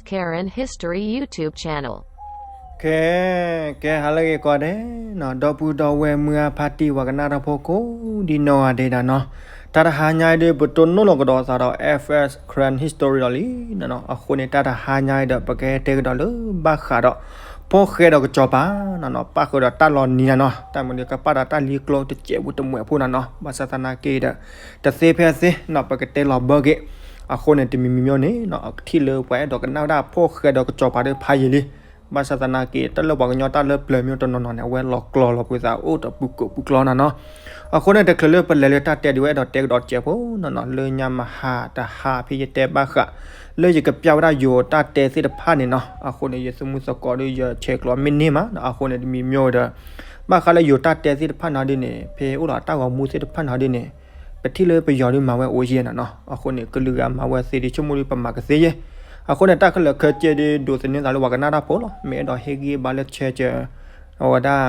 Karen History YouTube Channel. ကဲ ကဲ ဟါလၢအဂ့ၤကိးဂၤဒဲးနီၤ, ဒီပုၢ်ဒီဝဲၢ်မုၢ်အါဖါတံၢ်ဝၤကနၣ်တၢ်ဖိကိးဒ်နီၢ်ဂၤဒဲးဒၣ်နီၤ, တၢ်တဟါညါအံၤဒီး ပတိၢ်နီၣ်လီၤကဒီးသးဒီး F S Karen History ဒီးလံနီၤ. အဃိန့ၣ် တၢ်တဟါညါအံၤဒီး ပကဟဲတဲကဒီးလၢဘၣ်ဃးဒီး ဖိၣ်ဃဲဒီးကစီၤပၤ နီၤနီၤ, ပၣ်ဃုာ်ဒီးတၢ်လီၤနံၤနၤနီၤ, တၢ်မနုၤကပၣ်ဒီးတၢ်လံၤကျိတစဲးဖိတမှဲးဖိနၤနီၤ, ဘၣ်ဆၣ်သနာ်က့ဒီး တသ့ဖဲသ့နီၤ, ပကတဲလီၤဘၢက့ၤ. အဃိန့ၣ် တမံၤမံၤမံၤန့ၣ်နီၤ ထံၣ်လၢပှၤအဲၣ်ဒိးကနၣ်ဝဲဒၣ်ဖိၣ်ဃဲဒီးကစီၤပၤဒီးဖးယံာ်လံ. ဘၣ်ဆၣ်သနာ်က့ တၢ်လၢပှၤကညီတၢ်လၢပျၢၤမ့ၢ်တနီၤနီၤန့ၣ် အဝဲလီၤကျီၤလီၤပှ့ၤသးအိၣ်ဒီးပူၤကိးပူၤကျီနၤနီၤ. အဃိန့ၣ် တချုးလၢပလဲၤလၢတၢ်တဲဒံးဝဲအဲၣ်ဒိးတဲကဒီးစဲးဖိနီၤနီၤ, လၢညါမဟါတဟါဖဲယတဲဘၣ်ဃး လၢယကပျၢ်ဝဲဒၣ်ယိၤတၢ်တဲသ့ၣ်တဖၣ်န့ၣ်နီၤ, အဃိန့ၣ် ယသူၣ်မုၢ်သကိးဒီးယဆဲးကျိးမ့ၢ်န့ၢ်မးနီၤ, အဃိန့ၣ် တမံၤမံၤဒီး ဘၣ်ဃးလၢယိၤတၢ်တဲသ့ၣ်တဖၣ်နီၤဒ်န့ၣ် ဖဲအိၣ်ဒီးတၢ်ဂီၤမူသ့ၣ်တဖၣ်နီၤဒ်န့ၣ် ပထံၣ်လၢပယီၤဒုးမၤဝဲအိၣ်ယဲၢ်နၤနီၤ, အဃိန့ၣ် ကလုာ်ဂၤမၤဝဲသ့ဒ်ဆိကမိၣ်ဒ်ပမၤကသ့ယဲၢ်. အဃိန့ၣ် တၢ်ခဲလၢာ်ခဲဆ့ဒ်ဒိးသန့ၤသးလၢပှၤကနၣ်တၢ်ဖိလီၤ, မ့ၢ်အဲၣ်ဒိးဟ့ၣ်ဂံၢ်ဘါလၢဆၢကၢၤ အဝဲဒၣ်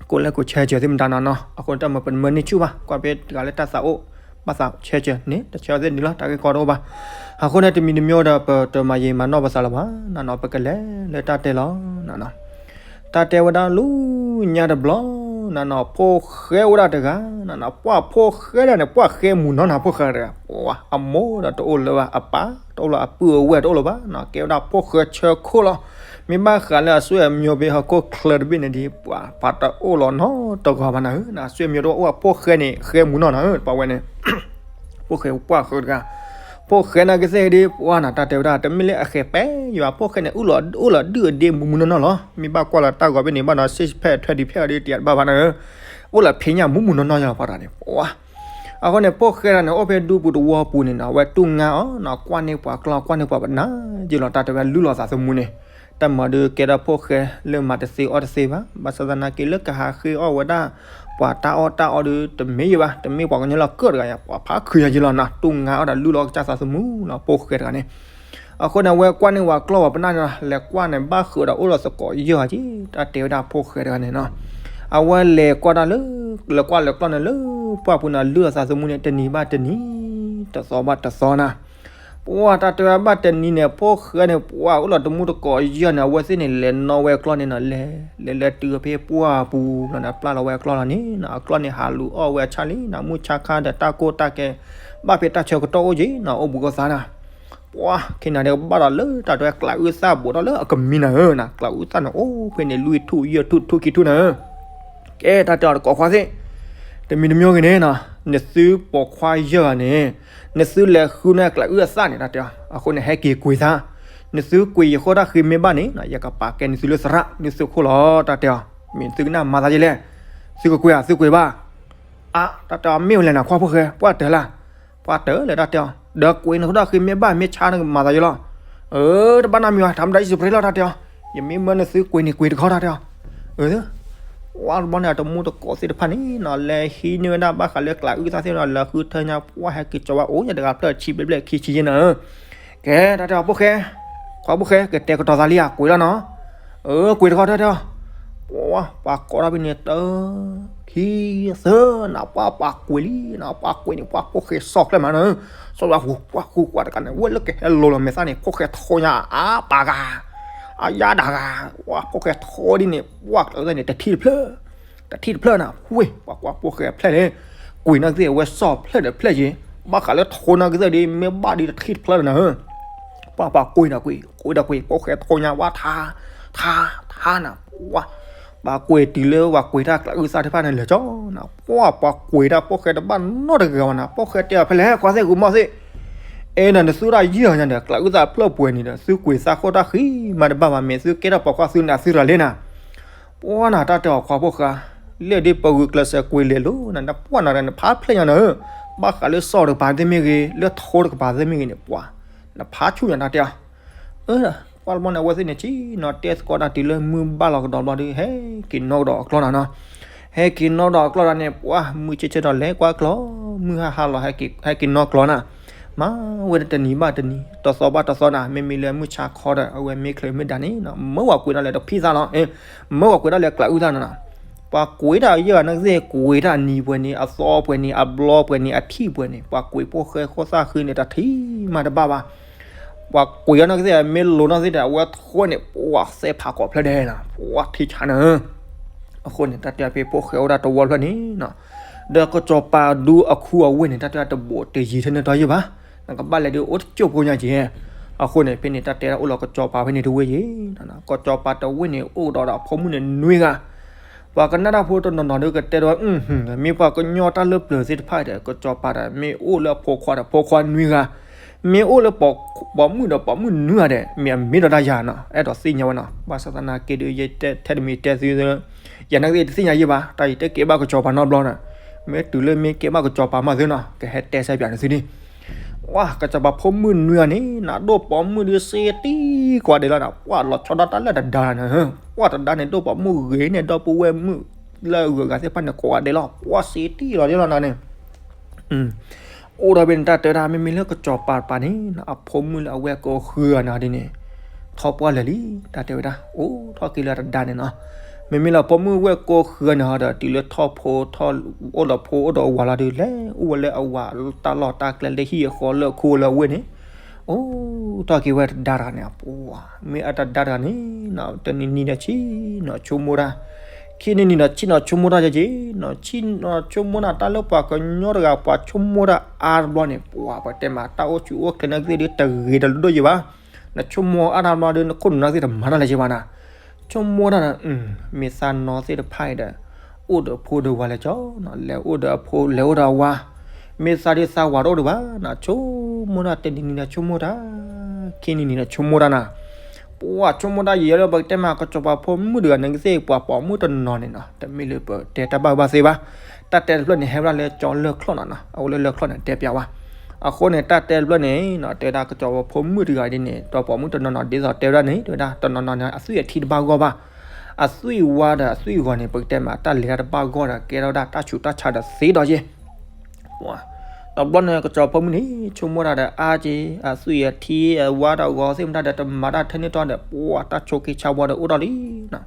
ကိးလဲကိးဆၢကၢၤသ့ၣ်မတၤနၤနီၤ, အဃိန့ၣ် တၢ်မၤပနမၢန့ၢ်ဆူၣ်ဘၣ်, ကွၢ်ဖဲတဂၤလၢတၢ်သးအိၣ် ဘၣ်သးဆၢကၢၤန့ၣ် တဆၢသ့ၣ်န့ၣ်လီၤ, တၢ်ဂ့ၢ်ကီတအိၣ်ဘၣ်. အဃိန့ၣ် တမံၤတမံၤဒီး ပတမၤယံာ်မၤနီၢ်ပသးလၢၤဘၣ်နၤနီၤ, ပကလဲၤလၢတၢ်တဲလီၤနၤနီၤ. တၢ်တဲဝဲဒၣ်လၢညါတဘျီနၤနီၤ, ဖိၣ်ဃဲအိၣ်ဒၣ်တဂၤနၤနီၤ, ပှၢ်ဖိၣ်ဃဲဒၣ်န့ၣ် ပှၢ်ဃဲမုၢ်နီၢ်နၤ ဖိၣ်ဃဲတဂၤ, ပှၢ်အမိၢ်ဒီးတအိၣ်လၢၤဘၣ်, အပၢ်တအိၣ်လၢၤ, အပုၢ်အဝဲၢ်တအိၣ်လၢၤဘၣ်နီၤ, ကဲဝဲဒၣ်ဖိၣ်ဃဲဆၢခိၣ်လီၤ. မ့ၢ်ဘၣ်ဃးလၢအဆွေအမျိုးဖဲဟီၣ်ခိၣ်ချၢတဘ့ၣ်န့ၣ်ဒီး ပှၤပှၤတအိၣ်လီၤနီတဂၤဘၣ်နၤဧၢ, အဆွေမျိုးတအိၣ်, အိၣ်ဖိၣ်ဃဲန့ၣ် ဃဲမုၢ်နီၢ်နၤဧၢ, ပှၤဝဲန့ၣ် ဖိၣ်ဃဲပှၢ်ဃဲတဂၤ, ဖိၣ်ဃဲနာ်က့သ့ၣ်ဒီး ပှၢ်နၤ တၢ်တဲဝဲဒၣ် တမ့ၢ်လၢအဃဲၤပဲယွၤ, ဖိၣ်ဃဲန့ၣ် အိၣ်လီၤဒုၣ်အဒ့မုၢ်မုၢ်နီၢ်နီၢ်လီၤ. မ့ၢ်ဘၣ်ကွၢ်လီၤတၢ်ဂီၤဘ့ၣ်န့ၣ် ဘၣ်နီၤ six pack ထွဲဒံးဖဲအီၤဒီး တယၤတဘၣ်ဘၣ်နၤဧၢ, အိၣ်လီၤဖံးညၣ်မုၢ်မုၢ်နီၢ်နီၢ်လီၤ ပှၤတဂၤန့ၣ် ပှၢ်. အဃိန့ၣ် ဖိၣ်ဃဲတဂၤန့ၣ် အိၣ်ဖဲဒူပူၤတဝီပူၤန့ၣ်နီၤ, အဝဲတူၢ်ငါအီၤနီၤ, ကွၢ်န့ၢ်ပှၤကျီ ကွၢ်န့ၢ်ပှၤပနၢ်ယ့လီၤ, တၢ်တဲဝဲဒၣ်လုၢ်လီၤသးသမူန့ၣ် တၢ်မၤဒုးကဲဒၣ်ဖိၣ်ဃဲလၢမၤတသ့အီၣ်တသ့ဘၣ်. ဘၣ်ဆၣ်သနာ်က့လၢကဟးဃ့အီၣ်ဝဲဒၣ် ပှၤတၢ်အီၣ်တၢ်အီဒီးတမ့ၢ်ယဲၢ်ဘၣ်, တမ့ၢ်ပှၤကညီလၢကၢၣ်တဂၤယါ, ပှၤဖးခုယါယ့လီၤနၤ, တူၢ်ငါအီၤဒီးလုၢ်လီၤကစၢ်သးသမူလီၤ ဖိၣ်ဃဲတဂၤန့ၣ်. အဃိန့ၣ် အဝဲကွၢ်န့ၢ်ပှၤကျီပှၤပနၢ်န့ၣ်လီၤ, လဲၤကွၢ်န့ၣ် ဘၣ်ဃုာ်ဒီးအိၣ်လီၤသကိးယဲၢ်က့, တၢ်တဲဝဲဒၣ်ဖိၣ်ဃဲတဂၤန့ၣ်နီၤ. အဝဲလဲၤကွၢ်တၢ်လၢ လဲၤကွၢ်လဲၤကျီန့ၣ်လၢ ပှၢ်ပူၤန့ၣ် လုၢ်လီၤသးသမူန့ၣ် တနံၤဘၣ်တနံၤ, တသီဘၣ်တသီနၤ. ပှၢ်တၢ်တဲဝဲဘၣ်တနံၤန့ၣ် ဖိၣ်ဃဲန့ၣ် ပှၢ်အိၣ်လီၤတမူတကိးယဲၢ်န့ၣ် အဝဲသ့ၣ်န့ၣ် လဲၤနီၣ်ဝဲကျီန့ၣ်နီၤ, လဲၤ လဲၤလဲၤတုၤဖဲပှၢ်ပူၤလီၤန့ၣ် ပျၢ်လီၤဝဲကျီလီၤန့ၣ်နီၤ, အကျီန့ၣ် ဟးလူၤအီၣ်ဝဲဆၣ်လံနီၤ, မုၢ်ဆါခါဒီးတၢ်ကိၢ်တၢ်ကဲ ဘၣ်ဖဲတၢ်ဆၢကတီၢ်အိၣ်က့ၤနီၤ, အိၣ်ဘူးကီၢ်သးနၤ. ပှၢ် ခဲနၤဒီးကဘၣ်ဒီးလၢတၢ်တဲကျးအုၣ်သၣ်ဘူးထီၣ်လၢအကမံၤနၤဧၢနၤ, ကျးအုၣ်သၣ်န့ၣ် အိၣ်ဖဲန့ၣ် လွံၢ်ထူၣ်ယဲၢ်ထူၣ်ထူၣ်ခံထူၣ်နၤဧၢ. ကဲ တၢ်တဲအီၤတကိးခွါသ့ၣ်, တမံၤတမံၤဂ့ၤန့ၣ်နီၤ, နသုပိာ်ခွါယဲၢ်ဂၤန့ၣ် နသုလဲၤဃုန့ၢ်ကျးအုၣ်အသၣ်န့ၣ် တၢ်တဲအီၤ, အဃိန့ၣ် ဟဲက့ၤကွံာ်သး, နသုကွံာ်ယဃီတၢ်ဃ့မ့ၢ်ဘၣ်န့ၣ်နီၤ, ယကပာ်ကဲနသုလၢသရၣ် နသုခိၣ်လီၤ တၢ်တဲအီၤ, မ့ၢ်သုကနၣ်မၤသးယလဲၣ်, သုကကွံာ်ဧါ သုကွံာ်ဘၣ်. အါ တၢ်တဲအီၤ မ့ၢ်ဝဲလဲၣ်နၤ ခွါဖိၣ်ဃဲ ပှၢ်တၢၢ်လၢ ပှၢ်တၢၢ်လၢ တၢ်တဲအီၤ, ဒီးကွံာ်နဃီတၢ်ဃ့မ့ၢ်ဘၣ် မ့ၢ်ဆါနကမၤသးယလီၤ. အၢ တဘၣ်နီတမံၤဘၣ် ထါမတၤယစပရ့လီၤ တၢ်တဲအီၤ, ယမ့ၢ်မၢနသုကွံာ်န့ၣ် ကွံာ်တခီ တၢ်တဲအီၤ. အၢ ပှၢ်တဘျီန့ၣ် အတမူတကိးသ့ၣ်တဖၣ်န့ၣ်နီၤ လဲၤဟံးန့ၢ်ဝဲဒၣ်ဘၣ်ဃးလၢကျးအုၣ်သၣ်သ့ၣ်နီၤ လၢဃုထၢညါ ပှၢ်ဟဲက့ၤကၠီဝဲအိၣ်ညါတဂၤဖျၢၣ်ဆံဘျဲၣ်ဘျဲၣ်ခံဆံယဲၢ်နၤဧၢ. ကဲ တၢ်တဲအီၤ ဖိၣ်ဃဲ, ခွါဖိၣ်ဃဲ ကတဲာ်ကတီၤသးလံဧါ ကွံာ်လီၤနီၤ. အၢ ကွံာ်တခီ တၢ်တဲအီၤ, ပှၢ် ပှၤကိးထီၣ်ဖဲန့ၣ် တၢ ခံ သၢနၤ ပှၢ် ပှၤကွံာ်လံနၤ ပှၢ်ကွံာ်န့ၣ် ပှၢ်ဖိၣ်ဃဲစီၣ်ဖျဲၣ်မးနၤ, စီၣ်ဝဲဃူကွၢ်ဃူကွၢ်တကးန့ၣ် ဝဲလၢကဟဲလိၤလီၤမဲာ်သၣ်န့ၣ် ဖိၣ်ဃဲထိညါအါပာ်ဂၤ, အါယါဒၣ်ဂၤ, ပှၢ်ဖိၣ်ဃဲထိဒ်န့ၣ် ပှၢ်ကျးအုၣ်သၣ်န့ၣ် တထံၣ်တဖျၢၣ်, တထံၣ်တဖျၢၣ်နၤ, ဝ့ၢ် ပှၤကွၢ်ဖိၣ်ဃဲဖျဲၣ်လဲၣ်, ကွံာ်နီၢ်ကသ့ၣ်ဝဲစီၣ်ဖျဲၣ်ဒီးဖျဲၣ်က့ၤ, ဘၣ်ဃးလၢထိနီၢ်ကသ့ၣ်ဒီး မ့ၢ်ဘၣ်ဒီးတထံၣ်တဖျၢၣ်လၢနၤဧၢ. ပှၢ် ပှၤကွံာ်ဒီးကွံာ် ကွံာ်ဒီးကွံာ် ဖိၣ်ဃဲထိညါဝဲထါ ထါ ထါနၤ ပှၢ် ပှၤကွံာ်တုၤလၢပှၤကွံာ်တၢ်ကျးအုၣ်သၣ်တဖၣ်န့ၣ်လၢာ်ကၠီနၤ, ပှၢ် ပှၤကွံာ်တၢ်ဖိၣ်ဃဲတဘၣ်နီတဂၤဘၣ်နၤ, ဖိၣ်ဃဲတဲအီၤဖဲလဲၣ် ခွါသ့ၣ်ဂူမီၢ်သ့ၣ်, အဲနၤ နသုတၢ်ယံာ်ညါဒီး ကျးအုၣ်သၣ်ဖျၢၣ်ပှဲၤန့ၣ်ဒီး သုကွံာ်သၣ်ခိၣ်တၢ်ဃံမးတဘၣ်ဘၣ် မ့ၢ်သုကဲထီၣ်ပိာ်ခွါသုနၤသုတဂၤလဲၣ်နၤ. ပှၢ်နၤ တၢ်တဲအီၤခွါဖိၣ်ဃဲ, လၢဒ်ပဂုာ်ကျဲးစၢးကွံာ်လဲၤလိၤနၤ နပှၢ်နၤဒီးနဖးဖျဲၣ်ညါနၤဧၢ, ဘၣ်ဃးလၢစီၣ်တကပၤသ့ၣ်မ့ၢ်ဂ့ၤ လၢထိတကပၤသ့ၣ်မ့ၢ်ဂ့ၤန့ၣ် ပှၢ် နဖးဆူၣ်ညါ တၢ်တဲအီၤ. အၢ ပှၢ်တဘျီန့ၣ် အဝဲသ့ၣ်န့ၣ် ဆ့ၣ်နီၤတဲသကိးတၢ်တုၤလၢမုၢ်ဘၣ်လီၤကဒီးဘျီဒီး ဟဲက့ၤနီၣ်ကဒီးအကျီနၤနီၤ, ဟဲက့ၤနီၣ်ဒီးအကျီဒီးန့ၣ် ပှၢ်မုၢ်ဆ့ၣ်ဆ့ၣ်ဒီးလဲၤကွၢ်ကျီ, မုၢ်ဟါဟါလီၤ ဟဲက့ၤနီၣ်ကျီနၤ, မၤဝဲဒၣ်တနံၤဘၣ်တနံၤ တသီဘၣ်တသီနၤ, မ့မ့ၢ်လၢမုၢ်ဆါခီဒီး အဝဲမ့ၢ်ချ့မ့ၢ်ဒၣ်န့ၣ် မၢဝဲကွံာ်ဒၣ်လဲာ်တဖံသၣ်လီၤ, မၢဝဲကွံာ်ဒၣ်လဲာ်ကျးအုၣ်သၣ်နၤနီၤ, ပှၤကွံာ်တၢ်ယဲၢ်ဂၤန့ၣ်ကသ့ၣ် ကွံာ်တၢ်နံၤပှဲၤန့ၣ် အသီပှဲၤန့ၣ် အဘျီပှဲၤန့ၣ် အထံၣ်ပှဲၤန့ၣ် ပှၤကွံာ်ဖိၣ်ဃဲခိၣ်သၣ်ဃံန့ၣ် တထံၣ်မးတဘၣ်ဘၣ်. ပှၤကွံာ်အီၤနီၢ်ကသ့ၣ် မ့ၢ်လိၤနီၢ်ကသ့ၣ်ဒီး အဝဲထွဲန့ၣ် ပှၤသဲဖးကိးဖျၢၣ်ဒဲးနီၤ, ပှၤထံဆါန့ၣ်, အဃိန့ၣ် တၢ်တဲဖဲဖိၣ်ဃဲအိၣ်ဒၣ်တဝီဖျၢၣ်န့ၣ်နီၤ, ဒီးကစီၤပၤဒူအခူအဝ့ၢ်န့ၣ် တၢ်တဲတဘူးတယံၤထဲန့ၣ်တီယံၤဘၣ်, နကဘၣ်လဲၤဒုးအိၣ်တကၠိၢ်ဖိညါက့ၤ, အဃိန့ၣ် ဖဲန့ၣ် တၢ်တဲဒၣ်အိၣ်လီၤကစီၤပၤဖဲန့ၣ်တဝ့ၢ်ယ့ၤ, ကစီၤပၤတဝ့ၢ်န့ၣ် အိၣ်ဒီးအဖိမုၣ်န့ၣ်နွံဂၤ ပှၤကနၣ်တၢ်ဖိတနီၤနီၤဒီးကတဲဒီး, မ့ၢ်ပှၤကညီတၢ်လၢပျၢၤသ့ၣ်တဖၣ်ဒီး ကစီၤပၤဒီး မ့ၢ်အိၣ်လၢအဖိခွါဒီး ဖိခွါနွံဂၤ, မ့ၢ်အိၣ်လၢပိာ်မုၣ်ဒီးပိာ်မုၣ်နွံဂၤဒီး မ့ၢ်အမ့ၢ်ဒီးတၢ်ယၤနီၤ, အဲၣ်ဒိးသ့ၣ်ညါဝဲနီၤ, ဘၣ်ဆၣ်သနာ်က့ဒီး ယဲထဲတမံၤတဲသု, ယၤနာ်က့တသ့ၣ်ညါယဲဘၣ်, တၢ်ယတဲကဲဘၣ်ကစီၤပၤနီတဘျီဒီး, မ့ၢ်တုၤလၢမ့ၢ်ကဲဘၣ်ကစီၤပၤမးသုနီၤ ကဟဲတဲဆၢပၠးန့ၣ်သုန့ၣ် ပှၤကစီၤပၤဖိမုၣ်နွံဂၤန့ၣ် နဒိၣ်ပိာ်မုၣ်ဒုးစ့တံၢ်ကွၢ်ဒဲးလီၤနီၤ, ပှၤလီၤဆီဒၣ်တၢ်လၢတဒါန့ၣ်, ပှၤတဒါန့ၣ် ဒိၣ်ပိာ်မုၣ်ဂ့ၤန့ၣ် ဒီပုၢ်ဝဲၢ်မုၣ်လၢအဂုၤအဂၤသ့ၣ်တဖၣ်န့ၣ် ကွၢ်ဒဲးလီၤ, ပှၤစ့တံၢ်လီၤဒဲးလီၤနီၤန့ၣ်, အိၣ်ဒီးဖဲန့ၣ် တၢ်တဲဒၣ် မ့မ့ၢ်လၢကစီၤပၤတပၤန့ၣ် အဖိမုၣ်လၢအဝဲၢ်ကိးဃုဂၤန့ၣ်ဒ်န့ၣ်, ထီၣ်ပှၢ်လၢာ်လံ, တၢ်တဲဝဲဒၣ် အိၣ်ထီၣ်က့ၤလၢတဒါန့ၣ်နီၤ, မ့မ့ၢ်လၢဖိမုၣ်ဝဲၢ်ကိးဃုဂၤန့ၣ်ဒီး တုၤလၢထီၣ်ဖိထီၣ်, အိၣ်ဒီးဖိအိၣ်ဒီးအဝၤလီၤဒုး လဲၤအိၣ်ဝဲလၢအဝၤတၢ်လီၢ်တၢ်ကျဲလၢဟံၣ်အဃီလၢအခိၣ်လၢအဝ့ၢ်န့ၣ်, အိၣ်ထီၣ်က့ၤဝဲတဒါတဂၤန့ၣ်, ပှၤ မ့ၢ်အတဒါတဂၤန့ၣ်, တနံၤနံၤဒီးဆံးနီၤဆိကမိၣ်တၢ်, ခံနံၤနံၤဒီးဆံးနီၤဆိကမိၣ်တၢ်က့ၤ, ဆံးနီၤဆိကမိၣ်တၢ် တၢ်လၢပှၤကညီတဂၤ ပှၤဆိကမိၣ်တၢ်အါတဘျီန့ၣ် ပှၤပတဲမး တၢ်အိၣ်ဆူၣ်အိၣ်ချ့နီၢ်ကသ့ၣ်ဒုးတဂ့ၤတလိၣ်ယံၤဘၣ်, နဆိကမိၣ်အါတဘျီဒီး နခိၣ်နူာ်နီၢ်ကသ့ၣ်တမၤတၢ်လၢၤက့ၤဘၣ်နၤ, ဆိကမိၣ်တၢ်ဒီး မ့ၢ်သးနီၢ်သ့ၣ်တဖၣ်အံၤဒီး အိၣ်ဒီးဖိဒီးဝၤလဲၤကီ, လဲၤအိၣ်ဒီးအဖိ လဲၤအိၣ်ဒီးအဝၤ, မ့ၢ်သးဒုးသးဝၤတအိၣ်ဒံးဘၣ်နၤ, ဆိကမိၣ်တၢ်တနံၤနံၤဒီးဆိကမိၣ်တၢ်, ခံနံၤနံၤဒီးဆိကမိၣ်တၢ်နၤ, ပှၤဆိကမိၣ်တၢ်ယံာ်လၢပကတဲမး ကစီၤပၤဖိမုၣ်တဂၤနီၢ်ကသ့ၣ် ပှၤပိာ်မုၣ်တနီၤန့ၣ်နီၤ, တမ့ၢ်လၢပတဲတၢ်ဘၣ်ဘၣ်သ့ဘၣ်, တၢ်တဲတဖျၢၣ်န့ၣ် ဟဲဝဲဒၣ်လၢကၠီလၢၢ်ချီၣ်နီၤနီၤ, အအိၣ်လၢလၢၢ်ချီၣ်န့ၣ် တဲပၠးဝဲ, အဃိန့ၣ် တၢ်တဲတဖျၢၣ်န့ၣ်နီၤ တဲဝဲဒၣ်ကစီၤပၤဖိမုၣ်တဂၤဒ်န့ၣ် ဒီးပိာ်မုၣ်တနီၤနီၤ ဒ်သိးတဲဝဲဒၣ်န့ၣ် တဲဝဲဒၣ်တနီၤနီၤန့ၣ် အသွံၣ်အထံတဘၣ်ဂီၢ်ဘၣ်, အသွံၣ်ဝါဒီးအသွံၣ်ဂီၤန့ၣ် ပကတဲမး တၢ်လဲၤတၢ်တဘၣ်ဂီၢ်ဒီး ကဲထီၣ်ဝဲဒၣ်တၢ်ဆူးတၢ်ဆါဒီးသ့ဒီးယဲ တဘျီန့ၣ် ကစီၤပၤဖိမုၣ်န့ၣ် ဆိကမိၣ်တၢ်ဒီးအါက့ၤ အသွံၣ်အထံအဝါဒီးဂီၤသ့ၣ်မတၤဒီး တမၤတၢ်ထဲန့ၣ်တီဒီး ပှၤတၢ်ဆိးက့ဆါဝါဒီးအိၣ်ထီၣ်လံနီၤ,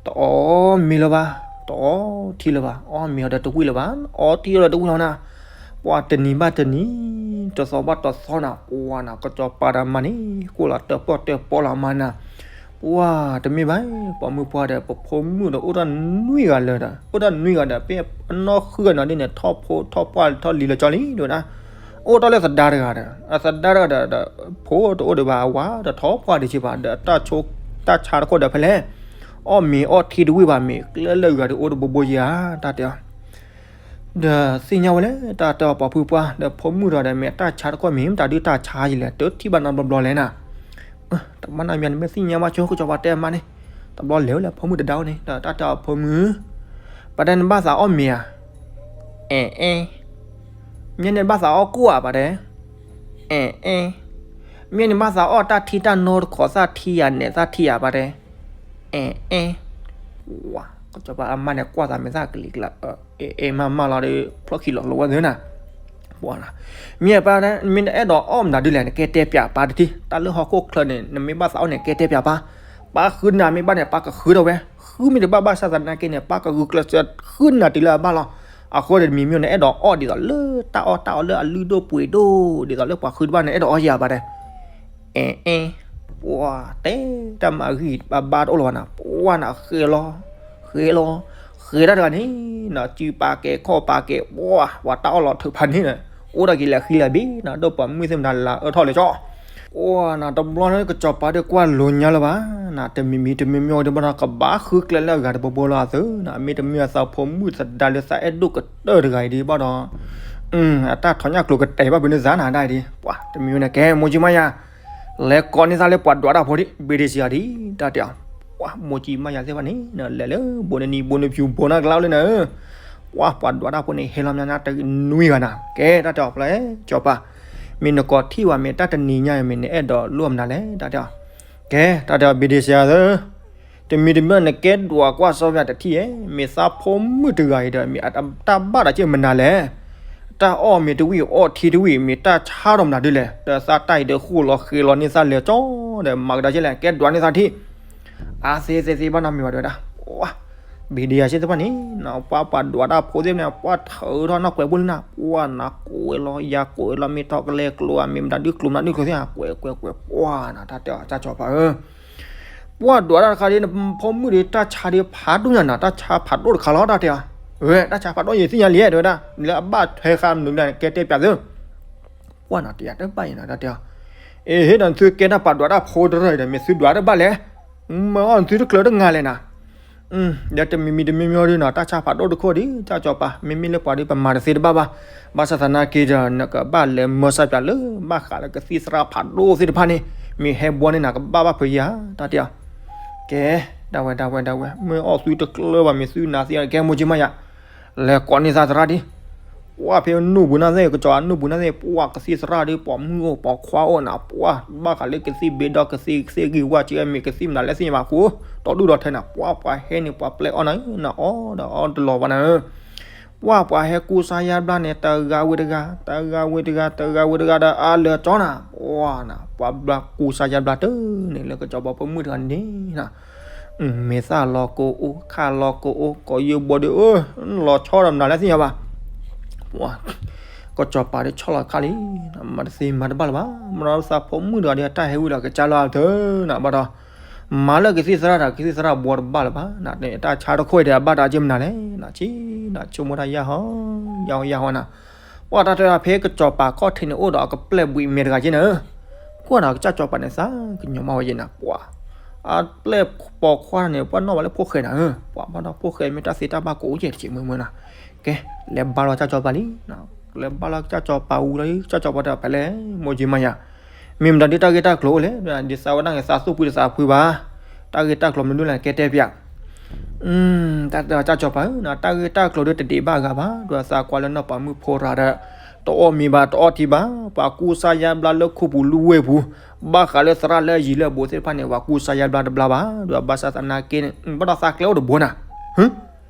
တအီၣ်မ့ၤလၢၤဘၣ်, တအီထံလၢၤဘၣ်, အီၣ်မ့ၤအီၤဒီးတဝံၣ်လၢၤဘၣ်, အီထံအီၤဒီးတဝံၣ်လၢၤနၤ, ပှၤတနံၤဘၣ်တနံၤ, တသီဘၣ်တသီနၤ, ပှၤနၤ ကစီၤပၤဒီးမၤန့ၢ် ကိၣ်လီၤတၢၣ်ပီၣ်တၢၣ်ပီလီၤမၤနၤ ပှၤတမ့ၢ်ဘၣ်, ပိာ်မုၣ်ပှၢ်ဒီး ပဖိမုၣ်ဒီး အိၣ်ဒၣ်နွံဂၤလၢာ်ဒီး အိၣ်ဒၣ်နွံဂၤဒီး ဖဲအနီၢ်ဃုဂၤနီၤဒ်န့ၣ် ထီၣ်ဖိထီၣ်ပှၢ်ထီၣ်လံၤလၢာ်ကၠီလံ တဲဝဲဒၣ်, အိၣ်တ့ၢ်လၢသဒါတဂၤဒီး အသဒါတဂၤဒီး ဖိတအိၣ်ဒံးဘၣ် အဝၤဒီးထီၣ်ပှၢ်ဒံးက့ၤဘၣ် ဒီးတၢ်ဆိးတၢ်ဆါတခိၣ်ဒီးဖဲလဲၣ်, အီၣ်မ့ၤအီၣ်ထံတဝံၣ်ဘၣ် မ့ၢ်ကျဲလၢာ်ဂၤဒီး အိၣ်တဘိဘိယၤ တၢ်တဲအီၤ ဒီးသ့ၣ်ညါဝဲလၢ တၢ်တဲအီၤပိာ်မုၣ်ပှၢ် ဒီးဖိမုၣ်ဒီး မ့ၢ်တၢ်ဆါတခိၣ်မ့ၢ် မတၤဒုးတၢ်ဆါယံၤလဲၣ် တထံၣ်ဘၣ်နီတဘျီဘျီလဲၣ်နၤ, တဘၣ်နီတမံၤ နမ့ၢ်သ့ၣ်ညါဘၣ်ဆိ ကစီၤပၤတဲအမါန့ၣ်, တဘျီလဲၤဝဲလၢဖိမုၣ်တဒါအိၣ်န့ၣ် ဒီးတၢ်တဲအီၤဖိမုၣ်, ပှၤတဲနဘၣ်သးအီၣ်မ့ၤဧါ, အဲၣ်အဲၣ်, မ့ၢ်နဘၣ်သးအီၣ်ကိၣ်ဧါ ပှၤတဲ, အဲၣ်အဲၣ်, မ့ၢ်နဘၣ်သးအီၣ်တၢ်ထံတၢ်နိတခီ သၣ်ထံဧါ နဲၣ်သၣ်ထံဧါ ပှၤတဲ, အဲၣ်အဲၣ်, ဝါ ကစီၤပၤအမါန့ၣ် ကွၢ်သးမဲာ်သၣ်ကလံၤကလး အဲၣ်အဲၣ်မးမးလီၤဒီး ဖျီၣ်ခံလီၤလိာ်ဝဲသ့ၣ်နၤ, ပှၤနၤ, မ့ၢ်ပၢ် မ့ၢ်နအဲၣ်ဒိးအီၣ်မနုၤဒ်လဲၣ် နကဲတဲပၠးပၢ်တထံၣ် တၢ်လၢဟီၣ်ခိၣ်ချၢန့ၣ် နမ့ၢ်ဘၣ်သးအီၣ်န့ၣ် ကဲတဲပၠးပၢ်, ပၢ်ဃုနၤမ့ၢ်ဘၣ်န့ၣ် ပၢ်ကဃုထီၣ်ဝဲ, ဃုမ့ၢ်တဘၣ်ဘၣ်ဆၣ်သနာ်က့န့ၣ် ပၢ်ကဂုာ်ကျဲးစၢးဃုနၤတုၤလၢအဘၣ်လီၤ, အဃိန့ၣ် တမံၤမ့ၢ်နအဲၣ်ဒိးအီၣ်ဒ်သိးလၢတၢ်အီၣ်တၢ်အီလၢအလုၢ်ဒိၣ်ပှ့ၤဒိၣ် ဒ်သိးလၢပှၤဃုတဘၣ်န့ၣ် အဲၣ်ဒိးအီၣ်ယၤဘၣ်တဲ အဲၣ်အဲၣ်, ပှၤတဲတၢ်မၤဂံၢ်ဘါတအိၣ်လၢၤဘၣ်နၤ, ပှၤနၤ ဃဲၤလီၤ, ဃဲၤလီၤ, ဃဲၤတၢ်တဂၤန့ၣ်, စုပာ်ကဲခီၣ်ပာ်ကဲ, ပှၤ ပှၤတၢ်အီၣ်လီၤထုးဖးန့ၣ်, အိၣ်ဒီးက့ၤလဲၤဃံလဲၤဘ့ၣ်နၤ, ဒီးပှၤမုၣ်သ့ၣ်မတၤလၢအၢထီၣ်လဲၤကၠီ, ပှၤနၤ တဘျီလၢကစီၤပၤဒီးကွၢ်လိာ်ညါလၢၤဘၣ်နၤ, တမံၤမံၤတမံၤမံၤဒ်ဘၣ်ဒီး ကဘၣ်ဃုကျဲလၢအဂၤတဘိဘိလီၤအသုနၤ, မ့တမ့ၢ်အသးဖိမုၣ်သဒါလၢသးအဲၣ်ဒိၣ်ကတၢၢ်တဂၤအံၤဒ်ဘၣ်ဒီး အတၢ်ထီၣ်ညၣ်ကျိၤကတဲာ်ဘၣ်ဖုးန့ၢ်သးနၤဒၣ်အံၤဒ်, ပှၤတမံၤမံၤန့ၣ် ကဲ မိၢ်ကၠံမးယၤ လဲၤကိးန့ၢ်သးလၢပှၤဒွးတၢ်ဖိဒ် ဘ့ၣ်ဒ့စံယၤဒ် တၢ်တဲအီၤ, ပှၤ မိၢ်ကၠံမးယၤသ့ၣ်တဖၣ်န့ၣ် လဲၤလၢဘိးနနံၤ ဘိးနဖၠူၣ် ဘိးနၢ်ကလါလၢနၤဧၢ, ပှၤ ပှၤဒွးတၢ်ဖိန့ၣ် ဟဲလီၤမးနၤတနွံဂၤနၤ, ကဲ တၢ်တဲအီၤဖျါ ကစီၤပၤ, မ့ၢ်နကိးထံၣ်ဝဲ မ့ၢ်တၢ်တနံၤညါအံၤ မ့ၢ်နအဲၣ်ဒိးလိၣ်မနုၤလဲၣ် တၢ်တဲအီၤ, ကဲ တၢ်တဲအီၤ ဘ့ၣ်ဒ့စံယၤဧၢ တမံၤတမံၤနကဲဒွးကွၢ်စီဖျါတထံၣ်ဧါ, မ့ၢ်သးဖိမုၣ်တဂၤအံၤဒီး မ့ၢ်အတၢ်ဘၣ်ဒီးက့ၢ်မနုၤလဲၣ်, တၢ်အီၣ်မ့ၤတဝံၣ် အီၣ်ထံတဝံၣ် မ့ၢ်တၢ်ဆါဒီးမနုၤဒ်လဲၣ်, ဒီးသးတၢ်အံၤဒီးဃိၣ်လီၤဃဲၤလီၤန့ၢ်သးလဲၤကၠီဒီး မၤကဒါက့ၢ်လဲၣ် ကဲဒွးန့ၢ်သးထံၣ်, အါသ့သ့သ့ဘၣ်နီတမံၤဘၣ်တဲဝဲဒၣ်, ပှၤ ဘ့ဒယၤစ့ၢ်တဖၣ်န့ၣ် ပှၤပှၤဒွးတၢ်ဖိသ့ၣ်န့ၣ် ပှၤထၢထီၣ်နီၢ်ကွဲးပူၤလံနၤ, ပှၤနၤကိးဝဲလီၤ ယၤကိးဝဲလီၤ မ့ၢ်ထီၣ်ကလဲၤကျိဧါ မ့ၢ်မတၤဒုကျိမတၤဒုကျိသ့ၣ် ကွဲးကွဲးကွဲး ပှၤနၤ တၢ်တဲအီၤ ကၠၢ်ကၠီၤပၤဧၢ ပှၤဒွးတၢ်တခါဒ် နဖိမုၣ်ဒီး တၢ်ဆါဒ်ဖးဒိၣ်ညါနၤ တၢ်ဆါဖးဒိၣ်တခါလီၤ တၢ်တဲအီၤ, ဝဲ တၢ်ဆါဖးဒိၣ်ယသ့ၣ်ညါလံ တဲဝဲဒၣ် လၢအဘၣ်ထွဲဃာ်မနုၤလဲၣ် ကဲတဲပၠးသု ပှၤနၤတယၤတဘၣ်အံၤနၤ တၢ်တဲအီၤ, အ့ ဟ့ၣ်ဒီးသုကဲတၢ်ပာ်ဒွးတၢ်ဖိတရၢအံၤဒီး မ့ၢ်သုဒွးတဘၣ်လဲၣ်, မ့ၢ်အီၣ်သုတကျၢၤတငါလဲၣ်နၤ ဒီးတမံၤမံၤတမံၤမံၤဒ်နီၤ တၢ်ဆါဖးဒိၣ်တခိၣ်ဒ် ကၠၢ်ကၠီၤပၤ မ့မ့ၢ်လၢပှၤဒ်ပမၤတသ့တဘၣ်ဘၣ်, ဘၣ်ဆၣ်သနာ်က့ဒီး နကဘၣ်လဲၤမၢစၢ်ပၠးလၢ ဘၣ်ဃးလၢကသံၣ်သရၣ်ဖးဒိၣ်သ့ၣ်တဖၣ်န့ၣ် မ့ၢ်ဟဲဘှီန့ၢ်နၤကဘၣ်ဘၣ်ဖုးယၤ တၢ်တဲအီၤ, ကဲ ဒၣ်ဝဲဒၣ်ဝဲဒၣ်ဝဲ မ့ၢ်အီၣ်သုတကျၢၤဘၣ် မ့ၢ်သုနၤသ့ ကဲမိၢ်ကၠံမးယၤ လဲၤကိးန့ၢ်သးသရၣ်ဒ် ပှၤဖဲနူၢ်ပူၤနၢ်သ့ၣ် ကစီၤအနူၢ်ပူၤနၢ်သ့ၣ် ပှၤကသံၣ်သရၣ်ဒီး ပိာ်မုၣ်အိၣ်ပိာ်ခွါအိၣ်နၤ ပှၤဘၣ်ဃးလၢကသံၣ်ဘ့ဒီကသံၣ်သ့ၣ်ဂံၢ်ဝါစ့ၢ် မ့ၢ်ကသံၣ်မနုၤလဲၣ်သ့ၣ်ညါဘၣ်ဃိ ဒီဒူၣ်ဒီထၢနၤ ပှၤပှၤဟဲန့ၣ် ပှၤပျဲအီၣ်နၤ နအီၣ်ဒီးအီၣ်တလီၤဘၣ်နၤဧၢ ပှၤပှၤဟဲကူစါယါဘျါန့ၣ် တဂၤဝံၤတဂၤ တဂၤဝံၤတဂၤ တဂၤဝံၤတဂၤဒီးအါလၢာ်ကၠီနၤ ပှၤနၤ ပှၤဘျါကူစါယါဘျါတၢ်န့ၣ် လၢကစီၤပၤဖိမုၣ်တဂၤန့ၣ်နၤ မ့ၢ်သၣ်လီၤကအိၣ် ခၣ်လီၤကအိၣ် ကိးယိဘီဒီး လီၤဆီဒီးမနုၤလဲၣ်သ့ၣ်ညါဘၣ် ပှၤ ကစီၤပၤဒီးဆီၣ်လီၤခါလံ, မၤတသ့မၤတဘၣ်လၢၤဘၣ်, မ့ၢ်ဒီးသးဖိမုၣ်တဂၤဒီးတၢ်ဟဲဝံၤဒီးကစၢ်လီၤအသၢနၤဘၣ်ဒီး, မၤလၢကသံၣ်သရၣ်ဒီး ကသံၣ်သရၣ်ဘှီတဘၣ်လၢၤဘၣ်, နတၢ်ဆါတခိၣ်အံၤဒီးအဘၣ်တၢ်က့မနုၤလဲၣ်, နဆိကမိၣ်တၢ်ယၢ်ဟီ, ယၢ်ဟီယၢ်ဟီနၤ, ပှၤတၢ်တဲဖဲကစီၤပၤခီၣ်ထံးန့ၣ်အိၣ်ဒီးအကပျဲၢ်ဘှံးမဲာ်တဂၤက့နၤ, ကွၢ်နၤကစၢ်ကစီၤပၤန့ၣ် သးကညီၤမးဝဲယဲနၤ, ပှၤ အပျဲၢ်ပိာ်ခွါန့ၣ် ပှၤနီၣ်ဘၣ်လၢဖိၣ်ဃဲနၤ, ပှၤဘၣ်ဒီးဖိၣ်ဃဲမ့ၢ်တၢ်သ့တၢ်ဘၣ်ကိးအိၣ်ယဲၢ်တက့ၢ်မုၢ်မုၢ်နၤ, ကဲ, လဲၤဘါလီၤကစၢ်ကစီၤပၤလံ, လဲၤဘါလီၤကစၢ်ကစီၤပၤဝံၤလီၤ, ကစၢ်ကစီၤပၤတဲဖဲလဲၣ်, မိၢ်ကၠံမါယၤ, မ့ၢ်မတၤဒုတၢ်ဂ့ၢ်တၢ်ကျိၤအိၣ်လဲၣ်, ဒ်သးဝဲဒၣ်န့ၣ် သးသူၣ်ဖှံတသးဖှံဘၣ်, တၢ်ဂ့ၢ်တၢ်ကျိၤမနုၤလဲၣ် ကဲတဲပၠး တၢ်တဲကစၢ်ကစီၤပၤဧၢ, တၢ်ဂ့ၢ်တၢ်ကျိၤဒီးတဒံးဘၣ်ဂၤဘၣ်, ဒီးသးကွၢ်လၢနီၢ်ပၤမုၣ်ဖိရၤဒီး, တအီၣ်မ့ၤဘၣ်တအီထံဘၣ်, ပှၤကူစါယါဘျါလၢခိၣ်ပူၤလူဝဲၢ်ပူၤ, ဘၣ်ဃးလၢသရၣ်လၢအယံၤလၢအဘူးသ့ၣ်တဖၣ်န့ၣ် ပှၤကူစါယါဘျါတဘျါဘၣ်, ဒီးဘၣ်ဆၣ်သနာ်က့န့ၣ် ဘၣ်ဒီးသးကျဲအိ၁ံးတဘိနၤ, ဟၢ,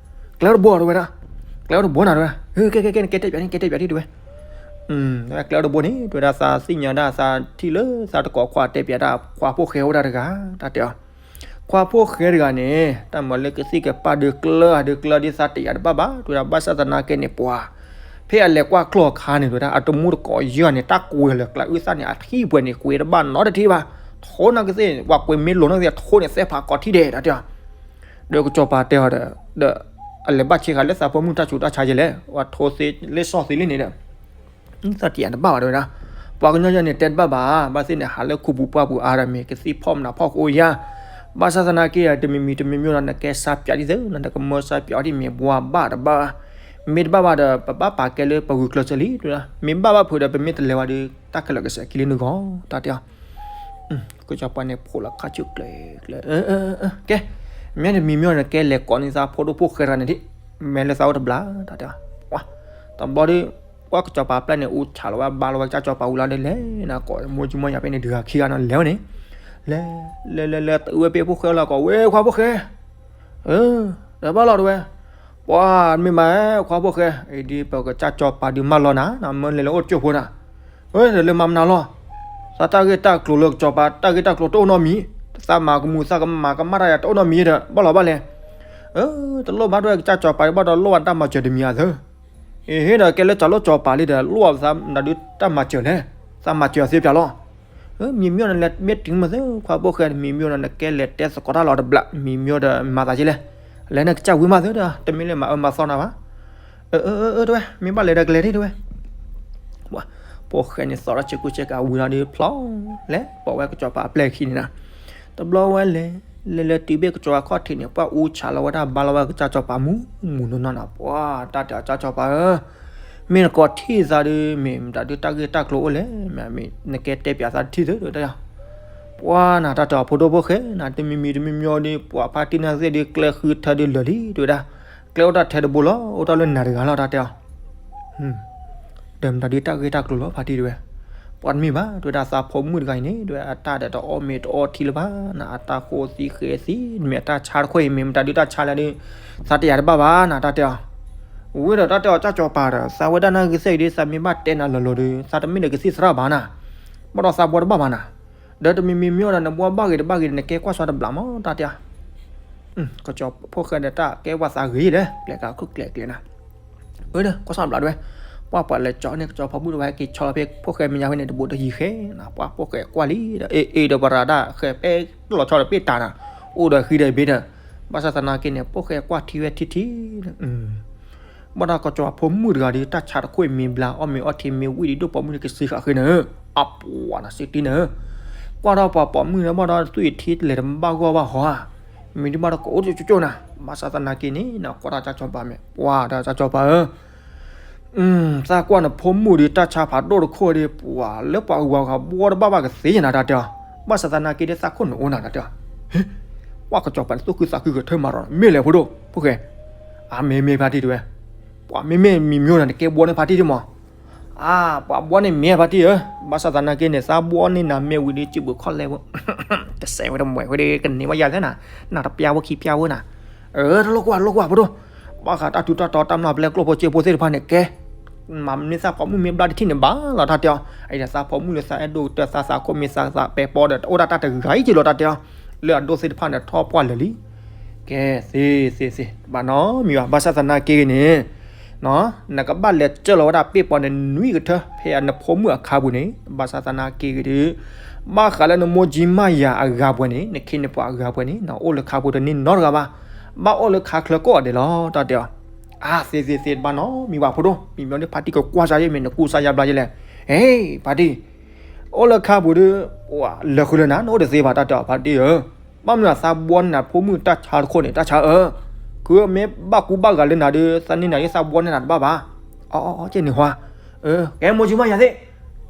ကျဲအိ၁ံးတဘိတဲဝဲဒၣ်, ကျဲအိ၁ံးတဘိနၤတဲဝဲ, ဟၢ ကဲ ကဲ ကဲ နကဲတဲပၠးန့ၣ် ကဲတဲပၠးဒ်တဲဝဲ ကျဲအိ၁်းတဘိန့ၣ် တဲဝဲဒၣ်သးသ့ၣ်ညါဒၣ်သးထံၣ်လၢသးတကိးခွါတဲပၠးတၢ်ခွါဖိၣ်ဃဲအိၣ်ဒၣ်တဂၤ, တၢ်တဲအီၤ, ခွါဖိၣ်ဃဲတဂၤန့ၣ် တၢ်မၤလၢကသံၣ်ကပၢ်ဒုးကျၢအဒုးကျၢဒ်သးတယာ်တဘၣ်ဘၣ်, တဲဝဲဒၣ်ဘၣ်ဆၣ်သနာ်က့န့ၣ် ပှၤ ဖဲအလဲၤကွၢ်ကျီၢ်အခါန့ၣ် တဲဝဲဒၣ် အတမူတကိးယဲၢ်န့ၣ် တၢ်ကွဲၤလၢကျးအုၣ်သၣ်န့ၣ် အထံၣ်ပှဲၤန့ၣ် ကွဲၤတဘၣ်နီတထံၣ်ဘၣ်, ထိၣ်နၢ်ကသ့ၣ် ပှၤကွဲၤမ့ၢ်လိၤနၢ်ကသ့ၣ် ထိၣ်န့ၣ်သဲဖးကိးထံၣ်ဒဲး တၢ်တဲအီၤ ဒီးကစီၤပၤတဲအီၤဒီး, ဒီးအလဲၤဘၣ်ဆ့ဃာ်လၢသးဖိမုၣ်တၢ်ဆူးတၢ်ဆါယဲလဲၣ်, ပှၤထိသ့လၢစီၣ်သ့လံန့ၣ်ဒီး, သးတယာ်တဘၣ်ဘၣ်တဲဝဲဒၣ်, ပှၤကညီယဲန့ၣ်တဲတဘၣ်ဘၣ်, ဘၣ်သ့ၣ်န့ၣ် ဟးလၢခိၣ်ပူၤပှၢ်ပူၤအါဒီးမ့ၢ်ကသံၣ်ဖီၣ်မနုၤဖီၣ်ကအိၣ်ယါ, ဘၣ်ဆၣ်သနာ်က့ တမံၤမံၤတမံၤမံၤဒီး နကဲစါပၠးဒ်သိး နကမၢစါပၠးအီၤဒ်မ့ၢ်ဘှါဘၣ်တဘၣ်, မ့ၢ်တဘၣ်ဘၣ်ဒီး ပဘၣ်ပာ်ကဲလၢပဂုာ်ကျဲးစၢးလံ, မ့ၢ်ဘၣ်ဘၣ်ဖုးဒီး ပမ့ၢ်တလဲၤဝဲဒီး တၢ်ခဲလၢာ်ကစဲးက့ၤလၢနဂီၢ်, တၢ်တဲအီၤ ကစီၤပၤန့ၣ်ဖိးလီၤခါဆူၣ်ကျဲၤကျဲၤ, ကဲ, မ့ၢ်တမံၤမံၤန့ၣ် ကဲလဲၤကိးန့ၢ်သးဖိဒိၣ်ဖိၣ်ဃဲတဂၤန့ၣ်ဒံး, မ့ၢ်လၢသးအိၣ်တဘျီ, တၢ်တဲအီၤ, တဘျီဒီး, ပှၤကစီၤပၤပျဲၢ်န့ၣ် အူဆးလီၤဝဲဘါလီၤဝဲကစၢ်ကစီၤပၤဝံၤလီၤဒီးလဲၤနၤကိးမိၢ်ကၠံမိၢ်ယၤဖဲန့ၣ် တဂၤခံဂၤနီၤ လဲၤဝဲန့ၣ်, လဲၤ, လဲၤလဲၤလဲၤ တအုၣ်ဝဲဖဲဖိၣ်ဃဲလီၤကိးဝဲခွါဖိၣ်ဃဲ, ဒီးဘၣ်လီၤတဲဝဲ, ပှၤမ့ၢ်မၤခွါဖိၣ်ဃဲ, အံၤဒ်ပကစၢ်ကစီၤပၤဒုးမၢလီၤနၤ, မၢလဲၤလၢအိၣ်တကၠိၢ်ဖိနၤ, ဝဲဒီးလၢမၤမနုၤလီၤ, သးတၢ်ဂ့ၢ်တၢ်ကျိၤလၢကစီၤပၤ တၢ်ဂ့ၢ်တၢ်ကျိၤတအိၣ်နီတမံၤ, သးမၤကမူၤသးကမၤကမၣ်တၢ်ယၤတအိၣ်နီတမံၤဒီး ဘၣ်လီၤဘၣ်လဲၤ, တလိၣ်ဘၣ်ဒွဲၣ်ကစၢ်ကစီၤပၤဘၣ်ဒီးလိၣ်ဘၣ်တၢ်မၤစၢၤတမံၤအသၢ အ့ဟ့ဒီးကဲလၢစးလိၣ်ကစီၤပၤလံဒီး လိၣ်ဘၣ်သးမတၤဒုတၢ်မၤစၢၤလဲၣ်, သးမၤစၢၤအီၤသ့ပၠးလီၤ, မံၤမံၤဒီးနလဲၤမ့ၢ်တုၤမ့ၢ်သ့ခွါဖိၣ်ဃဲ မံၤမံၤဒီးနကဲလဲၤတဲသကိးတၢ်လီၤတဘျီ မံၤမံၤဒီးမၤသးက့လဲၣ်, လဲၤနကစၢ်ဝံၤမးသ့ဒီး တမ့ၢ်လၢမၤအၢမၤသီနၤဘၣ်, အၢ အၢ အၢ တဲဝဲ မ့ၢ်ဘၣ်လဲၤဒီးကလဲၤဒၣ်တဲဝဲ ဖိၣ်ဃဲန့ၣ်သီထီၣ်ဆ့ကူဆ့ကၤဝံၤလီၤဒီးဖျီ, လဲၤပိာ်ဝဲကစီၤပၤအပျဲၢ်ခံန့ၣ်နၤ, တဘျီဝဲလဲၤ, လဲၤလဲၤတုၤဘၣ်ကစီၤပၤခီၣ်ထံးန့ၣ် ပှၤအူဆးလီၤဝဲဒၣ်ဘါလီၤဝဲကစၢ်ကစီၤပၤမူမူနီၢ်နီၢ်နၤ, ပှၤတၢ်တဲအီၤကစၢ်ကစီၤပၤဧၢ, မ့ၢ်နကိးထံၣ်သးဒီး မ့ၢ်မတၤဒုတၢ်ဂ့ၢ်တၢ်ကျိၤအိၣ်လဲၣ်, မ့ၢ်နကဲတဲပၠးသးတထံၣ်သ့တဲဝဲ, ပှၤနၤတၢ်တဲအီၤဖိဒိၣ်ဖိၣ်ဃဲနၤ တမံၤမံၤတမံၤမံၤဒီး ပှၤဖါတံၢ်နၢ်သ့ၣ်ဒီးကျဲဃုထၢဒီးလၢာ်လံတဲဝဲဒၣ်, ကျဲအိၣ်တၢ်ထဲတဘိလီၤ အိၣ်တၢ်လၢနၤတဂၤလီၤတၢ်တဲအီၤ ဒီးမတၤဒုတၢ်ဂ့ၢ်တၢ်ကျိၤလီၤဖါတံၢ်တဲဝဲ, ပှၤတမ့ၢ်ဘၣ်တဲဝဲဒၣ်သးဖိမုၣ်တဂၤအံၤန့ၣ်တဲဝဲ အတၢ်ဒီးတအီၣ်မ့ၤတအီထံလၢၤဘၣ်နၤ, အတၢ်ဃိသံဃဲသံ မ့ၢ်အတၢ်ဆါတခီအံၤ မ့ၢ်မတၤဒုတၢ်ဆါလဲၣ်ဒီး သးတယာ်တဘၣ်ဘၣ်နၤတၢ်တဲအီၤ, ဝံၤဒီးတၢ်တဲအီၤကစၢ်ကစီၤပၤဒီး သးဝဲဒၣ်နၢ်ဂ့ၤသ့ၣ်အံၤဒီး သးမ့ၢ်ဘၣ်တဲနၤလီၤလီၤဒီး သးတမ့ၢ်ဒီးကသံၣ်သရၣ်ဘၣ်နၤ, ဘၣ်ဒီးသးဘှီတဘၣ်ဘၣ်နၤ, ဒီးတမံၤမံၤမံၤဒီးနဘှီဘၣ်ဂ့ၤတဘၣ်ဂ့ၤဒီး နကဲကွၢ်စီတဘျီမးတၢ်တဲအီၤ ကစီၤဖိၣ်ဃဲဒီးတၢ်ကဲဝဲသးဂ့ၤလဲၣ်, ကျဲကခုၣ်ကျဲကျဲနၤ, အၢ ကွၢ်ဆၣ်ဘျးဒဝဲ, ပှၢ်ပှၤလဲၤကၠီန့ၢ်ကစီၤဖီမုၣ်တဝဲက့ၤဆီလီၤဖဲဖိၣ်ဃဲမဲာ်ညါဖဲန့ၣ် တဘူးတယံၤဃဲနၤ, ပှၢ်ဖိၣ်ဃဲကွၢ်လံဒီး အ့ၣ်အ့ၣ်ဒီးပရၤဒၣ်ဃဲ ပဲတလီၤဆီဒီးပ့ၢ်တၢ်နၤ, အိၣ်ဒီးဃံဒီးဘ့ဒီး, ဘၣ်ဆၣ်သနာ်က့န့ၣ် ဖိၣ်ဃဲကွၢ်ထံဝဲထံထံ ဘၣ်ဒီးကစီၤဖိမုၣ်တဂၤဒီး တၢ်ဆါတခိၣ်အံၤမ့ၢ်ဘျါ အီၣ်မ့ၤအီထံမ့ၢ်ဝံၣ်ဒီး ဒိၣ်ပိာ်မုၣ်န့ၣ်ကစံဃာ်ဃ့န့ၣ်, အပှၤနၤစံးတံၢ်န့ၣ်, ကွၢ်ထီၣ်ပှၤပိာ်မုၣ်န့ၣ် ဘၣ်ဒီးသူၣ်အံၤထံတလဲၤတဘၣ်ဂီၢ်ဘၣ်ဟီဧါ, မ့ၢ်ဒ်ဘၣ်ဒီးကအိၣ်ကၠိကၠိနၤ, ဘၣ်ဆၣ်သနာ်က့န့ၣ် ကွၢ်တၢ်ကစီၤပၤမဲာ် ပှၤတၢ်ကစီၤပၤဧၢ သးကွၢ်နဖိမုၣ်ဒီးတၢ်ဆါဖးဒိၣ်တခိၣ်ဒီး ပှၤလၢပှၤဂုၤပှၤဂၤဘှီတဘၣ်ဘၣ်ကသ့ယနၤတၢ်တဲအီၤ, ဘၣ်ဆၣ်သနာ်က့ဒီးသးခိၣ်နအိၣ်နၤတၢ်တဲအီၤ, ဟ့, ပှၢ်ကစီၤပၤန့ၣ်သူၣ်ခုသးခုကထၢမၤရီၤ မ့ၢ်လဲၣ်ဖိဒိၣ် ဖိၣ်ဃဲ, အမ့ၢ်မ့ၢ်ဖါတံၢ်တဲဝဲ, ပှၤမ့မ့ၢ်မံၤမံၤနၤ နကဲဘှီန့ၢ်ဖါတံၢ်ဒ်မး, အါ ပှၤဘှီန့ၢ်မ့ၢ်ဖါတံၢ်ဧၢ, ဘၣ်ဆၣ်သနာ်က့န့ၣ် သးဘှီန့ၢ်နၤမ့ၢ်ဝံၤဒီး စုဘုးခီၣ်လဲဝဲ တစဲးဝဲတမှဲးဝဲဒီး ကန့ၢ်ဘၣ်ယၤသ့နၤ, နတပျၢ်ဝဲခံပျၢ်ဝဲနၤ, အၢ တလိၣ်ကွၢ်လိၣ်ကွၢ်ဖိဒိၣ်, ဘၣ်ဃးတၢ်ထူးတၢ်တီၤတၢ်မျၢ်ပျဲကျိၣ်ဖိစ့ဖိသ့ၣ်တဖၣ်န့ၣ်ကဲ, မ့ၢ်မနုၤသးပိာ်မုၣ်မ့ၢ်ဘျါတထံၣ်န့ၣ်ဘၣ်လီၤတၢ်တဲအီၤ, အအံၤဒီးသးပိာ်မုၣ်လၢသးအဲၣ်ဒိးတၢ်သးသးခိၣ်မ့ၢ်သးသးပဲာ်ပီဒီး တအိၣ်ဒၣ်တၢ်တဂၤအံၤက့လီၤတၢ်တဲအီၤ, လၢအဒိၣ်သ့ၣ်တဖၣ်န့ၣ်ထီၣ်ပှၢ်လၢာ်လံ ကဲ သ့သ့သ့ တဘၣ်နီတမံၤဘၣ်, ဘၣ်ဆၣ်သနာ်က့ဂ့ၤန့ၣ်, နကဘၣ်လဲၤစၢလီၤဝဲဒၣ်ပ့ၢ်ပီန့ၣ်နွံကထၢ ဖဲနဖိမုၣ်အခါပူၤန့ၣ်, ဘၣ်ဆၣ်သနာ်က့ဂ့ၤဒီး, ဘၣ်ဃးလၢနမိၢ်ကၠံမါယၤအဂၤပှဲၤန့ၣ် နခ့နပှၤအဂၤပှဲၤန့ၣ် နအိၣ်လၢခါပူၤတန့ၢ်နီတဂၤဘၣ်, ဘၣ်အိၣ်လၢခါချၢကိးဂၤဒဲးလီၤ တၢ်တဲအီၤ, အါ သ့သ့သ့ တဘၣ်နီတမံၤဘၣ်ဖိဒိၣ်, မံၤမီၤဒီးဖါတံၢ်ကကွၢ်စၢ်ယဲၢ်မ့ၢ်နကူစါယါဘျါယဲၢ်လဲၣ်, ဟ့ ဖါတံၢ် အိၣ်လၢခါပူၤဒီး, လၢာ်ဃုာ်လၢနၤ နအိၣ်တသ့ဘၣ် တၢ်တဲအီၤ ဖါတံၢ်ဧၢ, ဘၣ်မနုၤသးဘှီန့ၢ်နဖိမုၣ်တၢ်ဆါတခိၣ်န့ၣ် တၢ်ဆါဧၢ, ခုမ့ၢ်ဘၣ်ကူဘၣ်ဂာ်လၢနၤဒီး သးန့ၢ်နၤဒ်သးဘှီန့ၢ်နၤတဘၣ်ဘၣ်, အကဲန့ၣ်ဟါ, ကဲမိၢ်ကၠံမါယၤသ့ၣ်,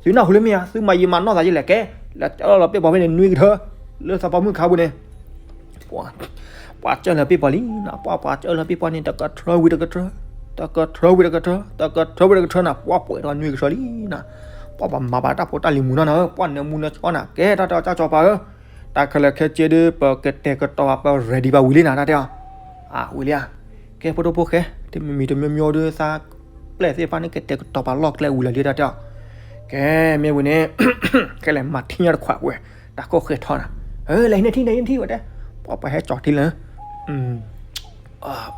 သုနၢ်ဟူလၢမ့ၢ်ဧါ သုမၤယံာ်မၤနီၢ်သးယဲၢ်လဲၣ် ကဲ, လဲၤစၢလီၤပ့ၢ်ပီဖဲန့ၣ်နွံကထၢ, လၢသးပိာ်မုၣ်ခါပူၤန့ၣ် ပှၤစၢလီၤပ့ၢ်ပီလံနၤ, ပှၤပှၤစၢလီၤပ့ၢ်ပီန့ၣ် တကထၢဝံၤတကထၢ, တကထၢဝံၤတကထၢ, တကထၢဝံၤတကထၢနၤ, ပှၤပှဲၤထီၣ်နွံကထၢလံနၤ, ပှၤပှၤမၤဘၣ်တၢ်ဖိတၢ်လံၤမူနီၤနၤ, ပှၤနၢမူနၢဆှီနၤ, ကဲတၢ်တဲအီၤ ကၠၢ်ကၠီၤပၤဧၢ, တၢ်ခဲလၢာ်ခဲဆ့ဒီး ပကတဲာ်ကတီၤဘၣ် ပ ready ဘၣ်ဝံၤလံနၤ တၢ်တဲအီၤ, အဝံၤလံဧါ, ကဲဖိဒိၣ်ဖိၣ်ဃဲ, တမံၤမံၤတမံၤမံၤဒီးသး ပျဲၢ်သ့ၣ်တဖၣ်န့ၣ် ကတဲာ်ကတီၤပာ်လီၢ်ကျဲဝံၤလီၤလံ တၢ်တဲအီၤ, ကဲမ့ၢ်ဝံၤန့ၣ် ခဲလၢာ်မၤထံၣ်ညါတခွးဝဲ, တၢ်ခိၣ်ဃဲထီနၤ, လဲၤဟံးန့ၢ်ထံၣ် လဲၤဟံးန့ၢ်ထံၣ်ဝဲတဲ, ပှၤပှၤဟဲကၠီၤထံလၢ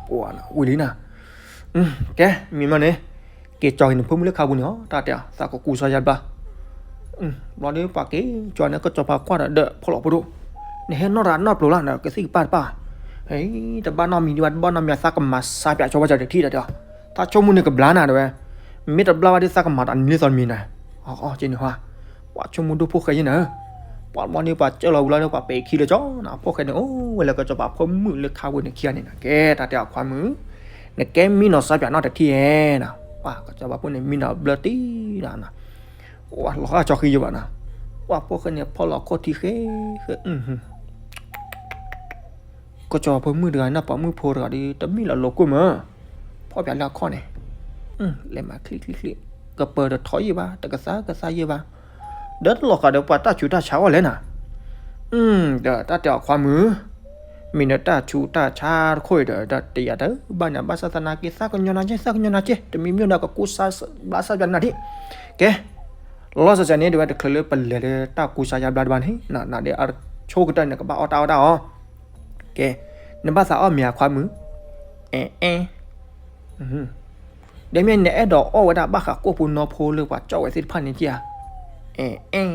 ပှၤဝံၤလံနၤ, ကဲ မံၤမီၢ်န့ၣ်, က့ၤကၠီၤက့ၤနဖိမုၣ်လၢခါပူၤန့ၣ်အီၤ တၢ်တဲအီၤ သးကကူစါယါဘျါ, ဘျီဒီးပှၤက့ၤကၠီၤန့ၣ် ကစီၤပၤကွၢ်ဒီး ဒီးဖီလီၤဖိဒိၣ်, နဟဲနီၢ်တၢ်နီၢ်ပျိၤလၢနကသံၣ်ကပၢ်တပၢ်, တဘၣ်နီတမံၤဒံးဘၣ် တဘၣ်နီတမံၤ သးကမၤစါပၠးဆိဘၣ်စၢၤတထံၣ် တၢ်တဲအီၤ, သးဆိကမိၣ်န့ၣ်ကဘျါနၤတဲဝဲ, မ့ၢ်တဘျါဘၣ်ဒီးသးကမၤတၢ်နံၤလၢသီတမံၤနၤ, အကဲန့ၣ်ဟါ, ပှၤဆိကမိၣ်ဒိၣ်ဖိၣ်ဃဲယဲၢ်နၤ, ပှၤဘျီန့ၣ်ပှၤစၢလီၤဝံၤလီၤဒီး ပှၤပဲာ်ခံလၢကၠီနၤ, ဖိၣ်ဃဲန့ၣ် အိၣ်ဝဲလၢကစီၤပၤဖိမုၣ်လၢခါပူၤန့ၣ်ခံဂၤန့ၣ်နၤ, ကဲတၢ်တဲအီၤခွါမုၣ်, နကဲမံနီၤစါပၠးနီတထံၣ်ဧဲနၤ, ပှၤကစီၤပၤဖိန့ၣ် မံနီၤဘျၢတံၢ်နၤ, ပှၤလီၤဃာ်ကၠီဃံယဘၣ်နၤ, ပှၤဖိၣ်ဃဲန့ၣ် ဖီလီၤခိၣ်ထံဃဲဃဲ ကစီၤပၤဖိမုၣ်တဂၤ နီၢ်ပၤမုၣ်ဖိတဂၤဒီး တမ့ၢ်လီၤလိာ်ကွဲမး, ဖီၣ်ပၠးလၢအခီၣ်န့ၣ်, လဲၤမၤချံချံချံ, ကပၢၤတထီယဲၢ်ဘၣ် တကသါကသါယဲၢ်ဘၣ်, ဒီးတလီၤဃာ်ဒီးပှၤတၢ်ဆူးတၢ်ဆါအီၤလဲၣ်နၤ, ဒီးတၢ်တဲအီၤခွါမုၣ်, မ့ၢ်နတၢ်ဆူးတၢ်ဆါတခိၣ်အံၤဒီး တယၤတဘၣ်န့ၣ် ဘၣ်ဆၣ်သနာ်က့ သးကညီၤနၤက့ သးကညီၤနၤက့ တမံၤမံၤဒီးကကူစါဘျါစါပၠးနၤဒံး, ကဲ လီၤစၢၤစၢၤန့ၣ်တဝဲတချုးလၢပလဲၤလၢတၢ်ကူစါယါဘျါတဘၣ်န့ၣ် နၤဒီးအဆိကတၢၢ်န့ၣ် ကဘၣ်အီၣ်တၢ်အီၣ်တၢ်အီၤ, ကဲ, နဘၣ်သးအီၣ်မ့ၤဧါခွါမုၣ်, အဲၣ်အဲၣ်, ဒီးမ့ၢ်နအဲၣ်ဒိးအီၣ်ဝဲဒၣ်ဘၣ်ဃးကိၣ်ဖိနီဖိလၢပှၤကၠီၣ်ဝဲသ့ၣ်တဖၣ်န့ၣ်က့ဧါ, အဲၣ်အဲၣ်,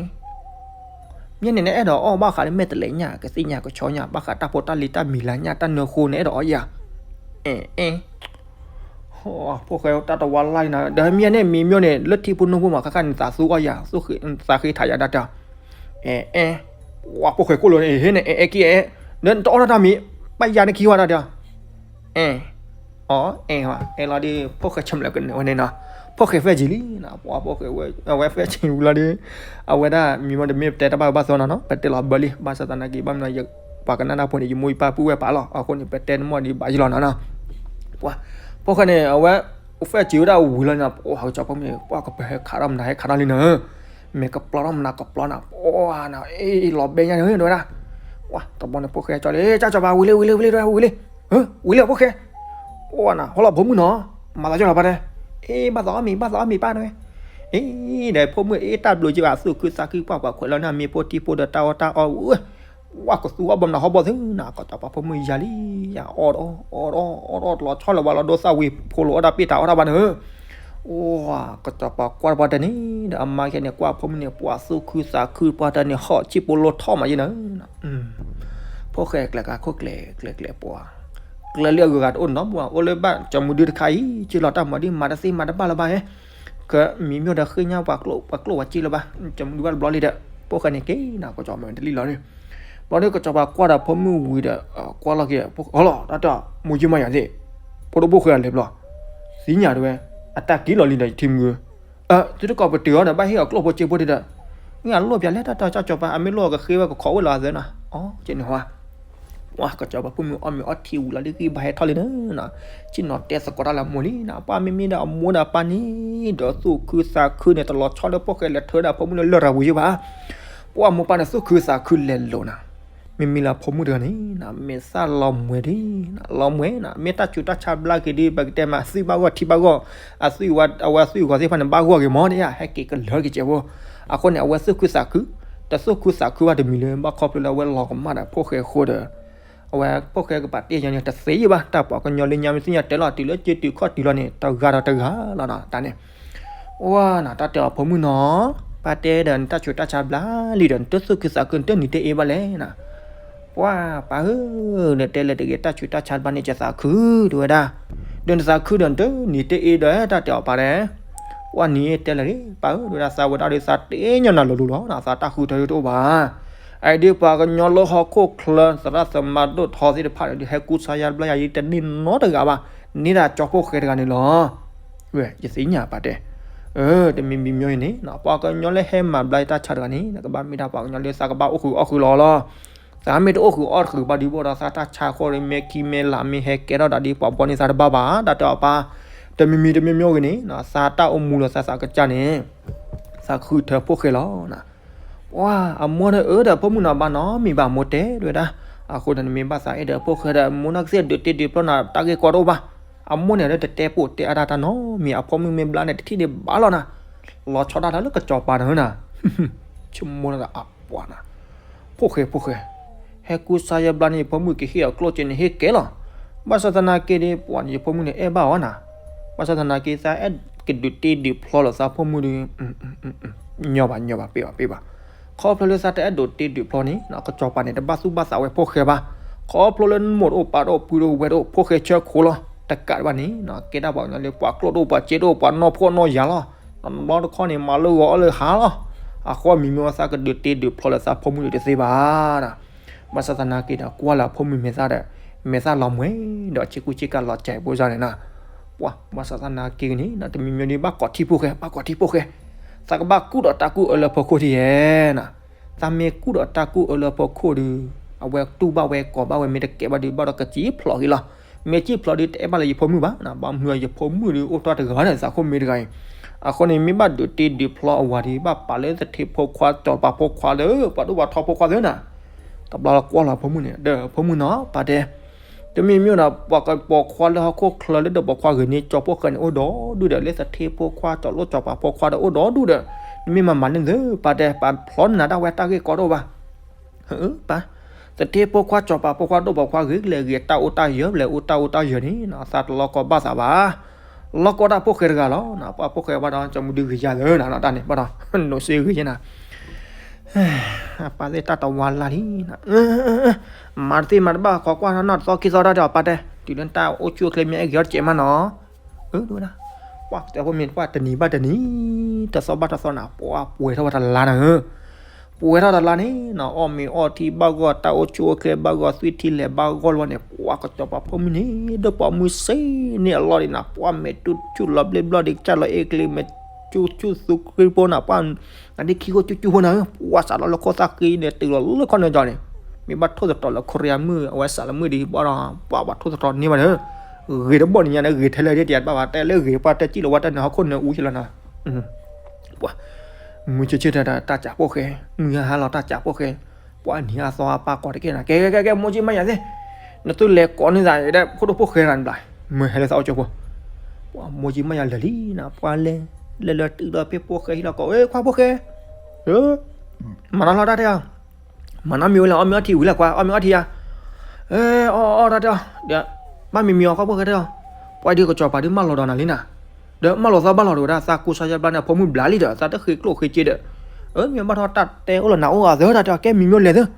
မ့ၢ်န့ၣ်နအဲၣ်ဒိးအီၣ်ဘၣ်ဃးလၢမဲာ်တလဲးညၣ် ကသ့ၣ်ညၣ်ကဆီညၣ် ဘၣ်ဃးတၢ်ဖိတၢ်လံၤတၢ်မံၤလၤညၣ်တၢ်နၢဃိန့ၣ် အဲၣ်ဒိးအီၣ်ယၤ, အဲၣ်အဲၣ် ဖိၣ်ဃဲတၢ်တဝါလၢ်နၤ ဒီးမ့ၢ်န့ၣ်မံၤမ့ၢ်န့ၣ် လၢထံဖိနိဖိမး ခါခါန့ၣ် သးသူအီၣ်ယၤ သးဃ့ထးယၤဒၣ်တၢ်, အဲၣ်အဲၣ်, ဝါဖိၣ်ဃဲကိၣ်လိၤန့ၣ် ဟ့ၣ်န့ၣ် အဲၣ်အဲၣ်က့အဲၣ်, ဒီးနတအီၣ်ထီၣ်တၢ်မံၤ ဘၣ်ယၤန့ၣ်ခံဝါဒၣ်တၢ်, အဲၣ်, အီၣ်အဲၣ်ဝဲ အဲၣ်လီၤဒီး ဖိၣ်ဃဲဆၢမုၢ်လၢကန့ၢ်ဝဲန့ၣ်နီၤ, ဖိၣ်ဃဲ five G လံနီၤ, ပှၤဖိၣ်ဃဲ အဝဲ five G ဝံၤလီၤဒီး အဝဲဒၣ်မံၤမ့ၢ်တမ့ၢ်တဲတၢ်ဘၣ်ဘၣ်သီနီၤနီၤ ပတဲလီၤဘၢလံ ဘၣ်ဆၣ်သနာ်က့ ဘၣ်မနုၤ ပှၤကနၣ်တၢ်ဖိန့ၣ် ယမိၢ်ယပၢ်ပုၢ်ဝဲၢ်ပာ်လီၤ အဃိန့ၣ် ပတဲတမီၢ်ဒံးဘၣ်ယလီၤနီၤနီၤ, ပှၤဖိၣ်ဃဲန့ၣ် အဝဲ five G ဝဲဒၣ်ဝံၤလီၤနီၤ ပှၤကစီၤဖိမ့ၢ် ပှၤကပၢၤဟဲခးထီၣ်မနုၤဟဲခးထီၣ်လံနီၤ, မ့ၢ်ကပျီထီၣ်မနုၤကပျီနီၤ ပှၤနီၤ အ့ၣ်လီၤဘဲညါန့ၣ် တဲဝဲဒၣ်, ပှၤတဘျီန့ၣ် ဖိၣ်ဃဲကၠီလံ ကၠၢ်ကၠီၤပၤ ဝံၤလံ ဝံၤလံ ဝံၤလံ တဲဝဲ ဝံၤလံ, ဝံၤလံဖိၣ်ဃဲ, ပှၤနီၤ ဟီလီၤဖိမုၣ်နီၤ, မၤသးကၠီလီၤပၢ်တဲ, အ့ၣ် ဘၣ်သးအီၣ်မ့ၤ ဘၣ်သးအီၣ်မ့ၤပၢ်တဲဝဲ, အ့ၣ် ဒီးဖိမုၣ်အ့ၣ်တၢ်ဘျုးက့ဘၣ် သူၣ်ခုသးခု ပှၤပှၤခွဲးလီၤန့ၢ်မ့ၤဖိထံဖိဒီးတၢ်အီၣ်တၢ်အီဝဲ, ပှၤ ဝါကသူအီၣ်ဘၣ်မနုၤဟီၣ်ဘီၣ်သုနၤ, ကစီၤပၤဖိမုၣ်ယၤလံ, ယၤအီၣ်တအီၣ်, အီၣ်တအီၣ်, အီၣ်တအီၣ်တလီၤဆီလၢၤဘၣ်လီၤ, ဒိသၣ်ဝံၤဖိလီၤအီၣ်တၢ်ပ့ၢ်တၢ်အီၣ်တၢ်ဘၣ်န့ၣ်, ဝါ ကစီၤပၤကွၢ်တပှၢ်တၢ်န့ၣ်ဒီး အမါခဲန့ၣ် ကွၢ်ဖိမုၣ်န့ၣ် ပှၤသူၣ်ခုသးခုပှၢ်တၢ်န့ၣ် ဟီၣ်ဆံၣ်ပိလိထီၣ်မးယဲနၤ, ဖိၣ်ဃဲကျဲၤကၤခိၣ်ကျဲၤကျဲၤကျဲၤပှၤ ကျဲၤလၢအဂုၤအဂၤတအိၣ်နီတဘျီဘၣ်, အိၣ်လၢဘၣ် ကၠီမုၢ်ဒုတခါအံၤ က့ၤလီၤတၢ်မၤဒ်မၤတသ့မၤတဘၣ်လၢၤဘၣ်ဧဲ, ကမံၤမ့ၢ်ဒီးဃ့ညါပှၤကျိၣ်ပှၤကျိၣ်ပှၤစ့လၢၤဘၣ်, ကၠီမုၢ်ဒုဘၣ်တဘျီလံဒီး ဖိၣ်ဃဲန့ၣ်က့ၤနၤ ကစီၤမုၢ်တလံၣ်လီၤန့ၣ်, ဘျီဒီးကစီၤပၤကွၢ်ဒီးဖိမုၣ်ဝံၤဒီး ကွၢ်လီၤက့ၤ ဟီလီၤ တၢ်တၢ် မိၢ်ကၠံမါယၤသ့ၣ်, ဖိဒိၣ်ဖိၣ်ဃဲအလဲၤဘျီ, သ့ၣ်ညါတဝဲ အတၢ်က့ၤလီၤလံဒီးယထံမုၢ် သုတကိးပတုာ်အီၤဒီး ဘၣ်ဟ့ၣ်အီၤကျိၣ်ဖိစ့ဖိဒ်ဒီး, မ့ၢ်အလိၣ်ပၠးလဲၣ်တၢ်တၢ်ကစီၤပၤ အမ့ၢ်လိၣ်အီၤကဃ့ဝဲကခိးဝဲလီၤအသၢနၤ, အကန့ၣ်ဟီ, ပှၤကစီၤပၤဖိမုၣ်အီၣ်မ့ၤအီထံဝံၤလီၤဒ်ဂံၢ်ဘါဟဲထီၣ်လံန့ၣ်, ဆ့ၣ်နီၤတဲသကိးတၢ်လၢမိၢ်လံနၤ, ပှၤမ့မ့ၢ်ဒီးအမိၢ်ဒီးပၢ်န့ၣ် ဒီးသူၣ်ခုသးခုန့ၣ် တလီၤဆီလၢဖိၣ်ဃဲလဲၤထၢဒၣ်ဖိမုၣ်လၢလရာ်ပူၤယဲဘၣ်, ပှၤမိၢ်ပၢ်န့ၣ်သူၣ်ခုသးခုလဲၤလိာ်နၤ မ့မ့ၢ်လၢဖိမုၣ်တဂၤန့ၣ် မ့ၢ်သၣ်လီၤမှဲၤဒ်, လီၤမှဲၤနၤ မ့ၢ်တၢ်ဆူးတၢ်ဆါဘျါက့ၤဒ် ပကတဲမး သွံၣ်ဘၣ်ဂီၢ်ထံဘၣ်ဂီၢ်, အသွံၣ်ဝဲအဝဲသွံၣ်ဂီၤသ့ၣ်တဖၣ်န့ၣ် ဘၣ်ဂီၢ်က့ၤမးဒ်ဧါ ဟဲက့ၤကလၢၤက့ၤကဲးဖိ, အဃိန့ၣ် အဝဲသူၣ်ခုသးခု, တသူၣ်ခုသးခုဘၣ်တမံၤလၢၤ ဘၣ်ခီဖျိလၢအဝဲလီၤကမၣ်ဒီးဖိၣ်ဃဲအဃိဒီး, အဝဲဖိၣ်ဃဲကပာ်တ့ၢ်ညါန့ၣ် တသ့ယဲဘၣ် တၢ်ပှၤကညီလၢညါမ့ၢ်သ့ၣ်ညါတဲလီၤ တုၤလၢက့ၤတုၤခီၣ်တုၤလီၤန့ၣ် တဂၤဒီးတဂၤလီၤနၤ တၢ်န့ၣ် အိၣ်နၤ တၢ်တဲအီၤဖိမုၣ်နီၤ, ပၢ်တဲဒီးနတၢ်ဆူးတၢ်ဆါဘျါလံဒီး နတသူၣ်ခုသးခု နတနံၤတအ့ဘၣ်လဲၣ်နၤ, ပှၤပၢ်ဧၢ, နတဲလၢတဂ့ၤ တၢ်ဆူးတၢ်ဆါဘျါန့ၣ် ယသးခု တဲဝဲဒၣ်, ဒီးနသးခုဒီးနတနံၤတအ့ဒီး တၢ်တဲအီၤပၢ်တဲ, ပှၤနံၤတဲလၢာ် ပၢ်ဧၢ တဲဝဲဒၣ် သးဝဲဒၣ်ဒီးသးတ့ညါနၤလိၤလိၤလီၤ, သးတၢ်ဃုထၢဒ်တအိၣ်ဘၣ် အအံၤဒ်ပှၤကညီလၢဟီၣ်ခိၣ်ချၢ သရၣ်သမါဒိၣ်ထီသ့ၣ်တဖၣ်န့ၣ်ဒီး ဟဲကူစါယါဘျါယၤယတန့ၢ်နီတဂၤဘၣ်, န့ၢ်ဒၣ်ကၠီဖိၣ်ဃဲတဂၤန့ၣ်လီၤ. ယသ့ၣ်ညါပၢ်တဲ, တမံၤမံၤမံၤအံၤန့ၣ် ပှၤကညီလၢဟဲမၤဘျါယတၢ်ဆါတဂၤန့ၣ် ကဘၣ်မ့ၢ်ဒၣ်ပှၤကညီလၢသးကဘၣ်အိၣ်ဃုာ်အီၣ်ဃုာ်လီၤလီၤ. သးမ့ၢ်တအိၣ်ဃုာ်အီၣ်ဃုာ်ဘၣ်ဒီး ဘၣ်ဒီးသးတၢ်ဆါဃီဒီး မ့ၢ်ခံမ့ၢ်လးမ့ၢ်ဟဲကဲထီၣ်ဒၣ်ဒီး ပှၤဘီန့ၢ်သးတဘၣ်ဘၣ် တၢ်တဲအီၤပၢ်, တမံၤမံၤတမံၤမံၤအံၤန့ၣ် သးတၢ်အိၣ်မူလၢသးသးကစၢ်န့ၣ် သးဃုထၢဖိၣ်ဃဲလီၤ. ပှၤအမိၢ်န့ၣ်အၢဒီးဖိမုၣ်နီၤ ဘၣ်နီတမံၤဘၣ် မိၢ်တဲဒၣ်ဝဲဒၣ်, အဃိန့ၣ် နမ့ၢ်ဘၣ်သးအဲၣ်ဒီးဖိၣ်ဃဲဒီး မိၢ်နီၢ်ကသ့ၣ်ဒုးတ့ဒုးဖျီနၤ တၢ်ဂ့ၢ်ကီတအိၣ်ဘၣ်. အမိၢ်န့ၣ်လၢတတဲပိာ်တဲအါတၢ်တၢ်နီတမံၤ အဖိမုၣ်မ့ၢ်ဘျါန့ၣ် တထံၣ်န့ၣ်ဘၣ်လီၤနၤ, လီၤဆီဒၣ်တၢ်လၢကစီၤပၤန့ၣ်နၤ, ဆိကမိၣ်လၢအပှၤနၤ, ဖိၣ်ဃဲ ဖိၣ်ဃဲ ဟဲကူစါယါဘျါန့ၣ် ယဖိမုၣ်ကဟ့ၣ်အီၤကျိၣ်စ့န့ၣ် ဟ့ၣ်ကဲလီၤ. ဘၣ်ဆၣ်သနာ်က့ဒီး ပှၤန့ၣ် ယဖိမုၣ်န့ၣ် အဲၣ်ဘၣ်အီၤနၤ, ဘၣ်ဆၣ်သနာ်က့ သးအဲၣ်ကဒုးတ့ဒုးဖျီလၢသးဖိမုၣ်ဒီး ညီဘၣ်ညီဘၣ် ပ့ၢ်ဘၣ်ပ့ၢ်ဘၣ်. ခီဖျိလၢသးတအဲၣ်ဒိးတ့ဒုးဖျီန့ၣ် ကစီၤပၤန့ၣ် တဘၣ်သူၣ်ဘၣ်သးဝဲဖိၣ်ဃဲဘၣ်. ခီဖျိလၢမိၢ်တအိၣ်ပၢ်တအိၣ်ပုၢ်တအိၣ်ဝဲၢ်တအိၣ် ဖိၣ်ဃဲဆၢခိၣ်လီၤ. တကးဒံးဘၣ်န့ၣ် ကဲဒၣ်ပှၤကညီလၢပှၤကျိၣ်တအိၣ်ပှၤစ့တအိၣ် ပှၤနီၢ်ဖှီၣ်နီၢ်ယာ်လီၤ. တဘျီတခီၣ်န့ၣ် မၤလၢဂီၤအီၣ်လၢဟါလီၤ. အဃိမံၤမ့ၢ်ဝဲသးကဒုးတ့ဒုးဖျီလၢသးဖိမုၣ်ဒီးတသ့ဘၣ်. ဘၣ်ဆၣ်သနာ်က့ဒီး ကွၢ်လၢအဖိမုၣ်မဲာ်သၣ်ဒီး မဲာ်သၣ်လီၤမှဲၤဒီး ဆ့ကူဆ့ကၤလီၤစဲးဖိစၢ်န့ၣ်နၤ. ပှၤ ဘၣ်ဆၣ်သနာ်က့န့ၣ် တမံၤမံၤဒီး ဘၣ်ကိးထံဖိၣ်ဃဲ ဘၣ်ကိးထံဖိၣ်ဃဲ, သးကဘၣ်ကူၣ်ဒီးတၢ်ကူၣ်အၢလၢဖိခိၣ်ထံၣ်ဧဲနၤ. သးမ့ၢ်ကူၣ်ဒီးတၢ်ကူၣ်အၢလၢဖိခိၣ်ဒီး အဝဲတူၢ်ဘၣ်ဝဲကိးဘၣ်ဝဲ မ့ၢ်တကဲဘၣ်ဒီး ဘၣ်ဒီးကစံၣ်ဖျိးက့ၤလီၤ. မ့ၢ်စံၣ်ဖျိးဒီး တအဲၣ်ဘၣ်လၢယဖိမုၣ်ဘၣ်နၤ, ဘၣ်မနုၤယဖိမုၣ်ဒီး အိၣ်တ့ၢ်တဂၤဒီး သးခိၣ်မ့ၢ်တဂၤအံၤ. အဃိန့ၣ် မ့ၢ်ဘၣ်ဒုးတ့ဒုးဖျီအဝၤဒီး ဘၣ်ပာ်လၢသထ့ဖိခွါ စီၤပၤဖိခွါလၢ ပှၤဒိၣ်ပှၤထီဖိခွါသ့နၤ. တဘျီလၢကွၢ်လီၤဖိမုၣ်န့ၣ် ဒီးဖိမုၣ်နီၤ ပာ်တဲ တမံၤမ့ၢ်ဒီး ပှၤပိာ်ခွါလၢဟီၣ်ခိၣ်ချၢလၢဒီးပိာ်ခွါဂ့ၤန့ၣ် ကၠီဖိၣ်ဃဲန့ၣ် အိၣ်ဒီဒူၣ်ဒီး လၢသထ့ဖိခွါ စီၤလိၣ်စီၤပၤဖိခွါဒီးအိၣ်ဒီဒူၣ်ဒီး နမ့ၢ်မၤမၤန့ၢ်သ့ ပာ်တဲ ပာ်ဖျီနၤဒၣ်ဝဲတၢ်ဂ့ၢ်ကီတအိၣ်ဘၣ်. ပာ် သထ့ဖိခွါ စီၤပၤဖိခွါ ဒီးပိာ်ခွါဂ့ၤ လဲၤဂ့ၤတၢ်အိၣ်တၢ်ယၢၤ လဲၤအိၣ်တၢ်အိၣ်တၢ်ယၢၤန့ၣ် သးတလီၤကီဘၣ်သးဘၣ်. လီၤကီတၢ်ဖိၣ်ဃဲတဂၤလီၤ. ပှၤဖိၣ်ဃဲဘၣ်ဒီး ကၠီမုၢ်ဒုဂ့ၤယၤသ့နၤ တၢ်န့ၣ် ဘၣ်ဒီး နိးစ့ဂ့ၤယဲနၤ ပာ်သ့ၣ်တၢ်တဝါလါလံ. မၤတသ့မၤတဘၣ် ခိးကွၢ်နီၢ်တသီခံသီတၢ်ဒီးပာ်တဲ တုၤလၢတၢ်အိၣ်ဆူၣ်အိၣ်ချ့မ့ၢ်အဲၣ်ဂ့ၤအီၣ်တကဲးမးနီၤ. အၢ ဒ်ဝဲဒၣ် ပှၤတဲဖိမ့ၢ်တပှၢ်တနံၤဘၣ်တနံၤ တသီဘၣ်တသီနၤ ပှၤပှဲၤထီၣ်ဝဲတလါနၤဧၢ ပှဲၤထီၣ်တလါန့ၣ်နီၤ အီၣ်မ့ၤအီထံဘၣ်ဂီၢ် တၢ်အိၣ်ဆူၣ်အိၣ်ချ့ဘၣ်ဂီၢ် သွံၣ်ထံလဲၤဘၣ်ဂီၢ်လီၤန့ၣ် ပှၤကစီၤပၤဖိမုၣ်န့ၣ် ဒီးပိာ်မုၣ်စ့န့ၣ်အလီၢ်ဒံးနၤ ပှၤမဲာ်တူၢ်ဆူၣ်လီၤဘျ့ဘျီၣ်ဒံး ကစၢ်လီၤအ့ၣ်ကျ့မဲာ် ဆူၣ်ဆူၣ်သူဃံဖိနၤ ပှၤ နဒ်ခံခိၣ်ဆူၣ်ဆူၣ်ဖိနၤဧၢ ပှၤစးလီၤလၢခိၣ်သၣ်ဃံန့ၣ် တုၤလီၤလၢခီၣ်နၢကၠီန့ၣ် မ့ၢ်ဘၣ်ထိၣ်သတြီၤလၢခိရံယါမုၣ် အဝဲစးလၢမုၣ်ဒံး ဘၣ်ဒီး ပှၤဘၣ်ထိၣ်သတြီၤန့ၢ်ဘၣ်ဒီး ဂ့ၤတဘီၣ်န့ၣ်ညါန့ၣ် ဂ့ၤထဲလဲၣ်ဒ်တယၤတဘၣ်ဘၣ် တဲလၢဂ့ၤပှၤတဲစံၣ်လီၤဝဲတၢ်န့ၣ် ဟီၣ်ခိၣ်နၢအူကလီၤနၤ ပှၤ မုၢ်ဆ့ၣ်ဆ့ၣ်တၢ်တၢ်စးဖိၣ်ဃဲ မုၢ်ဟါဟါလီၤတၢ်စးဖိၣ်ဃဲ ပှၤနံၤအသီအပၢ်ကိးတကဲနၤ ကဲကဲကဲကဲ မိၢ်ကၠံမါယၤသ့ၣ် နသုလဲၤကိးန့ၢ်သးဒီး ဖိဒိၣ်ဖိၣ်ဃဲတဂၤန့ၣ်ဘျီ မ့ၢ်ဟဲလၢသးအိၣ်ကၠိဖိ ပှၤမိၢ်ကၠံမါယၤလၢာ်လံနၤ ပှၤလဲၤ လဲၤလၢတုၤဒီးဖဲဖိၣ်ဃဲဟံၣ်လီၤကိး ခွါဖိၣ်ဃဲ မၤနီၢ်လီၤတၢ်တဲအီၤ မၤနီတမံၤဝဲလဲၣ်, အီၣ်မ့ၤအီထံဝံၤလၢကွၢ်, အီၣ်မ့ၤအီထံဧါ. အီၣ်အီၣ်တၢ်တဲအီၤ, ဒီး ဘၣ်မံၤမံၤအီၤ ကွၢ်ဖိၣ်ဃဲတဲအီၤ, ပှၤဒုးကစီၤပၤဒုးမၢလီၤဒီးနၤလံနၤ, ဒီးမၢလီၤသီဘၣ်လီၤဒီးဝဲဒၣ် သးကိးစါယါဘျါန့ၣ် အဖိမုၣ်ဘျါလံဒီး သးတဃ့ကျိၣ်ဃ့စ့ဒီး, အၢ မ့ၢ်ဘၣ်ထီၣ်တၢ်တဲအိၣ်လီၤနၤအိၣ်အသၢတၢ်တဲအီၤ ကဲမံၤမံၤလဲၤသၢ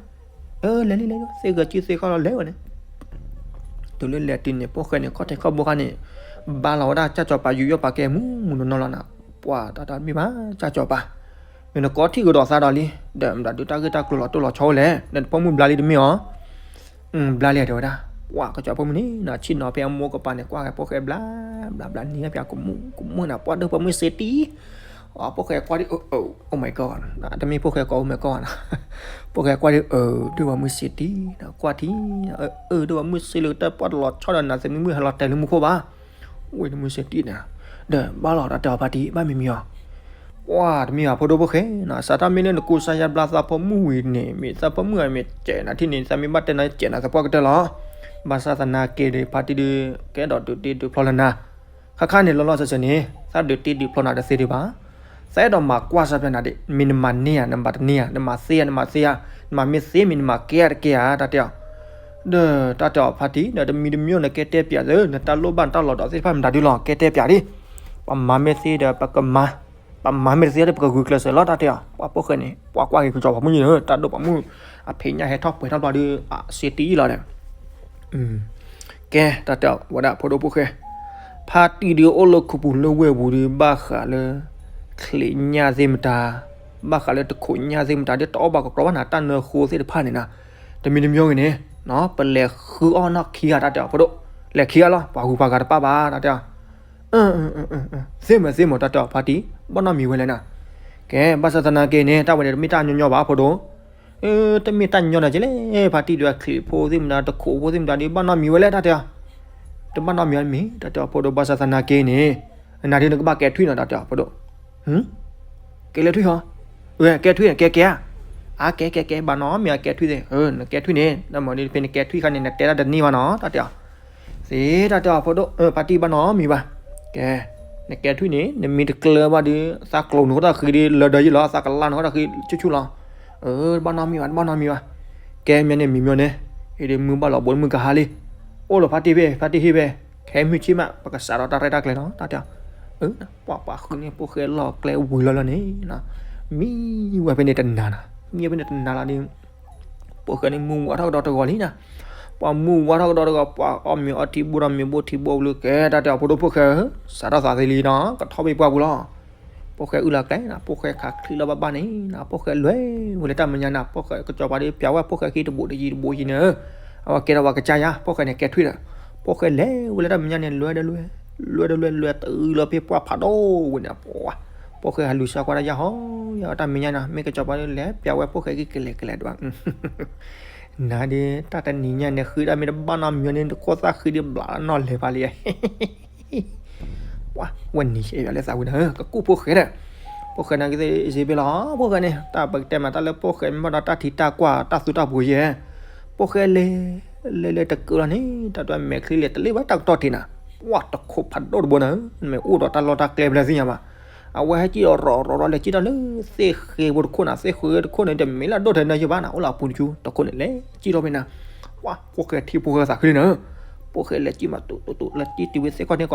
အၢ လဲၤလံလဲၤလံ သ့ၣ်ဂဲၤစုသ့ၣ်ခီလီၤလဲၤဝဲန့ၣ်, တုၤလၢလဲၤတုၤန့ၣ် ဖိၣ်ဃဲန့ၣ် ခီၣ်ထံးခီၣ်ဘိခါန့ၣ်, ဘါလီၤဝဲဒၣ်ကၢ်စီၤပၤယူးယီၣ်ပာ်ကဲမူမူနီၢ်နီၢ်လီၤနၤ, ပှၤတၢ်တၢ်မ့ၢ်ဘၣ်ကၢ်စီၤပၤ, မ့ၢ်နကိးထံၣ်ကဒီးသးဒီးလံ, ဒီးမတၤဒုးတၢ်ဂ့ၢ်တၢ်ကျိၤလီၤတိၢ်လီၤဆီဝဲလဲၣ်, နဖိမုၣ်ဘျါလံတမ့ၢ်အီၤ ဘျါလံတဲဝဲဒၣ်, ပှၤကစီၤဖိမုၣ်န့ၣ် ဆ့ၣ်နီၤဖဲအမိၢ်ကပၤန့ၣ် ကွၢ်က့ၤဖိၣ်ဃဲဘျါ, ဘျါဘျါနံၤဖဲအကမူၣ်ကမူၣ်နၤ ပှၤဒိၣ်ဖိမုၣ်စ့တံ အဖိၣ်ဃဲကွၢ်ဒ်အၢ Oh my god, တမ့ၢ်ဖိၣ်ဃဲကိး Oh my god နီၤ, ဖိၣ်ဃဲကွၢ်ဒ်အၢ ဒိၣ်ဘၣ်မုၣ်စ့တံ ကွၢ်ထံ အၢ ဒိၣ်ဘၣ်မုၣ်စ့လၢတၢ်ပှၢ်တလီၤဆီဒီးနၤ သမံမုၣ်ဟဲလီၤတဲာ်လၢမူခိၣ်ဘၣ်, ဝဲမုၣ်စ့တံန့ၣ်, ဒီးဘၣ်လီၤတၢ်တဲအီၤဖါတံၢ် ဘၣ်မံၤမံၤအီၤ ပှၤတမ့ၢ်ဘၣ်ဖိဒိၣ်ဖိၣ်ဃဲနီၤ, စးထီၣ်မ့ၢ်လၢနကိးစါယါဘျါသးဖိမုၣ်ဝံၤန့ၣ် မ့ၢ်သးဖိမုၣ်အမ့ၢ်စဲးနၤထံၣ်န့ၣ် သးမ့ၢ်ဘၣ်တဲနၤစဲးနၤသပှၢ်ကတၢၢ်လီၤ, ဘၣ်ဆၣ်သနာ်က့ဒီး ဖါတံၢ်ဒုး ကအဲၣ်ဒိးဒုးတ့ဒုးဖျီလၢနၤ, ခါခါန့ၣ်လီၤလီၤဆဲးဆဲးန့ၣ် သးဒုးတ့ဒုးဖျီနၤတသ့ဒံးဘၣ်, သးအဲၣ်ဒိးမၤကွၢ်စၢ်ဖဲနၤဒံး မ့ၢ်နမၤန့ၢ်ဧါ နမၤတန့ၢ်ဧါ နမၤသ့ဧါ နမၤသ့ဧါ, နမၤမ့ၢ်သ့မ့ၢ်နမၤကဲဧါတကဲဧါ တၢ်တဲအီၤ ဒီးတၢ်တဲအီၤဖါတံၢ် ဒီးတမံၤတမံၤနကဲတဲပၠးသ့ နတၢ်လိၣ်ဘၣ်နတၢ်လီၤဒီးသ့ၣ်တဖၣ်မတၤဒုလီၤ ကဲတဲပၠးဒံး, ပှၤမၤမ့ၢ်သ့ဒီးပကမၤ, ပှၤမၤမ့ၢ်တသ့ဒီးပကဂုာ်ကျဲးစၢးလီၤ တၢ်တဲအီၤ, ပှၤဖိၣ်ဃဲန့ၣ် ပှၤကွၢ်က့ၤကစီၤပၤဖိမုၣ်န့ၣ် တၢ်ဒိၣ်ပှၤမုၣ်, အဖံးညၣ်ဟဲထီၣ်ပှဲၤထီၣ်ဘျီဒီး အစ့တံလီၤဒီး ကဲ တၢ်တဲအီၤဝဲဒၣ်ဖိဒိၣ်ဖိၣ်ဃဲ, ဖါတံၢ်ဒုးအိၣ်လၢခူပူၤလၢဝဲၢ်ပူၤဒုး ဘၣ်ဃးလၢ ချံးညၣ်သ့ၣ်မတၤ, ဘၣ်ဃးလၢတခိးညၣ်သ့ၣ်မတၤ ဒ်တအီၣ်ဘၣ်ကကြီဘၣ်နၤ တၢ်နၢဃိသ့ၣ်တဖၣ်န့ၣ်နၤ, တမံၤတမံၤဂ့ၤန့ၣ်, ပလဲၤဃုအီၣ်နီၢ်ခံဂၤ တၢ်တဲအီၤဖိဒိၣ်, လဲၤခံဂၤလီၤ ပှၤဂုၤပှၤဂၤတပၣ်ဘၣ် တၢ်တဲအီၤ, သ့ၣ်မးသ့ၣ်မး တၢ်တဲအီၤဖါတံၢ် ဘၣ်နီတမံၤဝဲလဲၣ်နၤ, ကဲ ဘၣ်ဆၣ်သနာ်က့န့ၣ် တၢ်ဝဲန့ၣ်တမ့ၢ်တၢ်ညီညီဘၣ်ဖိဒိၣ် တမ့ၢ်တၢ်ညီညီဒီးကလဲၣ်, ဖါတံၢ်ဒုးအချံးဖိသ့ၣ်မတၤ တခိးဖိသ့ၣ်မတၤဒုး ဘၣ်နီတမံၤဝဲလဲၣ် တၢ်တဲအီၤ, တဘၣ်နီတမံၤအမံၤ တၢ်တဲအီၤဖိဒိၣ် ဘၣ်ဆၣ်သနာ်က့န့ၣ်, နၤဒုးနကဘၣ်ကဲထွံၣ်နီၤ တၢ်တဲအီၤဖိဒိၣ်, ကဲလၢထွံၣ်ဟီ, ကဲထွံၣ် ကဲကဲဧါ, အကဲကဲကဲ ဘၣ်နီတမံၤအကဲထွံၣ်သ့ၣ်, နကဲထွံၣ်န့ၣ် နမ့ၢ်ဒ်ဖဲနကဲထွံၣ်ခါန့ၣ် နတဲတၢ်တန့ၢ်ဘၣ်နီၤ တၢ်တဲအီၤ သ့တၢ်တဲအီၤဖိဒိၣ် ဖါတံၢ်ဘၣ်နီတမံၤဘၣ်, ကဲ, နကဲထွံၣ်န့ၣ် နမ့ၢ်တကျၢဘၣ်ဒီး သးကျိးနဃိတၢ်ဃံဒီး လၢဒၢယံလီၤ သးကလၢနဃိတၢ်ဃံဆူၣ်ဆူၣ်လီၤ, တဘၣ်နီတမံၤဘၣ် တဘၣ်နီတမံၤဘၣ်, ကဲမ့ၢ်န့ၣ်မံၤမ့ၢ်န့ၣ်, အံၤဒ်မုၢ်ဘၣ်လီၤဘိမုၢ်ကဟါလံ, အိၣ်လီၤဖါတံၢ်ဖဲ ဖါတံၢ်ဟံၣ်ဖဲ, ခဲမုၢ်ဆ့ၣ်မး ပကစးထီၣ်တၢ်ရဲၣ်တၢ်ကျဲၤနီၤ တၢ်တဲအီၤ, ပှၤပှၤဃုန့ၢ်ဖိၣ်ဃဲလီၢ်ကျဲဝံၤလီၤလီၤန့ၣ်, မံဝဲဖဲန့ၣ်တနၤနီၤ မံဝဲဖဲန့ၣ်တနၤလီၤဒီး ဖိၣ်ဃဲန့ၣ်မုၢ်ဝါထီၣ်ကဒီးတဂီၤလံနၤ, ပှၤမုၢ်ဝါထီၣ်ကဒီးတဂီၤ ပှၤအီၣ်မ့ၤအီထံဘိဒီးမ့ၤဘိထံဘိဝံၤလၢကဲ တၢ်တဲအီၤဖိဒိၣ်ဖိၣ်ဃဲဧၢ, စးထီၣ်သးသ့လံနီၤ ကထီၣ်ဘ့ၣ်ပှၢ်ပူၤလီၤ, ဖိၣ်ဃဲအုၣ်လီၤကျဲနၤ ဖိၣ်ဃဲခးချံလီၤဘၣ်ဘၣ်န့ၣ်နၤ ဖိၣ်ဃဲလဲၤဝဲလၢတၢ်မဲာ်ညါနၤ ဖိၣ်ဃဲကစီၤပၤဒီးပျးဝဲဖိၣ်ဃဲခံတဘိးတယံၤတဘိးယံၤန့ၣ်, အဝဲကဲထီၣ်ပှၤကစၢ်ယါ ဖိၣ်ဃဲန့ၣ်ကဲထွံၣ်ဒီး, ဖိၣ်ဃဲလဲၤဝဲလၢတၢ်မဲာ်ညါန့ၣ် လဲၤဒီးလဲၤ, လဲၤဒီးလဲၤ လဲၤတုၤလီၤဖဲပှၢ်ဖးဒိၣ်ဝဲန့ၣ် ပှၤ, ဖိၣ်ဃဲဟးလူၤစၢ်ကွၢ်တၢ်ယါဟီ, ယါတၢ်မဲာ်ညါနၤ မ့ၢ်ကစီၤပၤဒုးလဲၤပျးဝဲဖိၣ်ဃဲခံကလဲၤကလဲၤဒံးဘၣ် နၤဒုး တၢ်တနံၤညါန့ၣ် ဃုတၢ်မ့ၢ်တဘၣ်နီတမံၤန့ၣ် တခိၣ်သၣ်ဃံဒုးဘျးနီၢ်လဲၤဖးလံ, ပှၤဝဲနံၤယဲလၢသးဝံၤနၤဧၢ ကကူၣ်ဖိၣ်ဃဲဒီး, ဖိၣ်ဃဲန့ၣ်ကသ့စ့ဘ့ၣ်လီၤ ဖိၣ်ဃဲန့ၣ် တၢ်ပကတဲမးတၢ်လၢဖိၣ်ဃဲမ့ၢ်ဘၣ်ဒီး တၢ်ထံတၢ်ကွၢ်တၢ်သူတၢ်ပူၤယဲ, ဖိၣ်ဃဲလဲၤ, လဲၤလဲၤတကုးလီၤန့ၣ် တၢ်တမဲာ်ချံလဲၤတလ့ၣ်ဘၣ်တၢ်ကတီၢ်ထံးနၤ, ပှၤတခိးဖးဒိၣ်တဘိနၤဧၢ နမ့ၢ်အိၣ်ဒီးတၢ်လီၢ်တၢ်ကျဲဖဲလဲၣ်သ့ၣ်ညါဘၣ် အဝဲဟဲစံၣ်ဒီးရီၤရီၤရီၤ လဲၤစံၣ်ထီၣ်လၢသ့ၣ်ဃ့ဖိတခိၣ်နၤ သ့ၣ်ဃ့တခိၣ်န့ၣ် တမ့ၢ်လၢအဒိၣ်ထဲနၢယဲဘၣ်နၤ အိၣ်လၢအပူၤတဆူ တခိၣ်န့ၣ် လဲၤစံၣ်ထီၣ်ဖဲနၤ, ပှၤဖိၣ်ဃဲထံဖိၣ်ဃဲသးခုလံနၤ, ဖိၣ်ဃဲလဲၤစံၣ်မးတူတူတူ လဲၤစံၣ်တုၤဝဲသ့ၣ်ခီၣ်ထံးကီး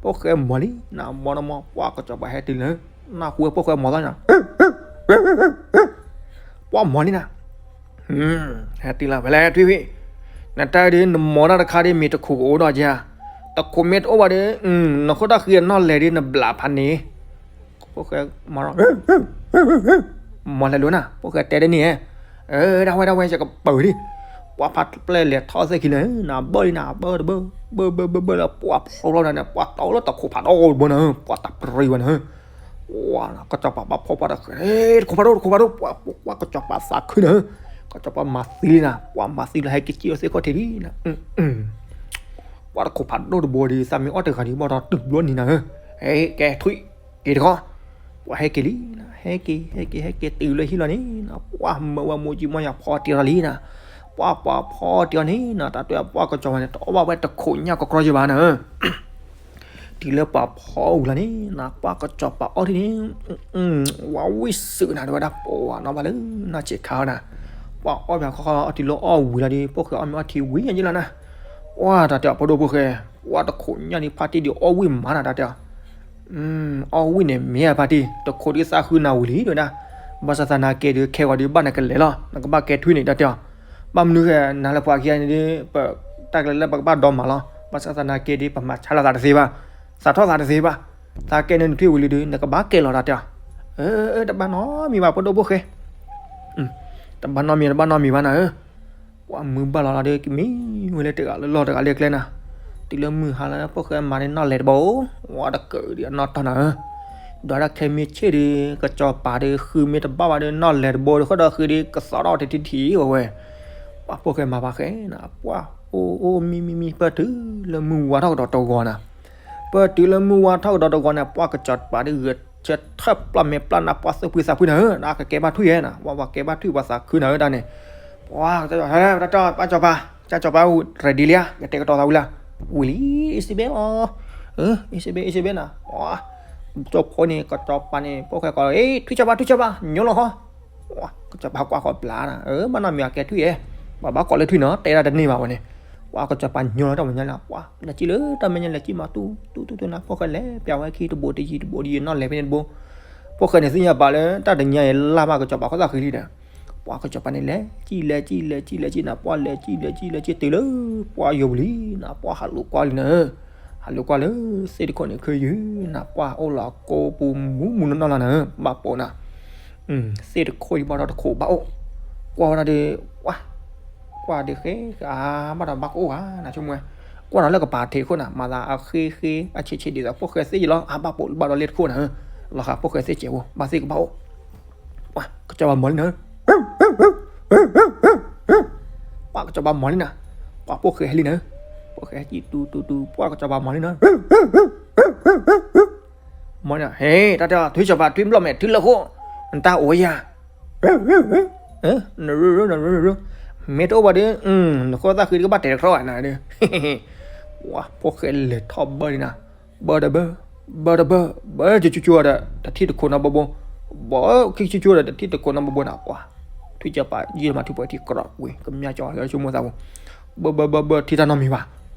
ဖိၣ်ဃဲမီၤလံနၤ မီၤနီၤမီၤ ပှၤကစီၤပၤဟဲတုၤလၢ နၢ်ဟူဝဲဖိၣ်ဃဲမီၤသီနၤ ပှၤမီၤလံနၤ, ဟဲတုၤလၢဖဲလဲၣ်ထွံၣ်ဖံ, နတၢ်ဒုးနမီၤတၢ်တခါဒ်မ့ၢ်တခိးကအိၣ်ဒီးက့ဧါ, တခိးမ့ၢ်တအိၣ်ဘၣ်ဒီး နခိၣ်တၢ်ဃံအနီၢ်လဲၤဒ်နဘျးဖးန့ၣ်, ဖိၣ်ဃဲမီၤလီၤ မီၤလဲၤလိာ်နၤ ဖိၣ်ဃဲတဲဒ်န့ၣ်, ဒၣ်ဝဲဒၣ်ဝဲ ယကပၢၤဒံး, ပှၤဖးပျဲၢ်လဲၤထီၣ်သ့ၣ်ခံလၢနၤ ဘၢၣ်လံနၤ ဘၢၣ်တဘၢၣ်, ဘၢၣ်ဘၢၣ်ဘၢၣ်ဘၢၣ်လၢ ပှၤဖျိလီၤနၤန့ၣ် ပှၤတီလၢတခိးဖးဒိၣ်တဘိနၤ, ပှၤတပြံဝဲနၤ ပှၤကစီၤပၤဘၣ်ဖီၣ်ပှၤတဃဲ တခိးဖးဒိၣ် တခိးဖးဒိၣ် ပှၤ ပှၤကစီၤပၤသးခုနၤ, ကစီၤပၤမၤသံလံနၤ ပှၤမၤသံလၢဟဲက့ၤစံၣ်အီၤသ့ၣ်ခီၣ်ထံးလံနၤ, ပှၤတခိးဖးဒိၣ်တဘိဒီး သးမ့ၢ်အီၣ်တဂၤဒံးဘၣ်ဒီးတုၤဘျီနံၤနၤဧၢ, ဟဲကဲထွံၣ် က့ၤတခီ, ပှၤဟဲက့ၤလံနၤ ဟဲက့ၤ ဟဲက့ၤ ဟဲက့ၤတုၤလၢဟံၣ်လီၤန့ၣ်နၤ ပှၤမၢဝဲမိၢ်ကံမိၢ်ယၤဖီတံၢ်ထီၣ်လံနၤ, ပှၤပှၤဖီတံၢ်ထီၣ်န့ၣ်နၤ တၢ်တဲပှၤကစီၤပၤန့ၣ် တအီၣ်ဘၣ်ဝဲတခိးညၣ်ကကြီယဲဘၣ်နၤ တ တုၤလၢပှၤဖီအီၣ်ဝံၤလီၤန့ၣ် နပှၢ်ကစီၤပၤအီထံန့ၣ် ဝါဝံၣ်စုးနၤ တဲဝဲဒၣ် ပှၤနီၣ်ဘၣ်လၢနီၢ်ဆံးခါအီၤနၤ, ပှၤအီၣ်ဘၣ်ခီခီ အီထံလၢအီၣ်ဝံၤလီၤဒီး ပိၢ်ဃဲအီၣ်မ့ၤအီထံဝံၤယဲလီၤနၤ, ပှၤတၢ်တဲအီၤ ဖိဒိၣ်ဖိၣ်ဃဲ, ပှၤတခိးညၣ်ဒ်ဖါတံၢ်ဒ်အီၣ်ဝံၣ်မးနၤ တၢ်တဲအီၤ အီၣ်ဝံၣ်န့ၣ်မ့ၢ်အဖါတံၢ် တခိးဒ်သးဃုနၤဝံၤလံ တဲဝဲဒၣ်, ဘၣ်ဆၣ်သနာ်က့ဒီး ခဲဂီၤဒီးဘၣ်နကလဲၤလီၤ နကဘၣ်ကဲထွံၣ်န့ၣ် တၢ်တဲအီၤ, ဘၣ်မနုၤဃဲ နၤလၢပှၤခံဂၤန့ၣ်ဒီး ပတၢ်ကလဲၤလၢပကဘၣ်ဒီမးလီၤ, ဘၣ်ဆၣ်သနာ်က့ဒီး ပမၤဆါလီၤသးတသ့ဘၣ်, သးထီၣ်သးတသ့ဘၣ်, သးကဲန့ၣ်နထွံၣ်ဝံၤလံဒီး နကဘၣ်ကဲလီၤ တၢ်တဲအီၤ, အၢ တဘၣ်နီတမံၤဘၣ် ဖိဒိၣ်ဖိၣ်ဃဲ တဘၣ်နီတမံၤ တဘၣ်နီတမံၤဘၣ်နၤဧၢ, ပှၤမုၢ်ဘၣ်လီၤလီၤဒီး ကမံဝဲလၢတဂၤလၢလီၢ်တဂၤလၢကျဲနၤ, တုၤလၢမုၢ်ဟါလီၤ ပိၢ်ဃဲမၤန့ၢ်နီၣ်လဲၤတဘိ, ဝါတကၢးဒီးအနီၣ်တီၢ်နၤဧၢ, ဒီးဒၣ်ခဲမ့ၢ်ဆ့ၣ်ဒီး ကစီၤပၤဒီးဃုမ့ၢ်တဘၣ်ဘၣ်ဒီး နီၣ်လဲၤတဘိဒီး ဃီဒီးဃုဒီး ကသီထီၣ်တထံထံဝဲဝဲ, ပှၤပိၢ်ဃဲမၤဘၣ်ဃဲနၤ, ပှၤအိၣ်အိၣ်မံမံမံ ပၢၢ်တုၤလၢမုၢ်ဝါထီၣ်ကဒီးတဂီၤနၤ ပၢၢ်တုၤလၢမုၢ်ဝါထီၣ်ကဒီးတဂီၤန့ၣ် ပှၤကစီၤပၤဒီးဂဲၤဆၢထၢၣ်ပျၢ်မဲာ်ပျၢ်နါ ပှၤသူၣ်ဖှံသးဖှံနၤဧၢ, နကကဲဘၣ်ထွံၣ်ဧဲနၤ, ပှၤပှၤကဲဘၣ်ထွံၣ်ပှၤသးခုနၤဧၢ တၢ်န့ၣ်, ပှၤ တၢ်စီၤပၤ စီၤပၤ ready လံဧါ, ကတဲာ်ကတီၤသးဝံၤလံ, ဝံၤလံ အ့စ့ဘဲလီၤ, အ့စ့ဘဲ အ့စ့ဘဲနၤ, ပှၤ ကၠီဖိန့ၣ် ကစီၤပၤန့ၣ် ပိၢ်ဃဲကိးလီၤ ထွံၣ်စီၤပၤ ထွံၣ်စီၤပၤ ညိလီၤဃီ ကစီၤပၤကွၢ်ဃီဘျါနၤ, ဘၣ်နီတမံၤအကဲထွံၣ်ဧဲ, ပှၤဘၣ်ကိးလၢထွံၣ်နီၤ တဲဒၣ်တန့ၢ်ဘၣ်ဝဲန့ၣ်, ပှၤကစီၤပၤညိလီၤတၢ်မဲာ်ညါလံ, ပှၤလဲၤစံၣ်လၢတၢ်မဲာ်ညါ လဲၤစံၣ်မး တူတူတူတူနၤ, ပိၢ်ဃဲလဲၤပျးဝဲခံတဘိတယံၤ တဘိတယံၤ နီၣ်လဲၤဖဲန့ၣ်တဘိ, ပိၢ်ဃဲန့ၣ်သ့ၣ်ညါပာ်လၢတၢ်တညါအံၤ လၢ်ဘၣ်ကစီၤပၤခိၣ်သၣ်ဃံလံဒီး, ပှၤကစီၤပၤန့ၣ်လဲၤစံၣ်လဲၤစံၣ်လဲၤစံၣ်လဲၤစံၣ်နၤ, ပှၤလဲၤစံၣ်လဲၤစံၣ်လဲၤစံၣ်လဲၤစံၣ်တုၤလၢ ပှၤယိၤပူၤလံနၤ, ပှၤဟးလိာ်ကွၢ်လံနၤ, ဟးလိာ်ကွၢ်လၢသ့ၣ်တခိၣ်န့ၣ် ခ့ယုၢ်နၤ, ပှၤအိၣ်လီၤကိးပူၤမူးမူးနီၢ်နီၢ်လီၤနၤ, ဘၣ်ပိာ်နၤ သ့ၣ်တခိၣ်အံၤဘၣ်ဒီးတခိးဘၣ်အိၣ်, ကွၢ်ဝဲဒၣ်ဒီး, ကွၢ်ဒီးဃ့ဃာ် ဘၣ်ဒီးဘၣ်ကအိၣ်ဧါနၤဆိကမိၣ်ဝဲ, ကွၢ်ဒီးလၢကပၤထံးခိၣ်နၤ မၤသးအဃ့ဃ့ အဆံးဆံးဒ်သိးပိၢ်ဃဲသ့ၣ်ယံၤလီၤ, အဘၣ်ပိာ်ဘၣ်ဒီးလ့ၣ်တခိၣ်နၤ, လီၤဃာ်ပိၢ်ဃဲသ့ၣ်စဲးဖိ ဘၣ်သ့ၣ်ကဘၣ်အိၣ်, ပှၤကစီၤပၤမၤလံနၤ ပှၤကစီၤပၤမၤလံနၤ, ပှၤပိၢ်ဃဲဟဲလံနၤ, ပိၢ်ဃဲဟဲစံၣ်တူတူတူ ပှၤကစီၤပၤမၤလံနၤ, မၤနၤ, ဟဲ တၢ်တဲ ထွံၣ်စီၤပၤ ထွံၣ်ဘျီၣ်မဲာ် ထွံၣ်လၢၢ်ခိၣ်, နတၢ်အိၣ်ဝဲယၤ, နရၢရၢ နရၢရၢ, မ့ၢ်တအိၣ်ဘၣ်ဒီး နခိၣ်သၣ်ဃံတကဘၣ်တဲာ်တချီဘၣ်နၤဒီး, ပှၤပိၢ်ဃဲလဲၤထီၣ်ဘၢလံနၤ, ဘၢတဘၢ, ဘၢတဘၢ, ဘၢကၠူကၠူဒီး တထံၣ်တခိးနီတဘိဘိ, ဘၢခံကၠူကၠူဒီး တထံၣ်တခိးနီတဘိဘိနၤ, ပှၤ ထွံၣ်စီၤပၤ ယံာ်မးထွံၣ်ပှဲၤထံကရီးဝံၤ ကမျၢၢ်ကၠီၤဟဲဆိကမိၣ်သးပူၤ, ဘၢဘၢဘၢဘၢ ထံၣ်တၢ်နီတမံၤဘၣ်,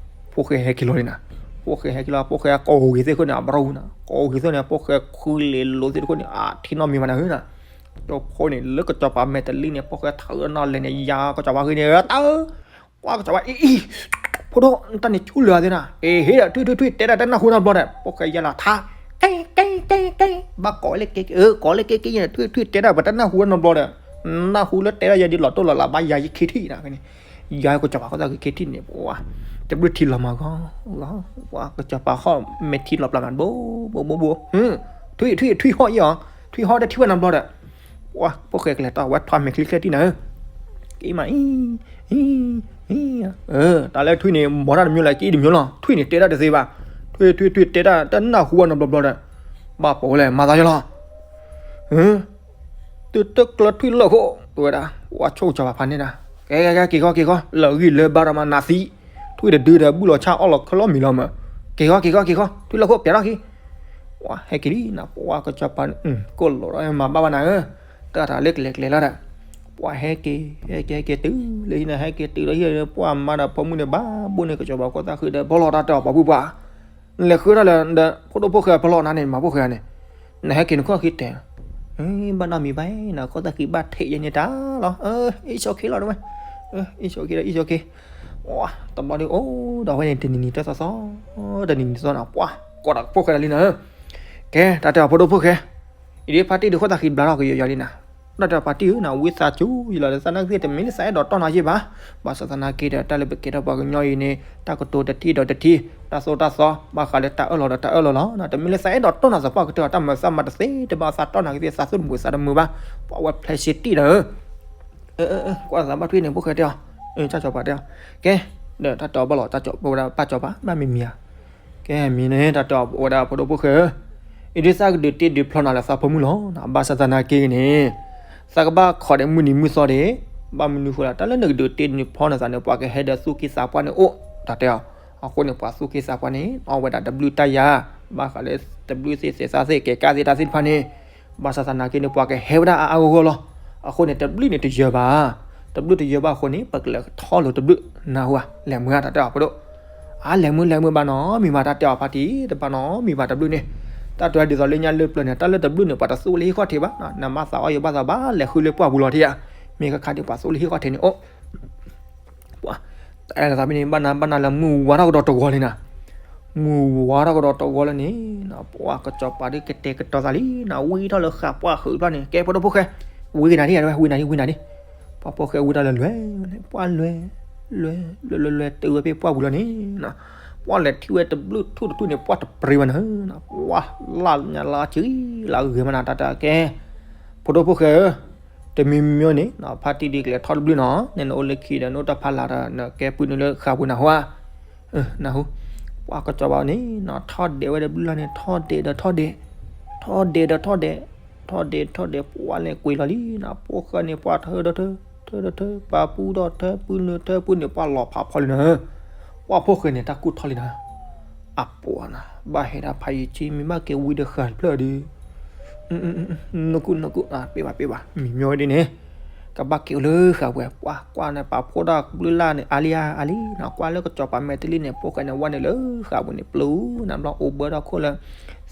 ဖိၣ်ဃဲဟဲက့ၤလီၤလံနၤ, ဖိၣ်ဃဲဟဲက့ၤလီၤ ဖိၣ်ဃဲကိးဂ့ၤသ့ၣ်ခိၣ်န့ၣ် အဘြီဝံၤနၤ, ကိးဂ့ၤသ့ၣ်န့ၣ် ဖိၣ်ဃဲဃုလ့ၤလိာ်သ့ၣ်တခိၣ်န့ၣ် အထံၣ်နီတမံၤဘၣ်နၤဧၢနၤ, ကၠီဖိန့ၣ် လၢကစီၤပၤမဲာ်တလံန့ၣ် ဖိၣ်ဃဲထးအၢနီၢ်လဲၤန့ၣ် ယၤကစီၤပၤဃ့န့ၣ် တၢ် ပှၤကစီၤပၤအံၤအံၤ, ဖိဒိၣ် တၢ်န့ၣ်ဆူၣ်လၢာ်သ့နၤ, အ့ ဟ့ၣ်ဒီး ထွံၣ်ထွံၣ်ထွံၣ် တဲဒၣ်တနၢ်ဟူနီတဘျီဒီး ဖိၣ်ဃဲယါလီၤထါ, ကဲကဲကဲကဲ, ဘၣ်ကိးလၢကဲကဲ အၢ ကိးလၢကဲကဲယဲန့ၣ် ထွံၣ်ထွံၣ်တဲဒၣ်ပတနၢ်ဟူနီတဘျီဒီး, နၢ်ဟူလၢတဲဒၣ်ယဲဒ်လီၤတိၢ်လီၤလးဘၣ်ယၤယခ့ထံၣ်နၤန့ၣ်, ယၤကစီၤပၤဃီသးကခ့ထံၣ်န့ၣ် ပှၤ တဘျုးထံလီၤမၤဂီၤ, ပှၤကစီၤပၤဃီမဲာ်ထံလီၤပျၢ်မးဘိဘိဘိဘိ, ထွံၣ်ထွံၣ်ထွံၣ်ဟီၣ်အံၤအီၤ, ထွံၣ်ဟီၣ်တထံၣ်ဝဲနီတဘျီဒီး ပှၤဖိၣ်ဃဲကလဲၤတီၢ်ဝဲထွါမဲာ်ချံချဲထံၣ်နၤဧၢ, က့ၤမးအံၤ, အံၤ, အံၤ, တၢ်လၢထွံၣ်န့ၣ် မၤတၢ်တမျိုးလၢက့ၤတမျိုးလီၤ, ထွံၣ်န့ၣ်တဲတၢ်တသ့ဘၣ်, ထွံၣ်ထွံၣ်ထွံၣ်တဲတၢ်တနၢ်ဟူဝဲနီတဘျီဘျီဒီး, ဘၣ်ပိာ်ဝဲလဲၣ် မၤသးယလီၤ, တုၤတကျၢၤထွံၣ်လၢၢ်ခိၣ် တဲဝဲဒၣ်, ပှၤဆိကစီၤပၤဖးန့ၣ်ဒၣ်, ကဲကဲကဲ က့ၤဃီက့ၤဃီ လၢာ်ဂံၢ်လၢာ်ဘါဒီးမၤနးသံ, ထွံၣ်တဒုဒီး ဘုၣ်လီၤဆၣ်အီၣ်လီၤခဲလီၤမံၤလီၤမး, က့ၤဃီက့ၤဃီက့ၤဃီ ထွံၣ်လၢၢ်ခိၣ်ပျဲထီၣ်ခံ ပှၤဟဲက့ၤလံနၤ, ပှၤကစီၤပၤန့ၣ် ကိးလီၤဒီးမၤဘၣ်ဘၣ်နၤဧၢ, တၢ်တၢ်လၢကလဲၤကလဲၤလီၤဒီး, ပှၤဟဲက့ၤ ဟဲက့ၤဟဲက့ၤတုၤလၢဟံၣ်န့ၣ် ဟဲက့ၤတုၤလၢဟံၣ်န့ၣ် ပှၤမၤဒီးဖိမုၣ်န့ၣ် ဘၣ်ဘိန့ၣ် ကစီၤပၤခိၣ်သၣ်ဃံဒီး ဘီလီၤတၢ်တဲအီၤပှၤပုၢ်ပှၢ်, နလဲၤဃုထီၣ်လၢဒီး ဖိဒိၣ်ဖိၣ်ဃဲအဖီလီၤနၤန့ၣ် မၤဖိၣ်ဃဲန့ၣ်, နဟဲက့ၤနခိၣ်ဃံတဲာ် ဘၣ်နီတမံၤဘၣ်နီၤ ခိၣ်သၣ်ဃံဘၣ်ထဲးယဲန့ၣ်တၢ်လီၤ, အ့ၣ်ဆိးခ့လီၤတဝဲ, အ့ၣ်ဆိးခ့လီၤ အ့ၣ်ဆိးခ့, တဘျီဒီး အိၣ်ဒီးဝဲန့ၣ် တနံၤနံၤတသီသီ, တနံၤနံၤတသီနၤ ပှၤ ကိးဒီးဖိၣ်ဃဲလီၤလံနၤ, ကဲ တၢ်တဲအီၤဖိဒိၣ်ဖိၣ်ဃဲ, အံၤဒ်ဖါတံၢ်ဒုးခိၣ်သၣ်ဃံဘျါထီ၁ကယီယီလံနၤ, တၢ်တဲအီၤဖါတံၢ်ဧၢနၤ ဝံသးစူၤယလီၤလၢသးနာ်က့ တမ့ၢ်လၢသးအဲၣ်ဒိးတီၢ်နၤယဲဘၣ်, ဘၣ်ဆၣ်သနာ်က့ဒီး တၢ်လၢပကဲထီၣ်ပှၤကညီအံၤန့ၣ် တၢ်ကတိၤတထံၣ်ဒီးတထံၣ်, တၢ်သိၣ်တၢ်သီ ဘၣ်ဃးလၢတၢ်အၢၣ်လီၤဒီးတၢ်အၢၣ်လီၤလီၤ, တမ့ၢ်လၢသးအဲၣ်ဒိးတီၢ်နၤသပှၢ်ကတၢၢ် တၢ်မၤသးမၤတသ့တဘၣ် သးတီၢ်နၤကသ့ သးသူၣ်တမုာ်သးတမုာ်ဘၣ်, ပှၤဝဲဖျဲးစ့တံၢ်ဒီး ကွၢ်သးဘၣ်ထွံၣ်န့ၣ် ဖိၣ်ဃဲတဲအီၤ, တၢ်စီၤပၤတဲအီၤ, ကဲ, ဒီးတၢ်တဲအီၤဘၣ်လီၤ တၢ်စီၤပၤဝဲဒၣ်ပၢ်စီၤပၤ ဘၣ်မံၤမံၤဧါ, ကဲမံၤန့ၣ် တၢ်တဲအီၤဝဲဒၣ်ဖိဒိၣ်ဖိၣ်ဃဲဧၢ, အံၤဒ်သးကဒုးတ့ဒုးဖျီနၤလၢသးဖိမုၣ်လီၤ, ဘၣ်ဆၣ်သနာ်က့န့ၣ် သးကဘၣ်ခိးဒီးမုၢ်နံၤမုၢ်သီဒီး, ဘၣ်မနုၤဃိလၢ တၢ်လၢနကဒုးတ့ဒုးဖျီနၤသးန့ၣ် ပှၤကဟဲဒီးသူၣ်က့သးပှၢ်န့ၣ်အိၣ်, တၢ်တဲအီၤ, အဃိန့ၣ် ပှၤသူၣ်က့သးပှၢ်န့ၣ် အီၣ်ဝဲဒၣ်တဘျုးတၢ်ယၤ ဘၣ်ဃးလၢတဘျုးသ့ၣ်သဲးသးသ့ၣ်ကဲကါသ့ၣ်တၢ်သ့ၣ်တဖၣ်န့ၣ်, ဘၣ်ဆၣ်သနာ်က့န့ၣ် ပှၤကဟဲဝဲဒၣ်အါအါဂီၢ်ဂီၢ်လီၤ. အဃိန့ၣ် တဘျုးန့ၣ်တယၢၤဘၣ်, တဘျုးတယၢၤဘၣ်အဃိန့ၣ် ပကလဲၤထီၣ်လိာ်တဘျုးနၢ်ဟူဧါ, လဲၤမုာ်ဧါ တၢ်တဲအီၤဖိဒိၣ်. အါ လဲၤမုာ် လဲၤမုာ်ဘၣ်နီတမံၤဘၣ် တၢ်တဲအီၤဖါတံၢ်, တဘၣ်နီတမံၤဘၣ်တဘျုးန့ၣ်. တၢ်တဲဒ်သိးလၢညါလၢပျၢၤန့ၣ် တၢ်လၢတဘျုးန့ၣ် ပှၤတသူဝဲလၢဟံၣ်ခီၣ်ထံးဘၣ်, နမၤသးအီၣ်ယဘၣ်သးဘၣ် လဲၤဃုလၢပှၢ်ပူၤလီၤထံဧါ. မ့ၢ်ခါခါဒ်ပှၤသူဝဲလၢဟံၣ်ခီၣ်ထံးန့ၣ်အိၣ် ပှၤ တၢ်အဲၣ်လီၤသးဖဲန့ၣ် ဘၣ်နၤဘၣ်နၤလၢမုၢ်ဝါထီၣ်ကဒီးတဂီၤလံနၤ, မုၢ်ဝါထီၣ်ကဒီးတဂီၤလၢန့ၣ်, ပှၤကစီၤပၤဒ်ကတဲာ်ကတီၤသးလံနၤ, ဝံထီၣ်လၢဃာ်ပှၢ်ဃုာ်တဖျၢၣ်န့ၣ် ကဲဖိဒိၣ်ဖိၣ်ဃဲ, ဝံကနၤဒ်ယၤဝဲ ဝံနၤဒ် ဝံနၤဒ်. ပှၤဖိၣ်ဃဲဝံထီၣ်လၢလွဲၢ်န့ၣ် ပှၢ်လွဲၢ်, လွဲၢ် လွဲၢ် လွဲၢ် လွဲၢ် တုၤဝဲဖဲပှၢ်ပူၤလီၤန့ၣ်, ပှၢ်လဲၤထံၣ်ဝဲတဘျုးထူၣ်တထူၣ်န့ၣ် ပှၢ်တပျ့ၤဘၣ်နၤ, ပှၢ်လၢညါလၢအစုလၢအဂ့ၤမးနၤ တၢ်တဲကဲ ဖိဒိၣ်ဖိၣ်ဃဲဧၢ, တမံၤမံၤန့ၣ် ဖါတံၢ်ဒ်ကလဲၤထီၣ်တဘျုးနီၤ, နနအိၣ်လၢခံဒီး နအိၣ်တၢ်ဖးလၢ်ဒီး နကဲပုၢ်နုာ်လၢဃာ်ပူၤနၢ်ဟူဧါ. နၢ်ဟူ, ပှၤကစီၤပၤန့ၣ် ထီၣ်ဒဲးဝဲတဘျုးလၢ်န့ၣ် ထီၣ်ဒဲးဒီးထီၣ်ဒဲး, ထီၣ်ဒဲးဒီးထီၣ်ဒဲး, ထီၣ်ဒဲးထီၣ်ဒဲး ပှၢ်လဲၤကွံာ်လီၤလံနၤ, ဖိၣ်ဃဲန့ၣ် ပှၢ်ထၢဒီးထၢ, ထၢဒီးထၢ, ပှၤပူထီၣ်ထၢပုၢ်နုာ် ထၢပုၢ်နုာ် ပှၢ်လီၤဖးဖီလံနၤ, ပှၢ်ဖိၣ်ဃဲန့ၣ် တၢ်ကူၣ်ထီၣ်လံနၤ, အပှၤနၤ, ဘၣ်ဟဲဒၣ်ဖးယံာ်ကံ မ့ၢ်ဘၣ်ကဲဝံတဃာ်တဖျၢၣ်ဒီး နကူၣ်နကူၣ် ပ့ၢ်ဘၣ်ပ့ၢ်ဘၣ် မံၤမံၤဒ်န့ၣ်, ကဘၣ်က့ၤအိၣ်လၢဃာ်ပူၤ ပှၤကွၢ်န့ၣ် ပာ်ဖှိၣ်ဒၣ်တဘျုးလၢ်န့ၣ် အါလံဧါ အါလံနၤ, ကွၢ်လၢကစီၤပၤမဲာ်တလံန့ၣ် ဖိၣ်ဃဲန့ၣ် ဝဲန့ၣ်လၢဃာ်ပူၤန့ၣ် ပျူၤနၤ ဘျီအိၣ်ဘၢထီၣ်ခိၣ်လၢ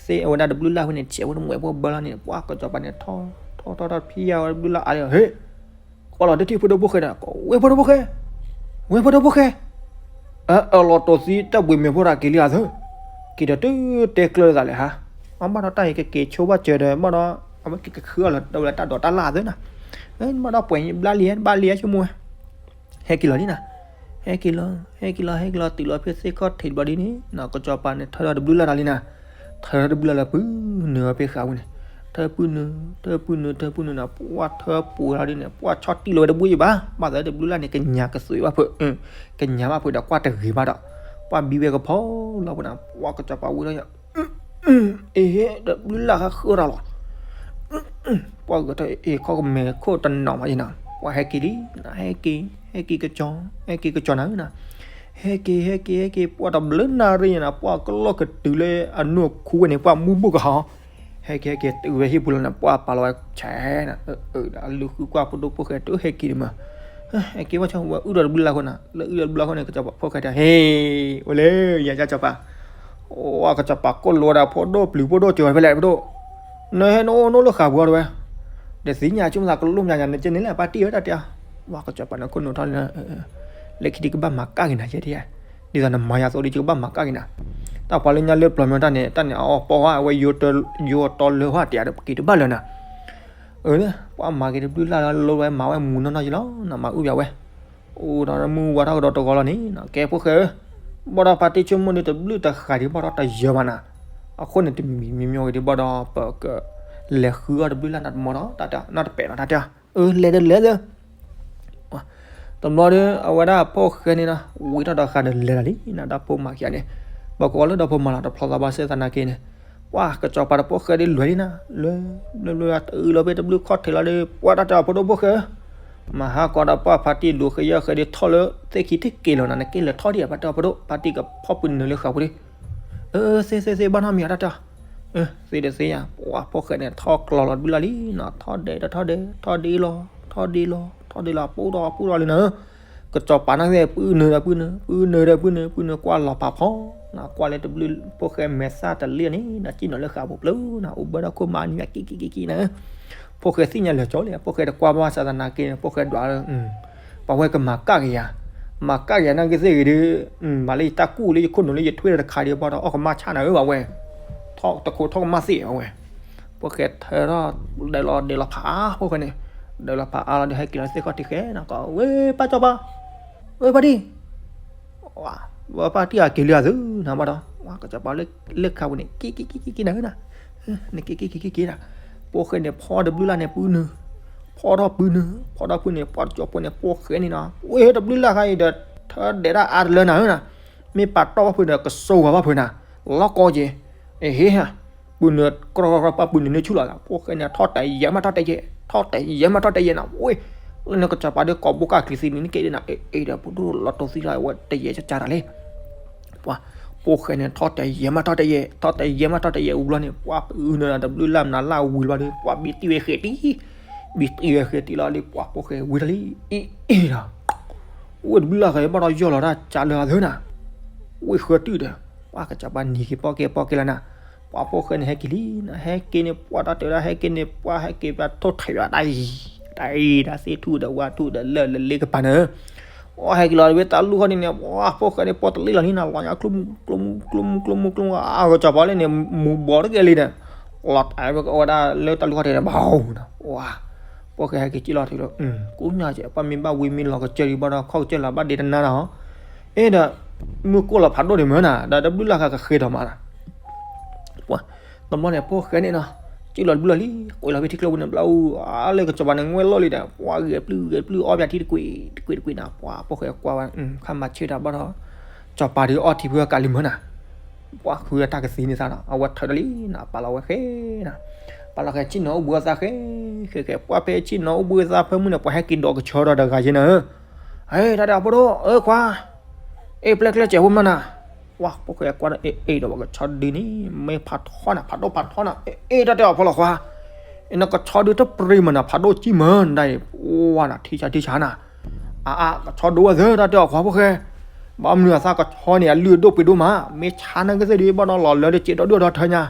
သ့ၣ်အဝဲဒၣ်တဘျုးလၢ်ဖဲန့ၣ် ဆဲးဝဲတမှဲးဖိဘၢလီၤန့ၣ် ပှၤကစီၤပၤန့ၣ် ထီၣ်ထီၣ်ထီၣ်ထီၣ်ဖံးယါဝဲတဘျုးလၢ်အါလံ ဟ့ၣ် ကွၢ်လီၤတထံၣ်ဖိဒိၣ်ဖိၣ်ဃဲဒီး ဝဲဖိဒိၣ်ဖိၣ်ဃဲ, ဝဲဖိဒိၣ်ဖိၣ်ဃဲ, အၢ အၢၣ်လီၤတိာ်သံတၢ်ဘှံးမဲာ်ဖိတၢ်က့ၤလံဧါသၢ, က့ၤဒီးတုၤတဲကျၢၤသးလဲၣ်ဟါ, အဘၣ်ဒီးတၢ်အံၤကက့ၤဆိဘၣ်စၢၤဒီး ဘၣ်ဒီး အဝဲကကခုအီၤလီၤဒီးဝဲလၢတၢ်ဒိးတၢ်လၣ်သၢနၤ, ဘၣ်ဒီးပှဲၤဘျါလံ ဘၣ်လံဆိကမိၣ်ဝဲ ဟဲက့ၤလီၤလံနၤ, ဟဲက့ၤလီၤ ဟဲက့ၤလီၤ ဟဲက့ၤလီၤ ဟဲက့ၤလီၤ တုၤလီၤဖဲသ့ၣ်ခီၣ်ထံးတဘျီဒ်န့ၣ် ကစီၤပၤန့ၣ် ထၢထီၣ်တဘျုးလၢ်လီၤလံနၤ, ထၢထီၣ်တဘျုးလၢ်လၢပုၢ်နုာ်ဝဲဖဲဃာ်ပူၤန့ၣ်, ထၢပုၢ်နုာ် ထၢပုၢ်နုာ် ထၢပုၢ်နုာ်နၤ, ပှၢ်ထၢပှဲၤထီၣ်ဒ်န့ၣ် ပှၢ်ဆီၣ်တံၢ်လီၤဝဲတဘျုးယံၤဘၣ်, ဘၣ်သးတဘျုးလၢ်န့ၣ် ကညးကသွံးဘၣ်ဖုး, ကညးဘၣ်ဖုးဒီးကွၢ်တဂ့ၤဘၣ်ဒီး, ပှၢ်ဘံဝဲကဖီလီၤပူၤနၤ, ပှၢ်ကစီၤပၤဝံထီၣ်ညါ အ့ဟ့ၣ် တဘျုးလၢ်ဃုအီၤတၢ်လီၤ, ပှၢ်ဂဲၤထီၣ်အ့ၣ်ခီၣ်ကမဲာ်ခိၣ်တနီၤမးယနၤ, ပှၢ်ဟဲက့ၤလံ, ဟဲက့ၤ ဟဲက့ၤကစီၤ, ဟဲက့ၤကစီၤနၤ, ဟဲက့ၤ ဟဲက့ၤ ဟဲက့ၤ ပှၢ်တဘျုးနၣ်ရံၣ်နၤ, ပှၢ်ကလီၢ်ကတုၤလၢအနိၣ်ခူဝဲန့ၣ် ပှၢ်မူဘိၣ်ကဟီ, ဟဲက့ၤ ဟဲက့ၤ တုၤဝဲဟံၣ်ပူၤလီၤနၤ, ပှၢ်ပာ်လီၤဝဲဆဲးနၤ, အၢ ဒီးအလုၢ်ဃုကွၢ်ဖိဒိၣ်ဖိၣ်ဃဲတဟဲက့ၤဒံးမး, ဟဲက့ၤဝဲဆီဝဲအုၣ်ဒီးတဘျုးလၢ်ဃိနၤ, လၢအုၣ်ဒီးတဘျုးလၢ်ဃိန့ၣ် ကစီၤပၤဖိၣ်ဃဲတဲ ဟ့ၣ် အိၣ်လၢယၤကစီၤပၤ အိၣ်ကစီၤပၤကိၣ်လိဒီးဖိဒိၣ်ပျုၤဖိဒိၣ်ကၠီၤဖဲလဲၣ်ဖိဒိၣ်, နဟဲနအိၣ်နအိၣ်လၢဃာ်ပူၤအီၤတဝဲ, ဒီးသ့ၣ်ညါဆိကမိၣ်သးကလိၣ်မးယၤ နကဲန့ၣ်လဲၣ် ပၢ်တံၢ်ဧၢ တၢ်တဲအီၤ, ပှၢ်ကစီၤပၤန့ၣ်ခိၣ်နူာ်ထီၣ်လံနၤ, လၢခံဒံးကဘၣ်မၤကၣ်က့ၤနၤယဲဒ်ယဲ, ဒ်သိးနမၤယၤသိးဒံးကဘၣ်မၤကၣ်က့ၤနၤ, တၢ်ပှၤလၢညါလၢပျီၤမ့ၢ်တၢ်န့ၣ် တၢ်န့ၣ်အအီၣ်ပီၢ်ဝဲ အဝဲယိၤတီလၢဟီၣ်တယၤဒီးပက့ၤတဘၣ်လၢၤနၤ, အၢ ပှၤမၤက့ၤတဘျုးလၢ်လၢလိဝဲမၤဝဲမူနီၢ်နီၢ်ယလီၤ နမၤအုၣ်ယၤဝဲ အိၣ်ဒီးမုၢ်ဝါထီၣ်ကဒီးတဂီၤလီၤန့ၣ် ကဲဖိၣ်ဃဲဧၢ, ဘၣ်ဒီးပၢ်တံၢ်ဆိကမိၣ်ဒီးတဘျုးတဃာ်ဒံးဘၣ်ဒီးတယၢၤဘၣ်နၤ, အဃိန့ၣ်တမံၤမံၤမံၤဝဲဒံးဘၣ်ဒီး ပကလဲၤဃုအီၣ်တဘျုးလၢ်နၤတမီၤဒီး တၢ်တဲအီၤ နီတပဲာ်နီၤ တၢ်တဲအီၤ အၢ လဲၤဒီးလဲၤသၢ တဘျီဒီး အဝဲဒၣ်ဖိၣ်ဃဲန့ၣ်နီၤ ဝံထီၣ်ဒီးဃာ်ဒီးလဲၤလီၤလံနီၤ ဒီဖိမါခံဂၤန့ၣ်, ပှၤကိးလၢဒီဖိမါလီၤတဖျီသးဘၣ်စဲသနာ်က့န့ၣ်, ပှၤကစီၤပၤဒီးဖိၣ်ဃဲဒီးလဲၤလံနီၤ, လဲၤ လဲၤ လဲၤ တုၤလီၤဖဲတဘျုးခီၣ်ထံးလီၤဒီး ပှၤတၢ်တဲအီၤဖိဒိၣ်ဖိၣ်ဃဲဧၢ, မၤဟါကီးဒီးပှၢ်ဖါတံၢ်ဒိးဃဲယၢ်ဃဲဒီးထီၣ်လၢ သ့ၣ်ခံထံၣ်က့ၤလီၤနီၤ နက့ၤလဲၤထီၣ်ဒံးဧါ ပှၤတဲအီၤဖိဒိၣ် ဖါတံၢ်ကဖီၣ်ပုၢ်နုာ်လၢဃာ်ပူၤဒီး, အၢ သ့သ့သ့ ဘၣ်နီတမံၤဧါ တၢ်တဲအီၤ သ့ဒီးသ့ယၤ ပှၤဖိၣ်ဃဲန့ၣ် ထီၣ်ကျီလီၤတဘျုးလၢ်လံနီၤ ထီၣ်ဒဲးဒီးထီၣ်ဒဲး ထီၣ်ဒ့လီၤ ထီၣ်ဒ့လီၤ ထီၣ်ဒ့လီၤ ပူထီၣ်ပူထီၣ်လံနီၤ, ကစီၤပၤန့ၣ်သ့ၣ် ပုၢ်နုာ်ဒီးပုၢ်နုာ် ပုၢ်နုာ်ဒီးပုၢ်နုာ် ပုၢ်နုာ်ကွၢ်လီၤဖးဖီနီၤ ကွၢ်လၢတဘျုးဖိၣ်ဃဲမဲာ်သၣ်တလ့ၣ်န့ၣ် နစံၣ်နီၤလၢဃာ်ပူၤပျုၤနီၤ အိၣ်ဘၣ်ဒီးခိၣ်မါနံၤကံကံကံကံနီၤ, ဖိၣ်ဃဲသ့ၣ်ညါလၢာ်ကၠီလံ ဖိၣ်ဃဲတကွၢ်ဘၣ်ဆၣ်သနာ်က့န့ၣ် ဖိၣ်ဃဲဒွးလၢ ပှၤဝဲကမၤကၣ်က့ၤယၤ, မၤကၣ်က့ၤယၤနာ်က့သ့ၣ်ဂ့ၤဒီး, မၤလၢယတၢ်ကူၣ်လၢယခိၣ်နူာ်လၢယထွဲဒီးတခါဒီးဘၣ်ဒီး အီၣ်ကမၣ်ဆၣ်နၤဧၢဘၣ်ဝဲ, ထီၣ်တခိးထီၣ်ကမၣ်သ့ၣ်ဝဲ, ဖိၣ်ဃဲထၢထီၣ် ဒဲးလီၤဒဲးလီၤဖး ဖိၣ်ဃဲန့ၣ်, ဒဲးလီၤဖးအါလီၤဒီးဟဲက့ၤလီၤသ့ၣ်ခီၣ်ထံးဃဲနီၤ ကီး ဝဲပၢ်စီၤပၤ, ဝဲပၢ်တံၢ် ပၢ်တံၢ်အက့ၤလံအသုနီၤဘၣ်ဒီး ကစီၤပၤလၢခါပူၤန့ၣ် က့ၤက့ၤက့ၤက့ၤက့ၤနၤဧၢနီၤ, နက့ၤက့ၤက့ၤက့ၤက့ၤနီၤ, ဖိၣ်ဃဲန့ၣ် ဖီတဘျုးလၢ်န့ၣ်ပုၢ်နုာ်, ဖီထီၣ်ပုၢ်နုာ်, ဖီထီၣ်ပုၢ်နုာ် ပှၤကစီၤဖိန့ၣ် ဖိၣ်ဃဲန့ၣ်နီၤ ဝဲတဘျုးလၢ်ခါအံၤဒီး ထၢဒဲးတၢ်အါတလၢနၤဧၢနီၤ, မ့ၢ်ပာ်တီၢ်ဘၣ်ဖုးဒီးကစိဝါဘၣ်ဖုးနၤ, လီၤကီက့ၤ, အဟ့ဟါ ပုၢ်နုာ် ကြီကြီ ပှၤပုၢ်နုာ်န့ၣ်ဆူၣ်လီၤ, ဖိၣ်ဃဲန့ၣ် ထီၣ်တဲာ်ယဲမးထီၣ်တဲာ်ယဲ, ထီၣ်တဲာ်ယဲမးထီၣ်တဲာ်ယဲနီၤ, ဝဲ, လၢနကစီၤပၤဒီးကိးဘိကၢ်ချံသံန့ၣ် နက့ၤဒ်နၤ, အ့ဒီး ပဒိၣ်လီၤတိၢ်သံလီၤ ဝဲတဲယဲကကါတၢ်လံ, ပှၤ, ဖိၣ်ဃဲန့ၣ် ထီၣ်တယဲၢ်မးထီၣ်တယဲၢ် ထီၣ်တယဲၢ်မးထီၣ်တယဲၢ်ဝံၤဘျီန့ၣ် ပှၤပနၢၤတဘျုးလၢ်မနုၤလၢ်ဝံၤဘျီဒီး ပှၤဘံတံၢ်ဝဲဃဲးတံၢ်, ဘံတံၢ်ဝဲဃဲးတံၢ်လီၤဒီး ပှၤဖိၣ်ဃဲဝံၤတၢ်လံ အံၤအံၤဒီး ဝ့ၢ်တဘျုးလၢ်ဃဲးဘၣ်ဒီးယီၢ်လီၤတၢ်ကၢလၢအသၢနၤ, ဝ့ၢ်ဃၢတုၢ်ဒီး ပှၤကစၢ်ပှၤနံၤက့ၤပီၢ်က့ၤပီၢ်က့ၤလီၤနၤ, ပှၤဖိၣ်ဃဲန့ၣ်ဟဲက့ၤလံနၤ ဟဲက့ၤန့ၣ် ပှၤတၢ်တၢ်ဝဲဒၣ်ဟဲက့ၤန့ၣ် ပှၤဟဲက့ၤပှၤထိၣ်ထံးယွၤတၢ်အံၤ, တၢ်အံၤ တၢ်သ့ၣ်ထူၣ်ဒီးဝါထူၣ်ဒီးလၢၢ်လၢလ့ကပၤနၤ အီၣ်ဟဲက့ၤလီၤတဝဲတၢ်လူၢ်ဃီန့ၣ်န့ၣ် ပှၤဖိၣ်ဃဲန့ၣ် ပီတလ့ၢ်လီၤန့ၣ်နၤ လီၤညါကျိမူကျိမူကျိမူကျိမူကျိမူ အကစၢ်ပီၢ်လၢန့ၣ် မူၤဘီးတကဲလံဒီး လီၤတၢ်ဝဲကအိၣ်ဝဲဒၣ်လၢတၢ်လူၢ်ဃီန့ၣ် ဘၣ်ဟူနၤ ပှၤ ဖိၣ်ဃဲဟဲက့ၤက့ၤလီၤထံလီၤ ကူညါကဲ ပှၤမ့ၢ်ဘၣ်ဝံမ့ၢ်လီၤကစၢ်ဒံးဘၣ်ဒီး ခီၣ်ကစၢ်လီၤဘၣ်ဒ့တနါနီၤ အဲၣ်ဒီး မုၢ်ကိၢ်လီၤဖးဒိၣ်ဒံးမၢနၤ ဒီးတဘျုးလၢ်ဃဲးကဃ့ထီၣ်မးနၤ ပှၤ တဘျီန့ၣ် ဖိၣ်ဃဲန့ၣ်နီၤ က့ၤလီၤတဘျုးလီၤလံ ကွံာ်လီၤဖဲထံကျိပူၤန့ၣ် ဘျီအူ အါလၢကစီၤပၤန့ၣ် ငွဲၣ်လီၢ်လံဒီး ပှၤဂဲၤပျုၢ်ဂဲၤပျုၢ်အီၣ်ပၠးထံတကွံာ်တကွံာ်တကွံာ်နၤ ပှၤဖိၣ်ဃဲကွၢ်ဝဲ ခါမၤဆ့ၣ်တၢ်ဘၣ်ဒီး စီၤပၤဒုးအီၣ်ထံဖုအကးလံမၢနၤ ပှၤဃုအတၢ်ကသံန့ၣ်သးဒီး အဝဲထၢၣ်ဒီးလံနၤ ပာ်လီၤဝဲဃဲနၤ ပာ်လီၤဃဲဆ့ၣ်နီၤအိၣ်ဘှံးအသးဃဲ ဃဲဃဲ ပှၤဖဲဆ့ၣ်နီၤအိၣ်ဘှံးအသးဖၢမုၢ်န့ၣ် ပှၤဟဲက့ၤဒိးကဆီဒီးတဂၤယဲနၤ ဟဲ တၢ်တဲအီၤဖိဒိၣ် အၢခွါ အ့ၣ် ပျဲကျဲစဲးဖိမၢနၤ ပှၤဖိၣ်ဃဲကွၢ်ဒီး အ့ၣ် အ့ၣ်ဒီးပှၤကဆီဒုန့ၣ် မ့ၢ်ဖးထီနၤ ဖးဒိၣ်ဖးထီနၤ အ့ၣ် အ့ၣ် တၢ်တဲအီၤဖီလီၤခွါ အ့ၣ် နကဆီဒုတပြံမၢနၤ ဖးဒိၣ်ကံၢ်မၢနၤ ပှၤနၤ ထံဆါထံဆါနၤ အါ အါ ကဆီဒုဝဲသၢ တၢ်တဲအီၤခွါဖိၣ်ဃဲ ဘၣ်မနုၤအသးကဆီန့ၣ် အလုၢ်အဒိၣ်ပှ့ၤဒိၣ်မး မ့ၢ်ဆါနၤကသ့ၣ်ဒုး ဘၣ်ဒီးလီၤလၢတစဲးဒီဒုၣ်ဒီထၢညါ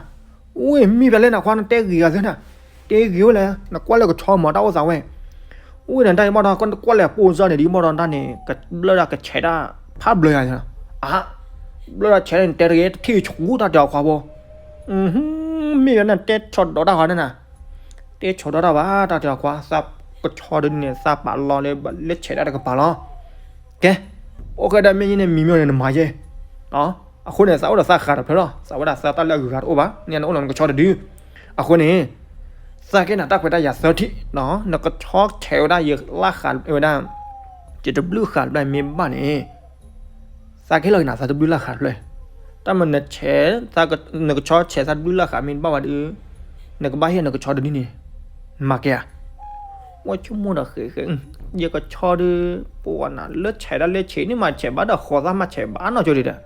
ဝ့ၢ်မံဘၣ်လဲၣ်နၤခွါ နတဲဂ့ၤဂၤသၢနၤ တဲဂ့ၤဝဲလဲၣ် နကွၢ်လၢကဆီမၤတၢ်အိၣ်သးဝဲ ဝ့ၢ်န့ၣ် တၢ်အံၤဘၣ်ဒီး ကကွၢ်လဲၣ်ပိၢ်စၢ်န့ၣ် ဒ်ဘၣ်ဒီးတၢ်န့ၣ် ကဘျၢဒၣ်ကဆဲးတၢ် ဖးဘျၢယၤ အါ ဘျၢဒၣ်ဆဲးန့ၣ် တဲတဂ့ၤ တထံၣ်ဆူတၢ်တဲအီၤခွါဖိ မ့ၢ်ယၤန့ၣ် တဲဆီၣ်ဒီးတၢ်ခွါန့ၣ်နၤ တဲဆီၣ်ဒီးတၢ်ဘၣ် တၢ်တဲအီၤခွါ သးကဆီဒုန့ၣ် သးပာ်လီၤလၢ လၢဆဲးတၢ်တကပၤလီၤ ကဲ အိၣ်ဃဲဒီးမ့ၢ်ယဲန့ၣ် မံၤမၠီန့ၣ် နမၤယဲ အဃိန့ၣ် သးအိၣ်ဒီးသးဃာ်တဖျၢၣ်လီၤ သးဝဲဒၣ်သးတၢ်လၢအဂုၤအဂၤတအိၣ်ဘၣ် န့ၣ်နအိၣ်လီၤနကဆီတဒု အဃိန့ၣ် သးကဲနၤတၢ်ခွဲးတၢ်ယာ်သၢထံၣ် နကဆီဆဲးဝဲဒၣ်ယလၢ်ဃာ်ဝဲဒၣ် ယတဘျုးဃာ်တဘျီမ့ၢ်ဘၣ်န့ၣ် သးကဟ့ၣ်လီၤက့ၤနၤသးတဘျုးလၢ်ဃာ်တဖျၢၣ် တၢ်မၤနဆဲး နကဆီဆဲးသးတဘျုးလၢ်ဃာ်မ့ၢ်ဘၣ်ဝဲဒုး နကဘၣ်ဟ့ၣ်နကဆီတဒုန့ၣ် မၤကဲဧါ ဝဲဆိကမိၣ်ဒီးဃဲးဃဲး ယကဆီဒုး ပဝဲနၤ လၢဆဲးတၢ်လၢဆဲးန့ၣ်မၤဆဲးဘၣ်ဒီးဃီသးမၤဆဲးဘၣ်နီၢ်ကၠိဒံးဒီး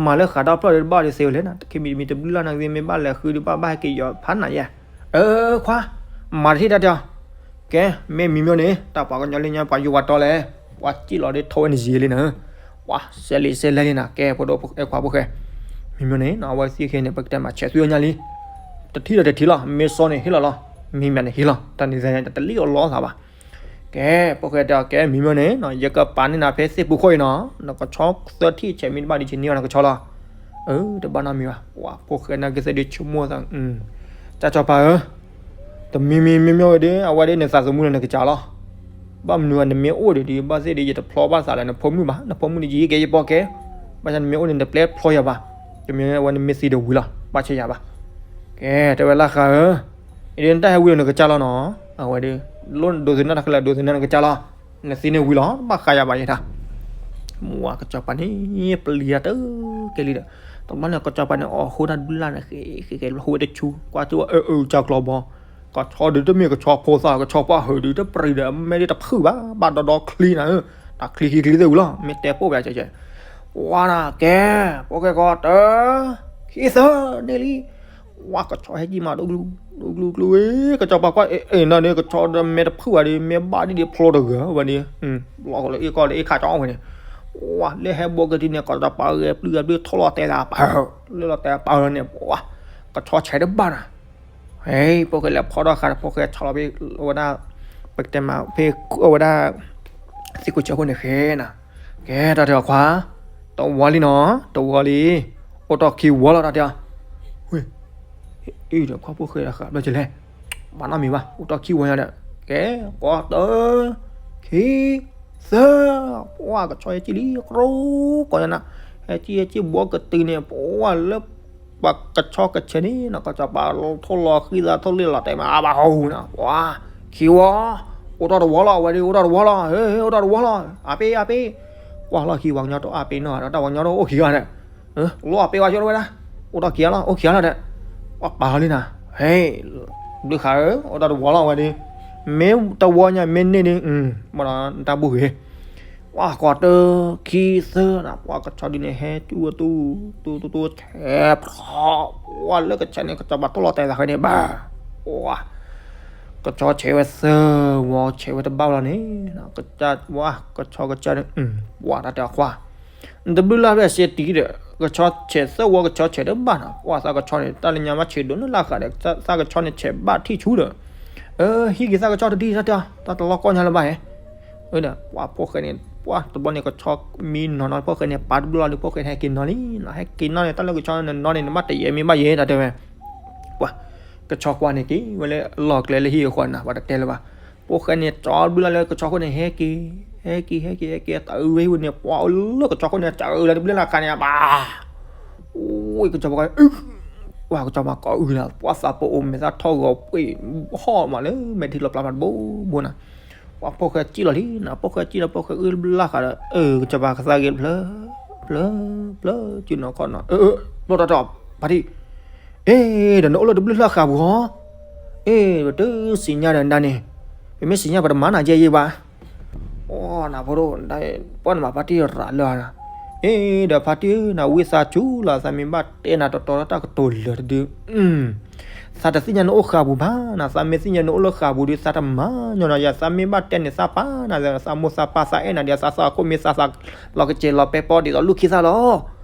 မၤလၢဃာ်တၢ်ဖျီၣ်ဒုးတဘၣ်ဒုးသ့ဝဲလဲၣ်နၤ တခ့မံၤတမံၤတဘျုးလၢ်နၤဂ့ၤမ့ၢ်ဘၣ်လဲၤဃုဒုးဘၣ်ဘၣ်ဟဲက့ၤယီၤဖးနၤယဲ အၢ ခွါ မၤတထံၣ်တၢ်တဲအီၤ ကဲ မ့ၢ်မံၤမၠီန့ၣ် တၢ်ပှၤကညီလၢညါ ပှၤယိၤဝဲတီလဲၣ် ပှၤစံၣ်လီၤဒ်ထီၣ်ဝဲန့ၣ်ယံာ်လံနၤ ပှၤစဲးလံစဲးလဲၣ်လံနၤ ကဲ ဖိဒိၣ်အဲၣ်ခွါဖိၣ်ဃဲ မံၤမၠီန့ၣ် အဝဲသ့ၣ်ဃ့န့ၣ် ပကတဲမၤဆဲးသွံၣ်အညါလံ တထံၣ်ဒီးတထံၣ်လီၤ မ့ၢ်စီန့ၣ်ဟ့ၣ်လီၤလီၤ မံၤမၠီန့ၣ်ဟ့ၣ်လီၤ တၢ်န့ၣ်တလံၣ်အီၤလီၤသးဘၣ် ကဲ ဖိၣ်ဃဲတဲအီၤ ကဲ မံၤမၠီန့ၣ် ယကပာ်န့ၢ်နၤဖဲသ့ၣ်ပူၤခိၣ်အံၤနီၤ နကဆီသၢထံၣ်ဆဲးမံၤတဘၣ်ဒုး ယန့ၢ်အီၤနကဆီလီၤ အၢ တဘၣ်နီတမံၤဘၣ် ပှၤဖိၣ်ဃဲနာ်က့သ့ၣ်ဒုးဆိကမိၣ်သး တၢ်စီၤပၤဧၢ တမံၤမံၤမံၤမံၤဝဲဒၣ် အဝဲဒၣ်နသးသမူလၢနကစၢ်လီၤ ဘၣ်မနုၤအ နမ့ၢ်အိၣ်ဒံးဒံး ဘၣ်သ့ၣ်ဒံး ယတဖျီဘၣ်သးလၢနဖိမုၣ်ဘၣ် နဖိမုၣ်န့ၣ် ယဟံးက့ၤယပီၢ်ကဲ ဘၣ်ဆၣ်နမ့ၢ်အိၣ်န့ၣ် နတပျဲဖျီယၤဘၣ် တမ့ၢ်ဝဲနမ့ၢ်သံဒီးဝံၤလီၤ ဘၣ်ဆၣ်ယၤဘၣ် ကဲ တဲဝဲလၢဃာ်ဧၢ အံၤဒ်နတၢ်ဟဲဝံၤဒီးနကစၢ်လီၤနီၤ အဝဲဒၣ် လိၣ်ဒိးသန့ၤတၢ်ခဲလၢာ်ဒိးသန့ၤနကစၢ်လီၤ နသံန့ၣ်ဝံၤလီၤ ဘၣ်ဃးယၤဘၣ်ယဲဒၣ် မ့ၢ်ဝဲကစီၤပၤန့ၣ် ပျံၤတၢ်တကဲလံဒီး တဘျီန့ၣ် ကစီၤပၤန့ၣ် အီၣ်ဃိတၢ်တဘျုးလၢ်န့ၣ် ဃဲဃဲဃဲ ဟိဝဲတဆူ ကွၢ်ကၠိအၢအၢကၠီကျီဘီ ကဆီဒုးတမ့ၢ်ကဆီဖိသၣ် ကဆီပှၢ်ဟၢးဒုးတပြံးဒီး အမဲာ်ဒ်တဖုၣ်ဘၣ် ဘၣ်ဒီဒီချံနၤဧၢ တၢ်ချံခံချံသ့ၣ်ဝံၤလီၤ မ့ၢ်တဲပိာ်ပယၤကဲကဲ ဝါနၤကဲ ဖိၣ်ဃဲကီးတၢ ခံသၢန့ၣ်လံ ဝါကဆီဟဲကံၢ်မး ဒိၣ်ကျူ ဒိၣ်ကျူကျူဝဲ ကစီၤပၤကွၢ်အ့ၣ်အ့ၣ်နီၤန့ၣ် ကဆီဒီးမဲာ်တဖုၣ်ဘၣ်ဒီး မဲာ်ဘၣ်ဒ်ဒ်ဖျိတဂၤဝဲန့ၣ် လီၤကလၢအ့ၣ်ကီလၢအ့ၣ်ခါကၠီဝဲန့ၣ် ဝါလၢဟဲဘိကတံၤန့ၣ် ကစီၤပၤဂဲၤပျုၢ်ဂဲၤပျုၢ် ထိၣ်လီၤတဲာ်သးပၢ် လၢလီၤတဲာ်ပၢ်န့ၣ် ဝါ ကဆီဆဲးတဘၣ်နၤ ဟဲ ဖိၣ်ဃဲလဲၤဖီထီၣ်ဃာ် ဖိၣ်ဃဲဆီလီၤဖဲ အဝဲဒၣ် ပကတဲမး ဖဲ အဝဲဒၣ် သ့ၣ်ခိၣ်ဆၢခိၣ်န့ၣ်ဃဲနၤ ကဲ တၢ်တဲအီၤခွါ တဝီလံနီၤ တဝီလံ အိၣ်တ့ၢ်ခံဝီလီၤ တၢ်တဲအီၤ ဝ့ၢ် အံၤဒီးခွါဖိၣ်ဃဲဒီးဃာ်ဘျီ ကလဲၣ် ဘၣ်နီတမံၤဘၣ် အိၣ်တ့ၢ်ခံဝီညါဒီး ကဲ ကီးတၢ ခံ သၢ ပှၢ်ကဆီဟဲကံၢ်လံ ကရိကီၢ်ညါနၤ ဟဲကံၢ်ဟဲကံၢ်ဘီကတုၤန့ၣ် ပှၢ်လၢ ပှၤကဆီကဆဲးန့ၣ်နီၤ ကစီၤပၤထိၣ်လီၤဃံသးထိၣ်လ့ၣ်လီၤတဲာ်မး အါဘၣ်ဟီၣ်ဟူးနၤ ပှၢ် ခံဝီ အိၣ်တ့ၢ်တဝီလီၤ အဝဲဒၣ် အိၣ်တ့ၢ်တဝီလီၤ ဟဲ အိၣ်တ့ၢ်တဝီလီၤ အါပ့ၤ အါပ့ၤ ကွၢ်လီၤခံဝီကညီတအိၣ်အါပ့ၤနီၤ ဒီးတၢ်ဝီကညီတအိၣ်ခံဂၤဒီး လီၤအါပ့ၤဝဲကၠိဝဲဒၣ် အိၣ်တ့ၢ်ခံဂၤလီၤ အိၣ်ခံဂၤလီၤဒီး ပှၤပာ်လီၤလံနၤ ဟဲ ဘျုးဃာ်ဧၢ အိၣ်တ့ၢ်တဝီလီၤ အဝဲဒၣ် မ့ၢ်တဝီညါ မ့ၢ်န့ၢ်ဒၣ် ဘၣ်ဒီးတၢ်ဘူၣ်ဂ့ၤ ပှၤကီးတၢ ခံသၢနၤ ပှၤကဆီဒုန့ၣ်ဟဲတူၢ်တူၢ် တူၢ်တူၢ်တူၢ် ဆဲးဖျိ ပှၤလၢကဆဲးန့ၣ် ကစီၤပၤထိၣ်လီၤတဲာ်သးဃဲန့ၣ်ဘၣ်, ပှၤ ကဆီဆဲးဝဲသၢဝီ ဆဲးဝဲတဘၣ်လီၤန့ၣ်, ပှၤကဆီကစၢ်န့ၣ် ပှၤတၢ်တဲအီၤခွါ နတဘျုးလၢ်ဖဲအစ့တံၤဒီး ကဆီဆဲးသၢဝီ ကဆီဆဲးတဘၣ်နၤ, ပှၤသးကဆီန့ၣ် တၢ်လၢညါဘၣ်ဆံးဒိၣ်န့ၢ်လၢ်ဃးဒီး သးကဆီန့ၣ်ဆဲးဘၣ်ထံၣ်ဆူဒီး, ဟံးက့ၤသးကဆီတဒုတၢ်တဲအီၤ တၢ်တလီၢ်ကီၢ်ညါလၢၤဘၣ်ဟဲ, ဒီး ပှၤဖိၣ်ဃဲန့ၣ် ပှၤတဘျီန့ၣ် ကဆီမံနီၤနီၤ ဖိၣ်ဃဲန့ၣ် ပာ်တဘျုးလီၤဒီး ဖိၣ်ဃဲန့ၣ်ဟဲက့ၤနီၤလံနၤ, ဟဲက့ၤနီၤန့ၣ် တၢ်လၢကဆီန့ၣ်နီၤန့ၣ် နဘၣ်တယဲၢ်မ့ၢ်ဘၣ်ယဲၢ် တၢ်တဲဝဲ ပှၤ ကဆီကွၢ်န့ၣ်က့ၤဝဲလၢလီၢ်ကျဲလၢဟံၣ်အဃိနၤ ပှၤတတဲလၢၤဘၣ်, ဖိၣ်ဃဲန့ၣ် ကၠီတဘျုးလီၤလၢကဆီခိၣ်န့ၣ် ဟဲက့ၤ ဟဲက့ၤ ဟဲက့ၤ ဟဲက့ၤ တၢ်အုးဝဲဟံၣ်ဝဲန့ၣ် ပှၤအၢလၢကဆီခိၣ်န့ၣ် တၢ်အုးလၢတဘျုးလၢ်ခါန့ၣ် ဘၣ် အိၣ်ကစီၤပၤကီးအုး, ပှၤကစီၤပၤကီးအုးနၤ ပှၤသးပအိၣ်မဲာ်သၣ်ထီၣ်ဂီၤပှ့ၤ ဟီၣ်မးလၢမဲာ်ထံလီၤပျါမးတဘိဘိနၤ, ပှၤဖိၣ်ဃဲစံၣ်လီၤလံနၤ, ဖိၣ်ဃဲစံၣ်လီၤ ဖိၣ်ဃဲအုးတဘျုးလၢ်ဃးဒီး အၢ ကစီၤပၤကသါဂ့ၤဖျၢၣ် ဖျၢၣ် ဖျၢၣ် စုနီၤခီၣ်နီၤ အၢ အၢ ပျီၢ်တၢ်တၢ်ဖါတံၢ် အ့ ဒီးနအိၣ်လၢတဘျုးလၢ်ဃးပူၤဟီ, အ့ ပတသ့ၣ်ညါဒီးနဒၣ်န့ၣ်, ပမ့ၢ်သ့ၣ်ညါပတမၤနၤကဲယဲၢ်ဘၣ် အိ နဖိဒိၣ် ပှၤနမၤဖါတံၢ်ရၤလၢ်နၤ, အ့ ဒီးဖါတံၢ်နၤ ဝံသးစူၤလီၤ သးမ့ၢ်ဘၣ်တဲနၤတတီတၢ်ကတိၤလၢာ်တဒု သးတသ့ၣ်ညါနအိၣ်ဃာ်ပူၤဘၣ်နၤ, သးမ့ၢ်သ့ၣ်ညါနအိၣ်လၢဃာ်ပူၤဒီး သးတမၤညီနၤယၤ, သးမ့ၢ်ဘၣ်တဲန့ၣ် သးပာ်နၤ သးမိၢ်သးပၢ်သးအဲၣ်နၤဒီး သးသးခိၣ်မ့ၢ်သးသးလီၤကစဲးလီၤပဲာ်ပီဒ်သိးလူၢ်ခံသၣ်လီၤ.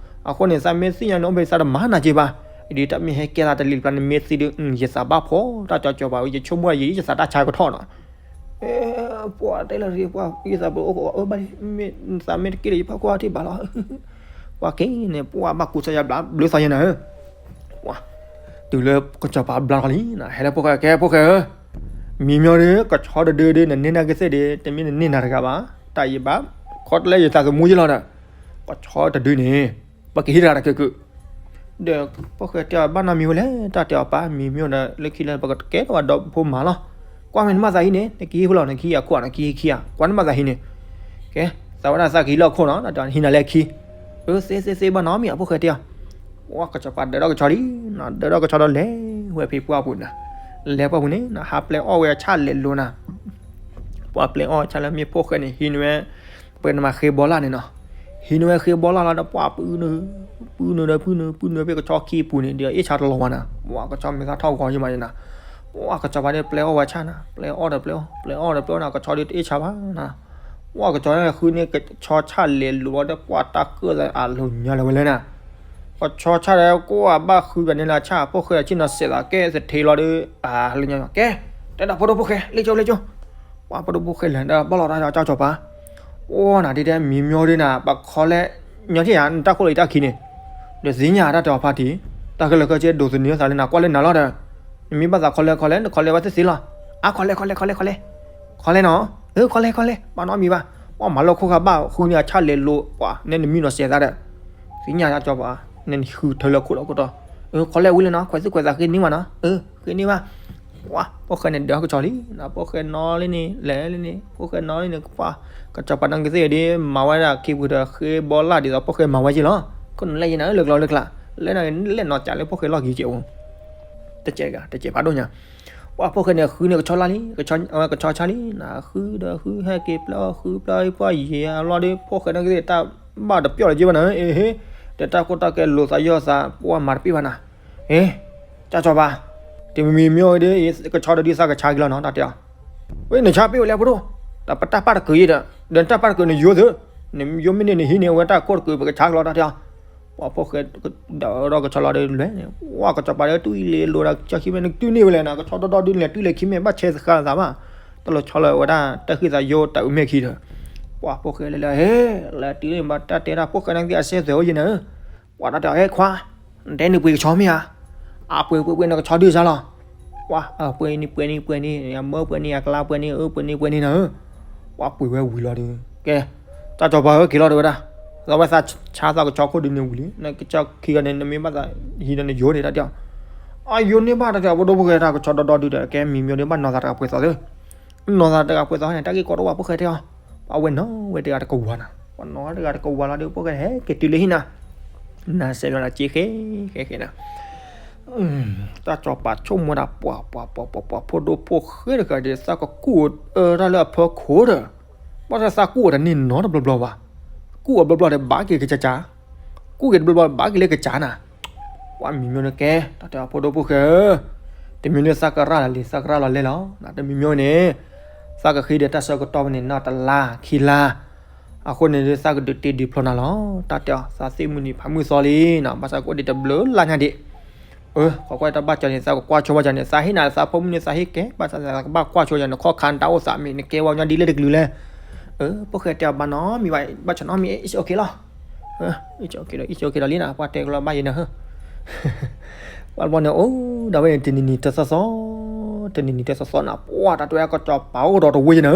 အဃိန့ၣ် သးမ့ၢ်သ့ၣ်ညါနအိၣ်ဖဲ သးတမၤနၤက့ဘၣ်. ဒ်တၢ်မ့ၢ်ဟဲကဲသးတလံၤတပျၢ်န့ၣ် မ့ၢ်သံဒုး ယသးဘၣ်ဖှီၣ်တၢ်ကၠီကၠီဘၣ်, ယဆိကမိၣ်ယသးတၢ်ဆါကထီၣ်နီၤ ပှၤတဲလၢ ပှၤယသးပအိၣ်ဃိးအၢဘၣ်လံ, မ့ၢ်သးမ့ၢ်တက့ၢ်ဒီး ယဖးကွၢ်ထံၣ်ဘၣ်လီၤ. ပှၤက့ၤန့ၣ် ပှၤဘၣ်ကူစါယၤဘျးဘျုးသးယဲၢ်နၤဧၢ, ပှၤ တုၤလၢကစီၤပၤဘျါထီၣ်လံနၤ, ဟဲလၢဖိၣ်ဃဲ ကဲဖိၣ်ဃဲဧၢ, မံၤမၠီဒုး ကဆီတဒုဒုး နန့ၢ်နၢ်ကသ့ၣ်ဒုး တမ့ၢ်နန့ၢ်နၤတဂၤဘၣ်, တၢ်အံၤဘၣ် ခီတလဲယသးသမူယဲၢ်လီၤဒီး ကဆီတဒုန့ၣ် ပကဟံးတဂၤတက့ၢ်ကုၢ် ဒီးဖိၣ်ဃဲတဲအီၤ ဘၣ်နီတမံၤဝဲလဲၣ်, တၢ်တဲအီၤပၢ် မံၤမၠီဒီး လၢခံလၢ ပကကဲထီၣ်ပှၤဒီဖိမၤလီၤ. ကွၢ်မ့ၢ်နဘၣ်သးဟံးန့ၣ် နကဟံးဖိလီၤ နကဟံးအခိၣ် နကဟံးခံဂၤ, ကွၢ်နဘၣ်သးဟံးန့ၣ်, ကဲ သးဝဲဒၣ်သးကဟံးလၢအခိၣ်နီၤ ဟံးနၤလၢအခံ, အၢ သ့သ့သ့ ဘၣ်နီတမံၤ အဖိၣ်ဃဲတဲအီၤ, ပှၤကစီၤပၤဒၢးထီၣ်ကဆီလံ, ဒၢးထီၣ်ကဆီဒီးလဲၤဝဲဖဲပှၢ်ပူၤနၤ, လဲၤပှၢ်ပူၤန့ၣ် ဟးပျဲအီၣ်ဝဲအဆၣ်လဲၤလိၤနၤ ပှၤပျဲအီၣ်ဆၣ်လၢမ့ၢ်ဖိၣ်ဃဲန့ၣ် ဟံးန့ၢ်ဝဲ ပှၤနမၤဃ့ဘီလၢ်န့ၣ်နီၤ, ဟံးန့ၢ်ဝဲဃ့ဘီလၢ်လီၤဒီး ပှၤပုၢ်နုာ် ပုၢ်နုာ်ဒီးပုၢ်နုာ် ပုၢ်နုာ်ဖဲကဆီခံပူၤန့ၣ် ဒီးအ့ၣ်ဆါတလီၤဝဲနၤ, ပှၤကဆီမ့ၢ်သၣ်ထီၣ်ဂီၤယမးနၤ, ပှၤကစီၤပၤဒီးပျဲအီၣ်ဝဲဆၣ်နၤ, ပျဲအီၣ်ဒီးပျဲအီၣ် ပျဲအီၣ်ဒီးပျဲအီၣ်နၤ, ကဆီဒီးတအ့ၣ်ဆါဘၣ်နၤ, ပှၤကဆီဃုန့ၢ်ကဆီဆၣ်လဲၤလိၤလီၤဒီး ပှၤတၢ်ကၢၣ်သးအလိၤညါလၢၤဝဲလဲၣ်နၤ ကဆီဆၣ်ဒီး ကိးအဘၣ်ဃုဘၣ်န့ၣ်လၢဆၣ် ဖိၣ်ဃဲဆ့ၣ်နီၤစဲးသးကဲသထ့လီၤဒီး အလၢညါ ကဲ တဲဒၣ်ဖိဒိၣ်ဖိၣ်ဃဲ လ့ၣ်ကၠိ လ့ၣ်ကၠိ, ပှၤဖိဒိၣ်ဖိၣ်ဃဲလဲၤဒီးဘၣ်လီၤတၢ်ကၠီကၠီပၤ, အိၣ်နၤဒ်တဲမံၤမၠီဒ်နၤ ပခီလဲၣ် ညီထံၣ်ယၤ နတၢ်ခိၣ်လီၤအံၤတၢ်ခံန့ၣ်, ဒီးသ့ၣ်ညါတၢ်တဲအီၤဖါတံၢ်, တၢ်ခဲလၢာ်ခဲဆ့ဒိးသန့ၤသးလၢနၤ ကွၢ်လၢနၤလီၤဒီး, နမ့ၢ်ဘၣ်သးခီလဲၣ်ခီလဲၣ် နခီလဲၣ်ဝဲသ့ၣ်သ့ၣ်လီၤ, အါခီလဲၣ်ခီလဲၣ်ခီလဲၣ်ခီလဲၣ်, ခီလဲၣ်နီၤ, အၢ ခီလဲၣ်ခီလဲၣ် ဘၣ်နီတမံၤဘၣ်, ပှၤမၤလီၢ်ခိၣ်ဃာ်ဘၣ်ဃုန့ၢ်အဆၣ်လဲၤလိၤ ပှၤနဲနမံနီၤစဲးသးဒီး, သ့ၣ်ညါတၢ်ကၠီပၤ, နဲနဃုထၢလၢခိၣ်လီၤခိၣ်တီ, အၢ ခီလဲၣ်ဝံၤလၢနီၤ ခွဲးသူၣ်ခွဲးသးဃ့န့ၢ်ဘၣ်နီၤ, အၢ ဃ့န့ၢ်ဘၣ် ပှၤ ဖိၣ်ဃဲန့ၣ်ဒၢးထီၣ်ကဆီလံ, ဖိၣ်ဃဲနီၤလံန့ၣ် လဲၤလံန့ၣ် ဖိၣ်ဃဲနီၤလံန့ၣ် ပှၤ ကစီၤပၤနီၢ်ကသ့ၣ်ဒ် မၤဝဲဒၣ်ခံပူၤဒီးဃ့ဘီလၢ်ဒ်သိးဖိၣ်ဃဲမၤဝဲက့လီၤ, ခိၣ်နူာ်လဲၣ်ယဲၢ်နၤ လၢကျီလၢကျါ, လဲၤနီၤလဲၤနီၤကၠးလၢဖိၣ်ဃဲလီၢ်ကံကဲးအိၣ်, တကဲးတကဲးဖးဒိၣ်ညါ, ပှၤဖိၣ်ဃဲန့ၣ်ဃုန့ၢ်ကဆီလၢ်လံ, ကဆီဆၣ်လံနၤ, ဃုဒီးဃုဟဲက့ၤပျဲအီၣ်ဃုပျဲအီၣ်ပှၤယဲၢ်အလီၢ်ဒီး ဖိၣ်ဃဲနီၢ်ကသ့ၣ်တၢ်ဘၣ်တပျီၢ်လၢၤက့ဘၣ်နၤ, အ့ဟ့ ဒီးတၢ်ကိၢ်တၢ်ကဲလိာ်သးယီၢ်သး ပှၤမၤတပ့ၢ်ဘၣ်နၤ, အ့ ကၠီကၠီပၤ, တမံၤမံၤအံၤဒ် ကဆီဒီးဒ်သးကဆါက့ၤလီၤနီၤ တၢ်တဲအီၤ, ဝဲနဆါပ့ၢ်ဝဲလဲၣ်ဖိဒိၣ်, ဒီးပတၢ်ပာ်တကုာ်အံၤဒီး ဒီးနတၢ်ပာ်တကုာ်နယိသု, နယိမ့ၢ်န့ၢ်နဟံးန့ၢ်ဝဲတၢ်ကိၢ်တကုာ် ပကဆါက့ၤလီၤ တၢ်တဲအီၤ, ပှၤဖိၣ်ဃဲ ဒီးကဆီလီၤဒီးလဲၤန့ၣ် ပှၤကစီၤပၤဒီးတူၢ်အံၤလ့လိာ်ဒီး ကၠီခံမ့ၢ်နကတုၤန့ၢ်ဝဲလဲၣ်နၤ ကဆီဒီဒီဒုလဲၤတုၤလဲၤခံမ့ၢ်ဘၣ်ဆဲးသဃာ်သးဘၣ်, တၢ်လီၤဆီလီၤဝဲဒၣ် တၢ်ဃံသးယိတၢ်အုးမဲာ်ခံဒီး, ပှၤဖိၣ်ဃဲလဲၤလဲၤဟဲ လဲၤတုၤန့ၣ်ဘၣ်တၢ်တဲတၢ်ဖိၣ်ဃဲနီၢ်ကသ့ၣ်အစဲသွဲၣ်အိၣ်ယဲၢ်နၤ, ပှၤတၢ်တဲအီၤ ဟဲခွါ, နတဲနုၤပှ့ၤကဆီမ့ၢ်ဧါ, အပှ့ၤပှ့ၤပှ့ၤနကဆီဒုစါလီၤ, ပှၤ ပှ့ၤန့ၢ်ပှ့ၤန့ၢ်ပှ့ၤန့ၢ် အမၢပှ့ၤန့ၢ်အကျါပှ့ၤန့ၢ် အၢပှ့ၤန့ၢ်ပှ့ၤန့ၢ်နၤဧၢ, ပှၤပှ့ၤဝဲဝံၤလီၤဒီး ကဲ တၢ်စီၤပၤဧၢက့ၤလီၤတဲဝဲဒၣ်, သးဝဲသးဆါသးကဆီခိၣ်ဒုန့ၣ်ဝံၤလံ နကဆီခံဂၤန့ၣ် နမ့ၢ်ဘၣ်သးဟံးဒီးနယိန့ၣ် တၢ်တဲအီၤ, အယိန့ၢ်ဘၣ်တၢ်တဲအီၤ ဖိဒိၣ်ဖိၣ်ဃဲတၢ်ကဆီဒီဒီဒုဒီး ကဲမံၤမၠိဒုးဘၣ်နီၤသးတဂၤပှဲၤသိးသ့ နီၤသးတဂၤပှဲၤသိးန့ၣ် တၢ်ဂ့ၢ်ကီတအိၣ်ဘၣ်ဖိၣ်ဃဲတဲအီၤ, ပှၤဝဲနီၤဝဲတဂၤတကဝၤနၤ, ပှၤနီၤဝဲတဂၤတကဝၤလီၤဒီး ဖိၣ်ဃဲဟဲက့ၤတုၤလၢဟံၣ်နၤ, နၤစဲးဘျီနၤစ့ဃဲဃဲဃဲနၤ, တၢ်စီၤပၤဆိကမိၣ်ဒၣ်ပှၤပှၤပှၤပှၤပှၤဖိဒိၣ်ဖိၣ်ဃဲတဂၤဒီး သးကကူၣ်အၢတၢ်လၢအဖၢခိၣ်ဒီး, ဘၣ်ဆၣ်သးကူၣ်အီၤတန့ၢ်နီတဘျီဘျီဘၣ်. ကူၣ်အီၤဘျီဘျီဒီးဘၣ်က့ၤကစၢ်ကၢ်, ကူၣ်က့ၤတဘျီဘျီဘၣ်က့ၤလၢကစၢ်နၤ. ပှၤမံၤမံၤန့ၣ်ကဲ တၢ်တဲအီၤ ဖိဒိၣ်ဖိၣ်ဃဲဧၢ, တမံၤန့ၣ်သးကရၢ်လီၤလံ သးကရၢ်လီၤလဲလီၤ. တမံၤမံၤန့ၣ် သးကဃ့ဒီးတၢ်ဆၢကတီၢ်ဝဲန့ၣ် နီၢ်တလါခံလါ, အဃိန့ၣ်ဒီးသးကဒုးတ့ဒုးဖျီနၤလီၤ. တၢ်တဲအီၤ သးသ့ၣ်မုၢ်နံၤဖးမုၢ်သီလံနီၤ, ဘၣ်ဆၣ်ကအိၣ်ဒံးတဘျုးလါညါဒံး အၢ ကွၢ်ကွၢ်တၢ်ဘၣ်ကၠီန့ၣ် သးကကွၢ်ဆိဘၣ်ကၠီန့ၣ် သးဟ့ၣ်နၤသးဖိမုၣ်န့ၣ် သးဟ့ၣ်ကဲ ဘၣ်ဆၣ်သးကဘၣ်ကွၢ်ဆိကၠီန့ၣ် ခီၣ်ခါနတၢ်အိၣ်သးမ့ၢ် နကဲဝဲညီဒ်လဲၣ်တကလုာ်လဲၣ်. အၢ ဖိၣ်ဃဲတဲအီၤ ဘၣ်နီတမံၤဘၣ် ဘၣ်ဆၣ်နီတမံၤ it's okay လီၤ. It's okay ဒီး it's okay ဒီးလံနၤ ပှၤတဲကလီၤဘၣ်ယဲနၤဟၢ ပှၤဘျီန့ၣ် အိၣ်ဒၣ်ဝဲန့ၣ် တနံၤနံၤတသီသီ, တနံၤနံၤတသီသီနၤ ပှၤတၢ်တဲဝဲ ကစီၤပၤအိၣ်ဒီးတဝ့ၢ်ယဲနၤ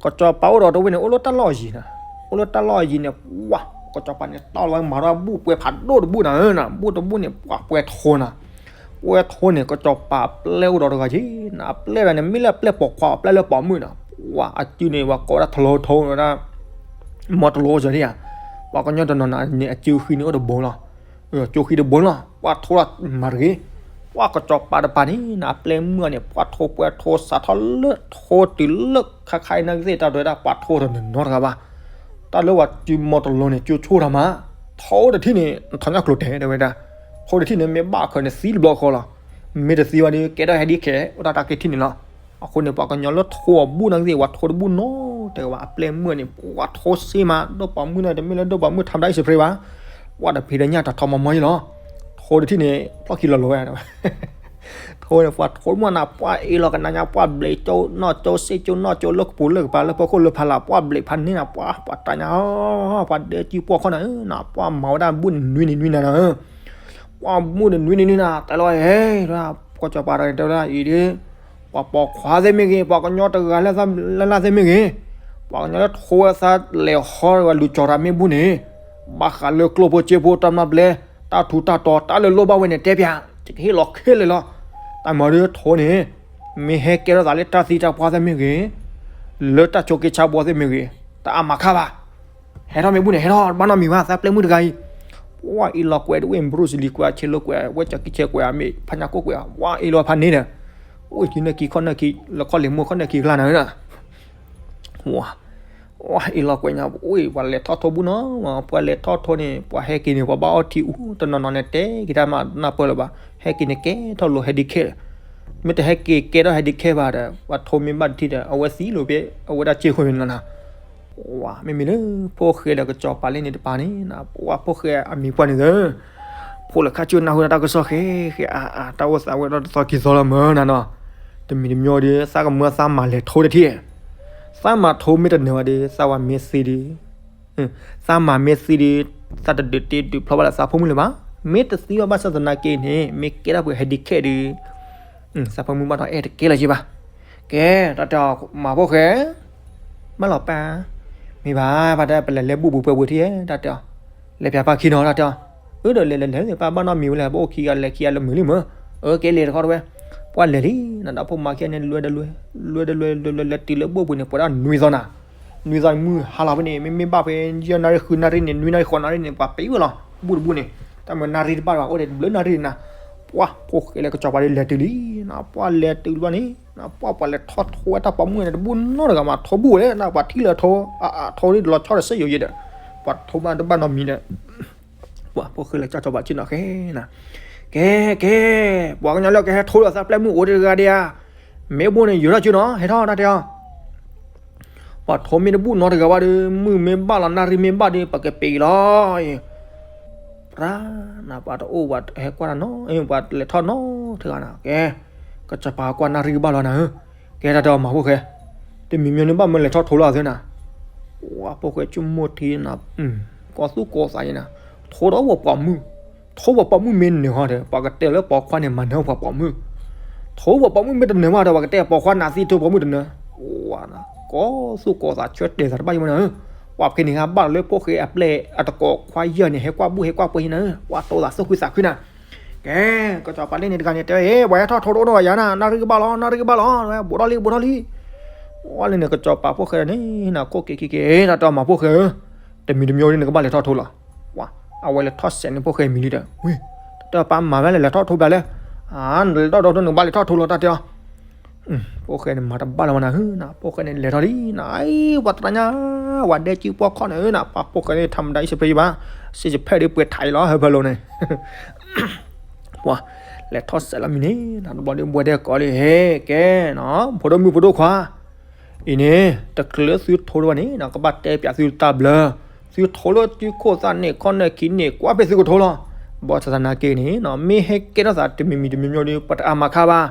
ကစီၤပၤအိၣ်ဒီးတဝ့ၢ်န့ၣ် အိၣ်လၢတၢ်လီၢ်ယံၤနၤ, အိၣ်လၢတၢ်လီၢ်ယံၤန့ၣ် ပှၤ ကစီၤပၤန့ၣ် တီၢ်လီၤဝဲမၤထီၣ်ဘူၣ်ပှဲၤဖးဒိၣ်တဘူၣ်နၤဧၢနၤ, ဘူၣ်တဘူၣ်န့ၣ် ပှၤပှဲၤထိနၤ, ပှဲၤထိန့ၣ် ကစီၤပၤအပျဲၢ်အိၣ်ဒီးတဂၤက့နၤ, အပျဲၢ်တဂၤန့ၣ် မ့ၢ်လၢအပျဲၢ်ပိာ်ခွါ အပျဲၢ်လၢပိာ်မုၣ်နၤ, ပှၤအစုန့ၣ် ပှၤကိးဒၣ်ထလီထီဝဲဒၣ် မီတလီအီၤဒံးဧါ, ပှၤကညီတနီၤနၤန့ၣ် အစုဃံန့ၣ်အိၣ်တဘိလီၤ ကၠိဃံတဘိလီၤ, ပှၤထိလီၤမၤတဂ့ၤ, ပှၤကစီၤပၤတပၤန့ၣ် နအပျဲၢ်မုၣ်န့ၣ် ပှၤထိပှဲၤထိစးထီၣ်လၢထိတုၤလၢခါခါအံၤနာ်က့သ့ၣ်တၢ်ဒွဲဒၣ် ပှၤထိတနီၤနီတဂၤဘၣ်, တၢ်လၢပှၤစုမီတလီန့ၣ် ကၠိဆိတၢ်မး, ထိတထံၣ်န့ၣ် ထီၣ်ညၣ်ကျိၤတဲာ်တဲဝဲဒၣ်, ထိတထံၣ်န့ၣ် မ့ၢ်ဘၣ်ခၢးန့ၣ်သံတဘျီဃီလီၤ, မ့ၢ်တသံဘၣ်ဒီး ကဲထီၣ် handicap အိၣ်တၢ်တၢ်က့ထံၣ်န့ၣ်လီၤ. အဃိန့ၣ် ပှၤကညီလၢထိအဘူၣ်နာ်က့သ့ၣ် ပှၤထိတဘူၣ်နီတဂၤဘၣ်, အပျဲၢ်မုၣ်န့ၣ် ပှၤထိစ့မး, ဒိၣ်ပိာ်မုၣ်န့ၣ် တမ့ၢ်လၢဒိၣ်ပိာ်မုၣ်ထီဒါအံၤစပရ့ဘၣ်, ပှၤတဖံးဒီးညၣ်တၢ်ထီမီၤမီၤအံၤလီၤ, ထိတထံၣ်န့ၣ် ဖျီၣ်ခံလီၤလီၤဝဲ ထိန့ၣ် ပှၤထိမုၢ်နၤ ပှၤအ့ၣ်လီၤကနၤညါ ပှၤဘျဲးကၠိနီၢ်ကၠိစ့ကၠိနီၢ်ကၠိလၢကပူၤလၢကပၤလၢပီခိၣ်လၢဖးလၢ် ပှၤဘျဲးဖးန့ၢ်နၤ ပှၤ ပှၤတၢ်ညါ ပှၤဒဲကံပှီၢ်ခီၣ်နၤဧၢနၤ ပှၤမၤဝဲဒၣ်ဘူၣ်န့ၣ်နွံနံၤနွံနၤနၤဧၢ ပှၤဘူၣ်န့ၣ်နွံနံၤနွံနၤ တဲလီၤဟဲ ကစီၤပၤတဂၤတဲဝဲဒၣ်အံၤဒ် ပှၤပိာ်ခွါသ့ၣ်မ့ၢ်ဂ့ၤ ပှၤကညီတဂၤလၢ်လၢ်သ့ၣ်မ့ၢ်ဂ့ၤ ပှၤကညီလၢထိဝဲသးလဲၤဟီဝဲလူၤကၠီၤတၢ်မ့ၢ်ဘူၣ်န့ၣ် ဘၣ်ဃးလၢကျိၣ်ဖိစ့ဖိတၢ်မျၢ်ဘျဲ တၢ်ထူးတၢ်တီၤ တၢ်လၢလိၣ်ဘၣ်ဝဲန့ၣ် တဲပၠး ယကဟ့ၣ်လီၤခဲလၢာ်လီၤ. တၢ်မၤဒ်ထိန့ၣ် မ့ၢ်ဟဲကဲထီၣ်သးလၢတၢ်သံတၢ်ပှၢ်သ့ၣ်မ့ၢ်ဂ့ၤ လၢတၢ်ဆိးက့ဆါဘှီသ့ၣ်မ့ၢ်ဂ့ၤ တၢ်အါမးခါဘၣ် ဟဲထီၣ်မ့ၢ်ဘူၣ်န့ၣ် ဟဲထီၣ်ဘၣ်နီတမံၤဘၣ် သးပျဲၢ်မုၣ်တဂၤအံၤ ပှၤအ့ၣ်လီၤကွဲးတဝ့ၢ် ဘြူးစလံၤကွဲး ဆ့လိကွဲး ဝဲကၠီၤကံဆဲကွဲး အမ့ၢ်ဖးညါကိၣ်ကွဲး ပှၤအ့ၣ်လီၤဖးန့ၣ်ဒီး အိၣ်ခံနၢ်ခံခီၣ်နၢ်ခံ လၢခီၣ်လ့ၤမိၢ်ခီၣ်နၢ်ခံကလါနၤဧၢ ဝဲ အ့ၣ်လီၤကွဲးညါ အိၣ် ပှၤလဲၤထီၣ်ထိဘူၣ်နီၤ ပှၤလဲၤထီၣ်ထိန့ၣ် ပှၤဟဲက့ၤန့ၣ် ပှၤဘၣ်အီထံအူ တနီၤနီၤန့ၣ် တဲက့ၤတၢ်မၤနၢ်ပၢၢ်လၢၤဘၣ် ဟဲက့ၤန့ၣ် ကဲထီၣ်လိၤ handicap မ့ၢ်တဟဲက့ၤကဲထီၣ် handicap ဘၣ်ဒီး ပှၤထိမ့ၢ်ဘၣ်တထံၣ်ဒီး အဝဲသံလိာ်ဖဲ အဝဲဒၣ်စ့ၢ်ဃီန့ၣ်လီၤနၤ ဝဲ မ့မ့ၢ်လၢ ဖိၣ်ဃဲဒီးကစီၤပၤလၢန့ၣ်တပၤန့ၣ် ပှၤဖိၣ်ဃဲအမံၤပှၢ်န့ၣ်သၢ ဖိလၢခါဆူနၢ်ဟူတၢ်ကစီၣ်ဃဲ ဃဲအါအါ တၢ်အိၣ်သးဝဲဒီးတသီခံသီလီၤမၢ်နၤနီၤ တမံၤတမံၤဒီး သးကမၢသးမၤလဲၤထိတထံၣ် သးမၤထိမ့ၢ်တနၢၤဘၣ်ဒီး သးဝဲမ့ၢ်သံဒီး သးမၤမ့ၢ်သံဒီး သးတဒုးတ့ဒုးဖျီဘၣ်လၢသးဖိမုၣ်လၢၤဘၣ် မ့ၢ်တသံဘၣ်ဘၣ်ဆၣ်သနာ်က့န့ၣ် မ့ၢ်ကဲထီၣ်ပှဲၤ handicap ဒီး သးဖိမုၣ်ဘၣ်ဒီးအဲၣ်တကဲလၢၤက့ဘၣ် ကဲ တၢ်တဲအီၤ မၤဖိၣ်ဃဲ ဘၣ်လီၤပၢ် မ့ၢ်ဘၣ် ပၢ်တဲ ပလဲၤလဲၤဘူၣ်ပူၤပှဲၤပူၤထံၣ် တၢ်တဲအီၤ လဲၤပၠးပၢ်ခံနီၤ တၢ်တဲအီၤ အၢ ဒီးလဲၤလဲၤလဲၤ ပၢ်ဘၣ်နီတမံၤဝဲလဲၣ် ပအိၣ်ခံဂၤလဲၤခံဂၤလၢမုာ်လံမၢ် အၢ ကဲလဲၤတခီတဝဲ ပှၤလဲၤလံ နဒီဖိမါခံဂၤန့ၣ် လွဲဒီးလွဲ လွဲဒီးလွဲ လွဲဒီးလွဲ တုၤလၢဘူၣ်ပူၤန့ၣ် ပှဲၤဒၣ်နွံသီနၤ နွံသီမုၢ်ဟါလီၤဖဲန့ၣ် မ့မ့ၢ်ဘၣ်ဖဲ ယဲၢ်နၣ်ရံၣ် ဃုနၣ်ရံၣ်န့ၣ် နွံနၣ်ရံၣ် ဃိးနၣ်ရံၣ်န့ၣ် ပှၤပံးဝဲလီၤ ဘူၣ်တဘူၣ်န့ၣ် တၢ်မၤနၣ်ရံၣ်တဘၣ်ဘၣ် အိၣ်ဒီးတဘျုးနၣ်ရံၣ်နၤ ပှၤဖိၣ်ဃဲလၢကစီၤပၤဒီးလဲၤတုၤလံ နၤ ပှၤလဲၤတုၤလီၤန့ၣ် နၤ ပှၤပှၤလဲၤထီၣ်ထိဝဲတၢ်ပိာ်မုၣ်န့ၣ် တဘူၣ်နီတဂၤမး ထိဘူၣ်ဝဲလၢ နၤ ပှၤထံၣ်လၢထိ အထိဒ်လီၤဆီတစဲးယိာ်ယဲဒီး ပှၤထိဘၣ်တဘၣ်နီတမံၤဒီး ပှၤဖိၣ်ဃဲလၢကစီၤပၤဆ့ၣ်နီၤဃဲနၤ ကဲ ကဲ ပှၤကညီလၢကဟဲထိဒီးသးပျဲၢ်မုၣ်အိၣ်တဂၤဒီးဧါ မ့ၢ်ဘူၣ်န့ၣ် ယိၤထီၣ်ကၠူနီၤ ဟဲထီၣ်တၢ်တဲအီၤ ပှၤထိမ့ၢ်တဘူၣ်နီတဂၤဘၣ်ဒီး မုၢ်မ့ၢ်ဘၣ်လီၤ နၣ်ရံၣ်မ့ၢ်ဘၣ်ဒီး ပကပံးလီၤ ပြၢ်နၤ ပှၤတအိၣ် ပှၤဟဲကွၢ်တၢ်နီၤ ပှၤလဲၤထီၣ်နီတဂၤနၤ ကဲ ကစီၤပၤကွၢ်နၣ်ရံၣ်ကဘၣ်လီၤနၤဧၢ ကဲတၢ်တဲအီၤမၤဖိၣ်ဃဲ တမံၤမံၤန့ၣ်ဘၣ်မၢလဲၤထီၣ်ထိလီၤအသၢနၤ ပှၤဖိၣ်ဃဲဆိကမိၣ်ထံနၤ ကီၢ်သူၣ်ကီၢ်သးယဲနၤ ထိဒီးပှၤပိာ်မုၣ် ထိပှၤပိာ်မုၣ်မ့ၢ်နၢၤဟီဒီး ပှၤကတဲလၢပိာ်ခွါန့ၣ် မၤနၢၤပှၤပိာ်မုၣ် ထိပှၤပိာ်မုၣ်မ့ၢ်တနၢၤဘၣ်ဒီး ပှၤကတဲပိာ်ခွါနးသံထိပိာ်မုၣ်တနၢၤ ကီၢ်သူၣ်ကီၢ်သးဆၢတဲာ်သးတဘၣ်ယမနၤဧၢ ပှၤဖဲန့ၣ်ဟးဘၣ်လၢဖိၣ်ဃဲအပျဲၢ်အတကိးခွါယဲၢ်န့ၣ် ဟဲကွၢ်ဘူၣ်ဟဲကွၢ်ပှဲၤယဲနၤဧၢ ပှၤတိသးသူၣ်ခုသးခုနၤ ကဲ ကစီၤပၤလၢန့ၣ်တဂၤန့ၣ် တဲ ဟဲ ပှၤဟဲထီၣ်ထိတအိၣ်နီတဂၤယၤနၤ နၣ်ရံၣ်ကဘၣ်လီၤ နၣ်ရံၣ်ကဘၣ်လီၤ ဘူးထီၣ်လံ ဘူးထီၣ်လံ ပှၤလၢန့ၣ် ကစီၤပၤဖိၣ်ဃဲန့ၣ် နၤခိၣ်က့ၤခံက့ၤ နၤတဲအီၤမၤဖိၣ်ဃဲဧၢ တမံၤတမံၤဒ်နကဘၣ်လဲၤထီၣ်ထိလီၤ ပှၤ အဝဲလဲၤထီၣ်စဲးန့ၣ်ဖိၣ်ဃဲမံၤလံဒီး ဝံၤ တၢ်ပၢ်မၤဝဲလဲၤလဲၤထီၣ်ထိဘျီလဲၣ် အါ နလဲၤထီၣ်ထိနကဘၣ်လဲၤထီၣ်ထိလီၤ တၢ်တဲအီၤ ဖိၣ်ဃဲန့ၣ်မၤတဘၣ်လၢၤဝဲနၤဧၣ်နၤ, ဖိၣ်ဃဲန့ၣ်လဲၤထီၣ်လံနၤ, အံၤ ပှၤတရၣ်ညါ, ဝဲဒဲကၠူပှီၢ်ခီၣ်န့ၣ်ဧၣ်နၤ, ပှၤဖိၣ်ဃဲန့ၣ် ထးမတၤအံၣ်စဖ့ဘၣ်, စံးစဖဲဒ်ပှဲၤထးအံၤလီၤ ဟၢဖၢလိၤန့ၣ် ပှၤလဲၤထီၣ်စဲးလီၤမံၤန့ၣ် တဘျီဒီး ဘှဲဒဲကိးလံ ဟဲကဲနၤ, ဖိဒိၣ်မုၣ်ဖိဒိၣ်ခွါ, အံၤန့ၣ် တချုးသုထိတဘၣ်န့ၣ် ကဘၣ်တဲပၠးသုတၢ်ဘျၢ, သုထိလၢစုခိၣ်သၣ်န့ၣ် ခီၣ်နၢၣ်ခံန့ၣ် ကွၢ်ဖဲသုကထိလီၤ. ဘၣ်ဆၣ်သနာ်က့န့ၣ် မ့ၢ်ဟဲကဲထီၣ်သးတမံၤမံၤတမံၤမံၤဒီး ပတအါမၤခါဘၣ်.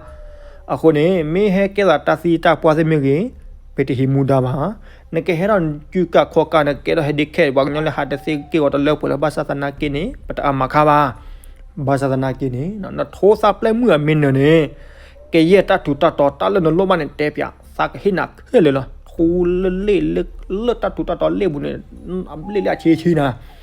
အဃိန့ၣ် မ့ၢ်ဟဲကဲထီၣ်သးတၢ်သံတၢ်ပှၢ်သ့ၣ်မ့ၢ်ဂ့ၤ, ပတဟံးမူဒါဘၣ်. နကဟဲထီၣ်စုကၢ်ခီၣ်ကၢ် နကဲထီၣ်ဟဲဒ့ခဲ ပှၤကညီလၢဟးတသ့က့ၤဝဲတလၢပှဲၤလၢၤ ဘၣ်ဆၣ်သနာ်က့န့ၣ် ပတအါမၤခါဘၣ်. ဘၣ်ဆၣ်သနာ်က့န့ၣ် နထိသၣ်ပျဲၢ်မုၣ်အမ့ၢ်နၢၤန့ၣ် ကယဲၢ်တၢ်ထူးတၢ်တီၤ တၢ်လၢနလိၣ်ဘၣ်န့ၣ် တဲပၠး သးကဟ့ၣ်နၤခဲလၢာ်လီၤ. ထူလၢလ့ၣ်လၢ လၢတၢ်ထူးတၢ်တီၤလ့ၣ်ပူၤန့ၣ် လ့ၣ်လၢအဆံဆံနၤ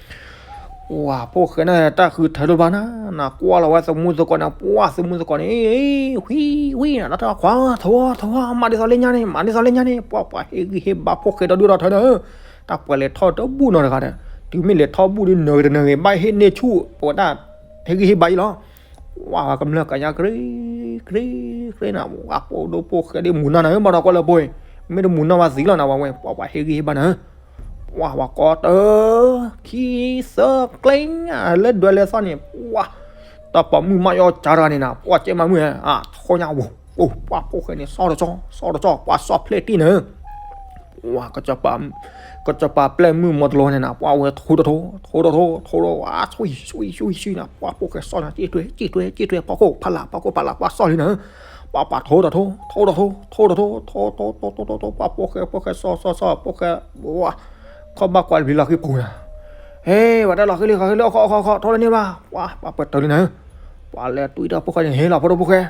ပှၤဖိၣ်ဃဲန့ၣ် တၢ်ဃုထၢတဘၣ်နၤ, နကွၢ်လီၤဝဲသမူသကိးန့ၣ် ပှၤသမူသကိးန့ၣ် ဝံဝံနၤ တၢ်တခွါ ထီထီ မၤဒ်သိးလၢညါန့ၣ် မၤဒ်သိးလၢညါန့ၣ် ပှၤပှၤဟ့ၣ်ဂံၢ်ဟ့ၣ်ဘါဖိၣ်ဃဲဒီဒူၣ်ဒီထၢနၤဧၢ, တၢ်ပှၤလဲၤထီၣ်တဘူၣ်နီတဂၤဒီး တုၤမ့ၢ်လဲၤထီၣ်ဘူၣ်ဒီးနၢၤဂ့ၤတနၢၤဂ့ၤ ဘၣ်ဟ့ၣ်န့ၢ်ဆူၣ် ပဝဲဒၣ် ဟ့ၣ်ဂံၢ်ဟ့ၣ်ဘါအံၤလီၤ. ပှၤကမျၢၢ်ကညါ ကြ့ကြ့ကြ့နၤ ပှၤဖိဒိၣ်ဖိၣ်ဃဲဒ်မူၤနီၢ်နၤဧၢ ဘၣ်ဒီးကွၢ်လၢဖိအံၤ မ့ၢ်တမူၤနီၢ်ဘၣ်သံလီၤနၤ ပှၤဝဲ ပှၤပှၤဟ့ၣ်ဂံၢ်ဟ့ၣ်ဘါနၤဧၢ ပှၤပှၤကိးတၢ ခံသၢကျဲလၢဒွဲလဲၤသီၣ်န့ၣ် ပှၤ တၢ်ပိာ်မုၣ်မးယီၤကၢတဂၤန့ၣ်နၤ ပှၤကဲမးမုၣ်ဧါ ထိညါဝိ ပှၤဖိၣ်ဃဲန့ၣ် စီၣ်တကၠီ စီၣ်တကၠီ ပှၤစီၣ်ဖျဲၣ်တံၢ်နၤဧၢ ပှၤ ကစီၤပၤပျဲၢ်မုၣ်မီတလီၤန့ၣ်နၤ ပှၤဝဲထိတထိ ထိတထိ ထိတထိ အါဆိၣ်ယံၤဆိၣ်ယံၤဆိၣ်ယံၤနၤ ပှၤဖိၣ်ဃဲစီၣ်ညါ က့ၢ်ထွဲ က့ၢ်ထွဲ က့ၢ်ထွဲ ဖီခိၣ်ဖီလာ် ဖီခိၣ်ဖီလာ် ပှၤစီၣ်လံနၤဧၢ ပှၤပှၤထိတထိ ထိတထိ ထိတထိ ထိထိ ထိထိ ထိထိ ပှၤဖိၣ်ဃဲဖိၣ်ဃဲစီၣ်စီၣ်စီၣ် ဖိၣ်ဃဲ ခီၣ်ဘၣ်ကွၢ်တဘျီလီၤဃံပူၤနၤ ဟဲ ပှၤတၢ်လီၤဃံလံ ဃီဃံလံ အခီ အခီ အခီ ထိလၢန့ၣ်ဘၣ် ပှၤ ပှၤပှဲၤတၢ်လံနၤဧၢ ပှၤလဲၤတွံၢ်တၢ်ဖိၣ်ဃဲန့ၣ် ဟဲလီၤဖိဒိၣ်ဖိၣ်ဃဲ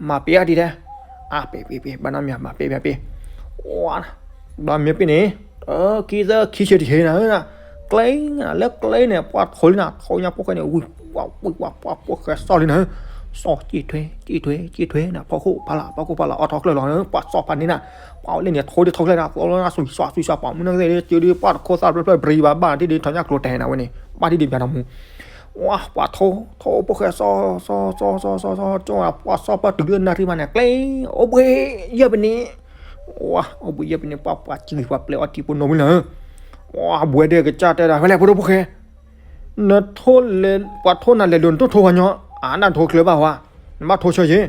မၤပ့ၤအါဒံးတဲ အါပ့ၤပ့ၤပ့ၤ ဘၣ်နီတမံၤ မၤပ့ၤမၤပ့ၤ ဘၣ်မ့ၢ်ပ့ၤန့ၣ် ခံသၢခံဆံတဆံနၤဧၢ ကျဲနၤ လၢကျဲန့ၣ် ပှၤထိလံနၤ ထိညါဖိၣ်ဃဲန့ၣ် ဝံၤဝံၤဝံၤ ပှၤဖိၣ်ဃဲစီၣ်လံနၤဧၢ စီၣ်က့ၢ်ထွဲ က့ၢ်ထွဲ က့ၢ်ထွဲနၤ ဖီခိၣ်ဖီလာ် ဖီခိၣ်ဖီလာ် အိးထီၣ်ချၢၣ်လီၤနၤ ပှၤစီၣ်ဖးန့ၣ်နၤ ပှၤအိၣ်လၢန့ၣ် ထိဒ်ထိကျဲနၤ သိလီၤနၤ စွံစွါ စွံစွါ ပှၤမုၣ်နၤကသ့ၣ် ကၠီဒ်ပှၤတခိၣ်သၣ်ဖျၢၣ်ဖျၢၣ် ပြံဘၣ်ဘၣ် ထံၣ်ဒ်ထီညါကျိၤတဲာ်နၤဝဲန့ၣ် ဘၣ်ထံၣ်ဒ်ပျးနီၢ်မူ ဝါ ပှၤထိ ထိဖိၣ်ဃဲစီၣ် စီၣ် စီၣ် စီၣ် စီၣ် စီၣ် ကၠီ ပှၤစီၣ်ပှၤတုၤလၢနၢ်ထံမးန့ၣ် ကျဲ အိၣ်ဘှံးယဲၢ်ပနံး ဝါ အိၣ်ဘှံးယဲၢ်ပနံး ပှၤပှၤစံၣ်ပှၤပျဲအီၤတံၢ်ပိနီၢ်မုၣ်လၢ ဝါ ဘှဲဒဲကစၢ်တဲဒၣ် ဖဲလဲၣ်ဖိဒိၣ်ဖိၣ်ဃဲ နထိလဲၤ ပှၤထိနၤလဲၤလိၤနတထိပှၤညီ အါနထိချၢဘၣ်ဝါ နဘၣ်ထိဆၢယ့ၣ်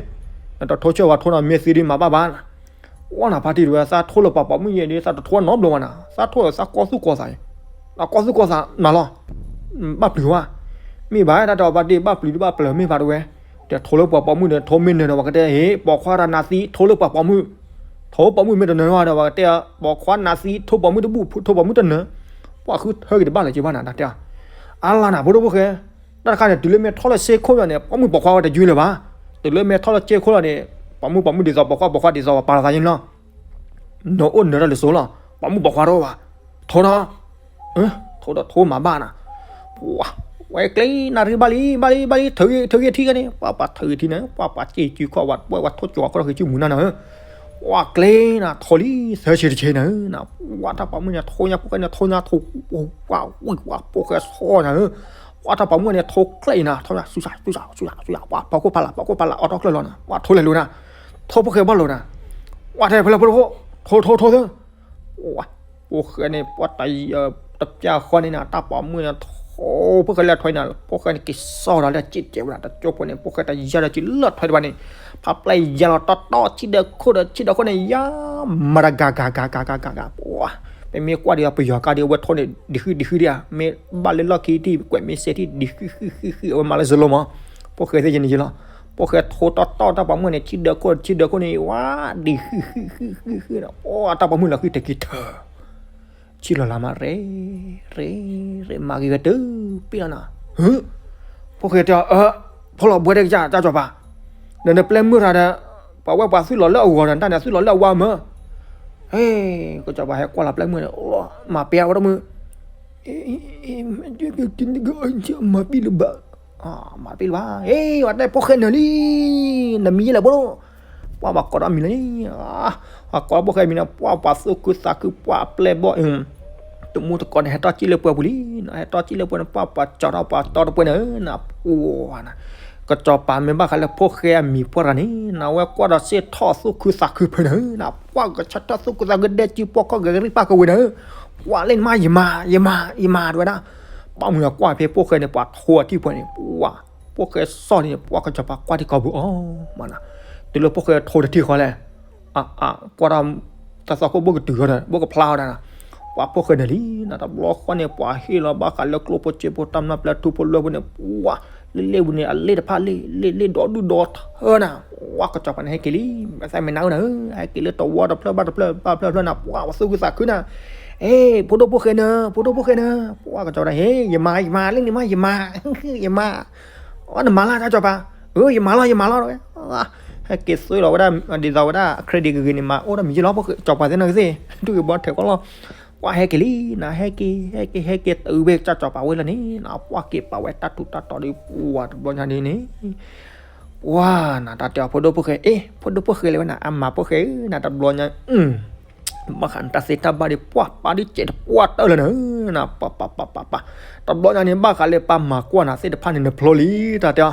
နတထိဆၢဝဲထိနၤမ့ၢ်သံဒ်မၤဘၣ်ဘၣ် ဝါနဖါတံၢ်တဝဲ သးထိလၢပှၤပိာ်မုၣ်ယဲၢ်ဒ် သးတထိနီတဘျီဘၣ်နၤ သးထိသးကီၢ်သူၣ်ကီၢ်သးအံၤ သးကီၢ်သူၣ်ကီၢ်သးနၤလီၤ ဘၣ်ပျုၤဝဲ မ့ၢ်ဘၣ်တၢ်တဲအီၤဖါတံၢ် ဘၣ်ပျုၤတဘၣ်ပျၢၤမ့ၢ်ဖါတဝဲ တဲထိလၢပှၤပိာ်မုၣ်ဒီး ထိမ့ၢ်နၢၤဒီး ပှၤကတဲ ဟ့ၣ် ပိာ်ခွါတၢ်နးသံ ထိလၢပှၤပိာ်မုၣ် ထိပိာ်မုၣ်မ့ၢ်တနၢၤဝဲဒီး ပှၤကတဲ ပိာ်ခွါနးသံ ထိပိာ်မုၣ်တဘူၣ် ထိပိာ်မုၣ်တနၢၤ ပှၤဃုထၢက့ၤတဘၣ်လၢၤက့ၤဘၣ်နၤ တၢ်တဲအီၤ အါလါနၤ ဖိဒိၣ်ဖိၣ်ဃဲ တၢ်တခါန့ၣ် တုၤလၢမ့ၢ်ထီၣ်လၢစ့ခိၣ်လီၤန့ၣ် ပိာ်မုၣ်ပိာ်ခွါဝဲတယုၢ်လၢၤဘၣ် တုၤလၢမ့ၢ်ထီၣ်လၢစ့ခိၣ်လီၤန့ၣ် ပိာ်မုၣ်ပိာ်မုၣ်ဒ်သိးပိာ်ခွါပိာ်ခွါဒ်သိးပှၤပာ်လီၤသးယ့ၣ်လီၤ နအိၣ်နၢၤတၢ်လၢစိၤလီၤ ပိာ်မုၣ်ပိာ်ခွါတအိၣ်ဘၣ် ထိဒီး ထိဒီးထိမၤဘၣ်နၤ ပှၤ ဝဲကျဲနၢ်ရံၣ်ဘၣ်လံ ဘၣ်လံ ဘၣ်လံ ထုးဂ့ၤ ထုးဂ့ၤထံကန့ၣ် ပှၤပှၤထုးဂ့ၤထံန့ၣ် ပှၤပှၤစ့ၢ်ကီးခီၣ်ဝဲ ပှဲၤဝဲထိၣ်ကၠီၤခီၣ်ထီၣ်က့ၤစုမုၢ်နၤနၤ ပှၤကျဲနၤ ထိလံ သၢဆံတဆံနၤ နၤ ပှၤတၢ်ပိာ်မုၣ်န့ၣ် ထိညါဖိၣ်ဃဲန့ၣ် ထိညါထိ ပှၤဝံၣ်ပှၤဖိၣ်ဃဲဆီနၤဧၢ ပှၤတၢ်ပိာ်မုၣ်န့ၣ် ထိကျဲအံၤနၤ ထိညါ ဆူၣ်ဆူၣ် ဆူၣ်ဆူၣ် ဆူၣ်ဆူၣ် ပှၤဖီခိၣ်ဖီလာ် ဖီခိၣ်ဖီလာ် အိးထီၣ်ချၢၣ်လီၤနၤ ပှၤထိလဲၤလိၤနၤ ထိဖိၣ်ဃဲဘၣ်လိၤနၤ ပှၤထဲဖဲလဲၣ်ဖိလၢဖိ ထိ ထိ ထိ သၢ ပှၤ ဖိၣ်ဃဲန့ၣ် ပှၤတပျၢ်ဃီန့ၣ်နၤ တၢ်ပိာ်မုၣ်န့ၣ် ထိ ဖိၣ်ဃဲလၢအထွဲနၤ ဖိၣ်ဃဲန့ၣ် က့ၤစီၣ်ဒီးလၢအစ့ၢ်ကဲးဝဲဒၣ် တကၠိဖိန့ၣ် ဖိၣ်ဃဲတယါဒီးက့ၤလၢထွဲတဘၣ်န့ၣ် ဖးပျဲၢ်ယါလီၤတီတီ ထံဒီးခိၣ်ဒီး ထံဒီးခိၣ်န့ၣ် ယါ မၤတဂၤဂၤဂၤဂၤဂၤဂၤဂၤ ပှၤ ပမ့ၢ်ကွၢ်ဒီးပယီၤကါဒီး အဝဲထိန့ၣ် ဒံဃံဒံဃံဒံဧါ မ့ၢ်ဘၣ်လၢလီၢ်ခံထံၣ် ကွဲးမ့ၢ်စဲးထံၣ် ဒံဃံဃံဃံဃံ အဝဲမၤလၢစလိမၤ ဖိၣ်ဃဲသ့ၣ်ယဲန့ၣ်ယဲလီၤ ဖိၣ်ဃဲထိတီတီတၢ်ပိာ်မုၣ်န့ၣ် ထံဒီးခိၣ် ထံဒီးခိၣ်န့ၣ် ဝါ ဒံဃံဃံဃံဃံဃံဒီး ပှၤတၢ်ပိာ်မုၣ်လီၤဃံတဲာ်က့ၤထၢ ဆံၣ်လီၤလၢမး ရ့ ရ့ ရ့ မၤဂ့ၤဂ့ၤတုၤပ့ၢ်လီၤနၤ ဟၢ ဖိၣ်ဃဲတဲအီၤ အၢ ဖီလီၤဘှဲဒဲကစၢ် တၢ်စီၤပၤ ဒီးနပျဲမုၢ်တၢ်ဒီး ပှၤဝဲပှၤသုးလီၤလၢအဂီၤဒီး တၢ်န့ၣ်သုးလီၤလၢအဝါမၢ် ဟဲ ကစီၤပၤဟဲကွၢ်လီၤပျဲမုၢ်န့ၣ် မၤပ့ၤအဝဲတမုၢ် မၤပ့ၤလၢၤဘၣ် မၤပ့ၤလၢၤဘၣ် ဟဲ ပှၤတဲဖိၣ်ဃဲနၢၤလံ နမံၤယဲလဲၣ်ဘိ ပှၤဘၣ်ကိးဒီးမံၤလီၤ ပှၤကိးဖိၣ်ဃဲမံၤန့ၣ် ပှၤပှၤသူၣ်ခုသးခု ပှၤအပျဲၢ်ဘီၣ် တမူတကိးန့ၣ် ဟဲတီၢ်စံၣ်လၢပှဲၤပူၤလံ ဟဲတီၢ်စံၣ်လၢပှဲၤန့ၣ် ပှၤပှၤကၠီထီၣ်ပှၤတီတပှဲၤန့ၣ် နပှၤနၤ ကစီၤပၤမ့ၢ်ဘၣ်ဃးလၢဖိၣ်ဃဲအမံၤပှၢ်တဂၤန့ၣ် နဝဲကွၢ်ဒီးစ့ၣ်ထီၣ်သူၣ်ခုသးခုဖဲန့ၣ် နပှၢ်ကဆၢထီၣ်သူၣ်ခုသးခုဒဲကံပှီၢ်ခီၣ်ဂဲၤကရံၣ်ပၢ်ကဝ့ၤန့ၣ်, ပှၢ်လၢနမါ ယမါ ယမါ ယမါ တဝဲဒၣ်, ဘၣ်မုာ်အကွၢ်ဖဲဖိၣ်ဃဲန့ၣ် ပှၤထိအထံၣ်ပှဲၤန့ၣ် ပှၢ် ဖိၣ်ဃဲစီၣ်န့ၣ် ပှၢ်ကစီၤပၤကွၢ်ထံကီၢ်ပူၤအီၤမးနီၤ, တုၤလၢဖိၣ်ဃဲထိတထံၣ်ဃီလဲၣ် အ အ ကွၢ်တၢ် တၢ်သီခိၣ်ဘိၣ်ကတုၤဃီဒီး ဘိၣ်ကဖျါဃီဒီး, ပှၢ်ဖိၣ်ဃဲန့ၣ်လံ နတဘျီဃီန့ၣ် ပှၤဟ့ၣ်လီၤဘၣ်ဃးလၢကျိၣ်ဖိစ့ဖိတၢ်မျၢ်ပျဲထူဖိလွဲဖိန့ၣ် ပှၢ် လ့လ့ပူၤန့ၣ် အလ့ၣ်တဖၣ်လ့ၣ် လ့ၣ်လ့ၣ်ဒီဒူၣ်ဒီထၢနၤ, ပှၢ်ကစီၤပၤန့ၣ်ဟဲက့ၤလံ မ့ၢ်သးမ့ၢ်နၤဧၢနၤဧၢ ဟဲက့ၤလၢတဝီတဖျၢၣ်ဘၣ်တဖျၢၣ်ဘၣ်ဖျၢၣ်ဖျၢၣ်နၤ ပှၢ်ပှၤသူၣ်ခုသးခုနၤ, အ့ ဖိဒိၣ်ဖိၣ်ဃဲနၤ ဖိဒိၣ်ဖိၣ်ဃဲနၤ, ပှၢ်ကစီၤပၤ ဟ့ ယမါ ယမါ လၢန့ၣ်မး ယမါ ယမါ အီ နမၤလၢ်တၢ်စီၤပၤ, အၢ ယမၤလီၤ ယမၤလီၤ ဝဲ ဟဲက့ၤသွ့လီၤဝဲဒၣ် ဒ်သိးဝဲဒၣ် credit ဂ့ၤဂ့ၤန့ၣ် မၤအိၣ်ဒီးမံၤယ့ၢ်လီၤ ဖိၣ်ဃဲ စီၤပၤသ့ၣ်နီၣ်ကသ့ၣ် ဒုၣ်က့ၤဘီထဲးကီၢ်လီၤ, ပှၢ်ဟဲက့ၤလံ နဟဲက့ၤ ဟဲက့ၤ ဟဲက့ၤတုၤဝဲကစၢ်စီၤပၤဝဲလီၤန့ၣ် နပှၢ်က့ၤပာ်ဝဲတၢ်ထူးတၢ်တီၤဒီး ပှၢ်တဘျီညါဒ်န့ၣ် ပှၢ်နၤ တၢ်တဲအီၤဖိဒိၣ်ဖိၣ်ဃဲ အ့ ဖိဒိၣ်ဖိၣ်ဃဲလၢဝဲနၤ အမၤဖိၣ်ဃဲဧၢ နၤတဘျီညါ ဘၣ်ဃးနတၢ်သ့တၢ်ဘၣ်ဒီး ပှၢ်ပာ်ဒုးစဲးတပှၢ်တၢၢ်လၢနၤ, နပၢ်ပၢ်ပၢ်ပၢ်ပၢ်, တဘျီညါန့ၣ် ဘၣ်ဃးလၢပၢ်မၤကွၢ်နၤသ့ၣ်တဖၣ်န့ၣ် နဖျိလံ တၢ်တဲအီၤ,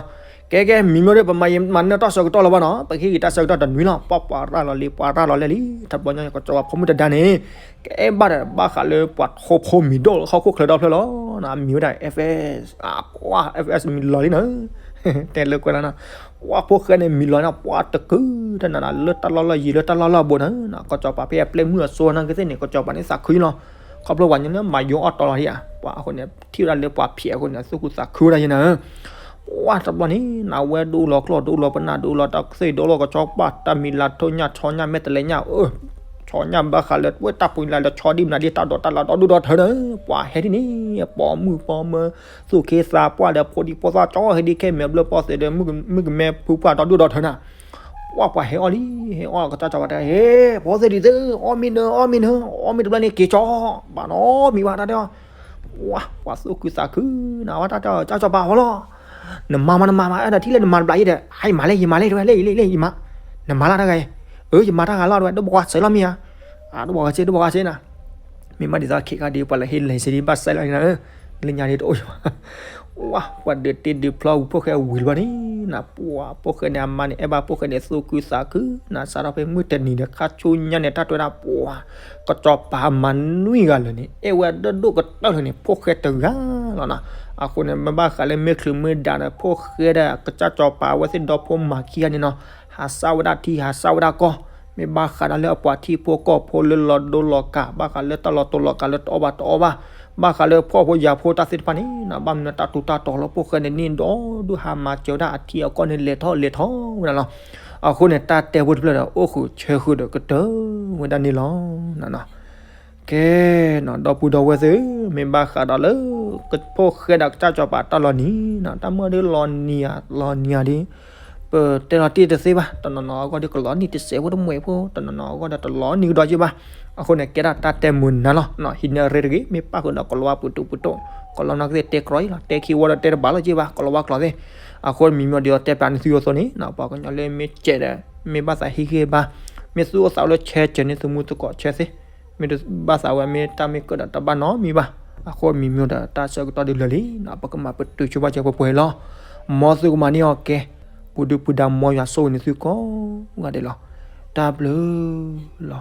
ကဲကဲ မံၤမ့ၢ်ဒီး ပမၤယမၤနၢၤတၢ်ဆၢကတီၢ်လၢၤဘၣ်နီၤ ပကဟ့ၣ်ဂ့ၤတၢ်ဆၢကတီၢ်တနွံလီၤ ပှၢ်ပှၤရၢ်လီၤလံ ပှၤရၢ်လီၤလဲၣ်လံ တဘျီညါ ကစီၤပၤဖိမုၣ်တဒါန့ၣ် ကဲဘၣ်ဒီး ဘၣ်ဃးလၢပှၤထိဖိမံၤဒိၣ်လၢဟီၣ်ခိၣ်ချၢဒီဖျၢၣ်လီၤ, မံၤဝဲဒၣ် F S ပှၢ် F S မံၤလီၤလံနၤ တဲလၢကွဲးလီၤနီၤ, ပှၢ်ဖိၣ်ဃဲန့ၣ် မံၤလီၤန့ၣ် ပှၢ်တကုၤတနၤနၤ လၢတၢ်လီၢ်လီၢ်ယံၤလၢတၢ်လီၢ်လီၢ်ဘူးနၤ, ကစီၤပၤဖဲအပျဲၢ်မုၢ်အစိၤနီၢ်ကသ့ၣ်န့ၣ် ကစီၤပၤန့ၣ်သးခုလီၤ, ခီဖျိပှၤညီနုၢ်မၤယိအီၣ်တီလီၤဒံးဧါ, ပှၤအဃိန့ၣ် ထံၣ်ဝဲဒၣ်လၢပှၤဖျဲးအဃိန့ၣ် သူၣ်ခုသးခုဝဲဒၣ်ယဲနၤ, ပှၢ်တဘျီန့ၣ် နဝဲဒိလီၤကျီၢ်ဒိလီၤပနၢ်ဒိလီၤတၢ်ကသ့ၣ်ဒိလီၤကဆီပှၢ် တၢ်မံၤလၤထိၣ်ညၣ်ဆီညၣ်မဲာ်တလဲညၣ် အၢ ဆီညၣ်ဘၣ်ဃးလၢဝဲတၢ်ပူၤလၢ်လၢဆီဒံၣ်မနုၤဒ်တၢ်ဒိးတၢ်လၢဒီဒူၣ်ဒီထၢနၤ, ပှၤဟဲဒ်န့ၣ် ပိာ်မုၣ်ပိာ်မၢၤ သူၣ်က့သးပှၢ်ဒီးဖိဒံဖိသၣ်ကၠီဟဲဒ်ခဲ မဲာ်ဘျၢၣ်ပီၢ်သဲးဒီး မုၣ်ကမဲဖိပှၢ်ဒီဒူၣ်ဒီထၢနၤ, ပှၢ်ပှၤဟဲအီၣ်လံ ဟဲအီၣ်ကစၢ်စီၤပၤတဲ ဟ့ ဖိသ့ၣ်ဒံးသ့ၣ် အီၣ်မ့ၢ်နၢ အီၣ်မ့ၢ်နၢ အီၣ်မ့ၢ်တဘျီန့ၣ်က့ၤကၠီ ဘၣ်နီတမံၤဘၣ်တၢ်တဲအီၤ, ပှၢ်ပှၤသူၣ်ခုသးခုနၤဝဲတၢ်တဲအီၤ ကစၢ်စီၤပၤဝဲလီၤ နမၤမးနမၤမး အဲၣ်ဒိးထံၣ်လၢနမၤတဘျီယဲဒီး ဟဲယမၤလဲၣ် ယမၤလဲၣ် တဝဲလဲၣ် ယလဲၣ် ယလဲၣ် ယမၤ, နမၤလၢတၢ်ဂၤအံၤ, အၢ ယမၤတၢ်ဂၤလီၤ တဝဲ ဒိၣ်ဘီဂၤစဲးလီၤမ့ၢ်ဧါ, အဒိၣ်ဘီဂၤစဲး ဒိၣ်ဘီဂၤစဲးနၤ, မ့ၢ်ဘၣ်ဒ်သိးခဲခါဒ်ပှၤလၢဟ့ၣ်လံစ့ဒ်ဘၣ်စဲးလီၤနၤ, လၢညါဒ်တအိၣ်ယဘၣ်, ပှၢ်ပှၤဒုးတ့ဒုးဖျီဝံၤဖိၣ်ဃဲဝံၤတဘျီန့ၣ် နပှၢ်ဖိၣ်ဃဲန့ၣ် အမါန့ၣ် အဲၣ်ဘၣ်ဖိၣ်ဃဲန့ၣ် သူၣ်ခုသးခု နစးထီၣ်ဖဲမုၢ်တနံၤဒီးခါဆူညါန့ၣ် တၢ်တဲဝဲဒၣ်ပှၢ် ကစီၤပၤမၤနွံဂၤလၢာ်န့ၣ် အဲၣ်ဝဲဒၣ်ဒိၣ်ကတၢၢ်လၢာ်န့ၣ် ဖိၣ်ဃဲတဂၤလီၤနီၤ, အဃိန့ၣ် မ့ၢ်ဘၣ်ဃးလၢမ့ၢ်ချုးမ့ၢ်ဒၣ်ဒီး ဖိၣ်ဃဲဒီးကစၢ်စီၤပၤအဝဲသ့ၣ်ဒီဖိမၤခံဂၤန့ၣ်နီၤ, ဟးစၢ်ဝဲဒၣ်ထံ ဟးစၢ်ဝဲဒၣ်ကီၢ်, မ့ၢ်ဘၣ်ဃးဒီးလၢအပှၤထံဖိကီၢ်ဖိလၢလီၤဒိလီၤကး ဘၣ်ဃးလၢတၢ်လီၤတူာ်လီၤကးလၢတအီၣ်ဘၣ်တအီဘၣ်, ဘၣ်ဃးလၢဖှီၣ်ဖိယာ်ဖိတၢ်သ့ၣ်တဖၣ်န့ၣ်နီၤ, ဘၣ်မနုၤတၢ်ထူးတၢ်တီၤလၢဖိၣ်ဃဲန့ၣ်န့ၣ်ဒီး ဒုးဟးမၤစၢၤဝဲဒၣ်အထံအကီၢ်န့ၣ် လဲၤထီၣ်လဲၤထီဝဲဒၣ်လီၤ. အဃိန့ၣ် တၢ်တဲဖိတဖျၢၣ်ဒီး အိၣ်ဃုာ်ဆၢဃုာ်ဒီးကတၢၢ်ဝဲဒၣ်န့ၣ်လီၤ. ကဲနီၤ ဒီပုၢ်ဒီဝဲၢ်သ့ၣ်ဧၢ, မ့ၢ်ဘၣ်ဃးဒီးလၢ ဖိၣ်ဃဲဒီးကစၢ်စီၤပၤတၢ်လီၤနံၤနီၤ, တၢ်မုၢ်ဒ်လီၤနံၤဧါ လီၤနံၤဧါဒ် ပတဲလီၤတံၢ်တသ့ဘၣ်, တနီၤနီၤအဂီၢ်ဒီးကလီၤနံၤတစဲးဖိတမှဲးဖိ, တနီၤနီၤအဂီၢ်ဒီးတလီၤနံၤကဒီးက့ဘၣ်. အဃိန့ၣ် ကဲဒၣ်တၢ်တဲမုာ်နၤလီၤ. ဟံးန့ၢ်ရ့တဂ့ၤ, မ့ၢ်ပၣ်ဃုာ်ဒီးကလီၤဝါပူၤတူပူၤတိၢ်, ကလီၤနီၢ်ကသ့ၣ်တဲကြီအံၤလီၤ, တဲခံဝီဒီးတဲတဘၣ်လီၤက့ဘၣ်, ကလီၤဝါကျိာ်သ့ၣ်. အဃိမံၤမ့ၢ်ဒ်အီၤတဲပျးန့ၢ်သုအသိးန့ၣ်, ပှၤကညီလၢမ့ၢ်စဲးဒီး မ့ၢ်ဘၣ်သးဟ့ၣ်ဂံၢ်ဘါ, မ့ၢ်သူၣ်အိၣ်သးအိၣ်လၢဆဲးစၢၤန့ၢ်သုမူသကိးဆဲးသ့ၣ် မ့ၢ်တဘၣ်သးဝဲ မ့ၢ်တၢ်မ့ၢ်ကၢၣ်ဒီးတဘၣ်နီတမံၤဘၣ်. အဃိမံၤမ့ၢ်ဒီးတၢ်ဆၢကတီၢ်ဒ်လဲၣ်လံနီၤ ပကမၤပတုာ်ဆိဘၣ်စၢၤပှဲၤပှဲၤလီၤ. မ်သုကမၤန့ၢ်အီၤကဲ, ပူၤဒုပူၤဒါမ်ယွၤဆိၣ်ဂ့ၤန့ၢ်သုကိးဂၤဒဲးလီၤ. တၢ်ဘျုးလီၤ.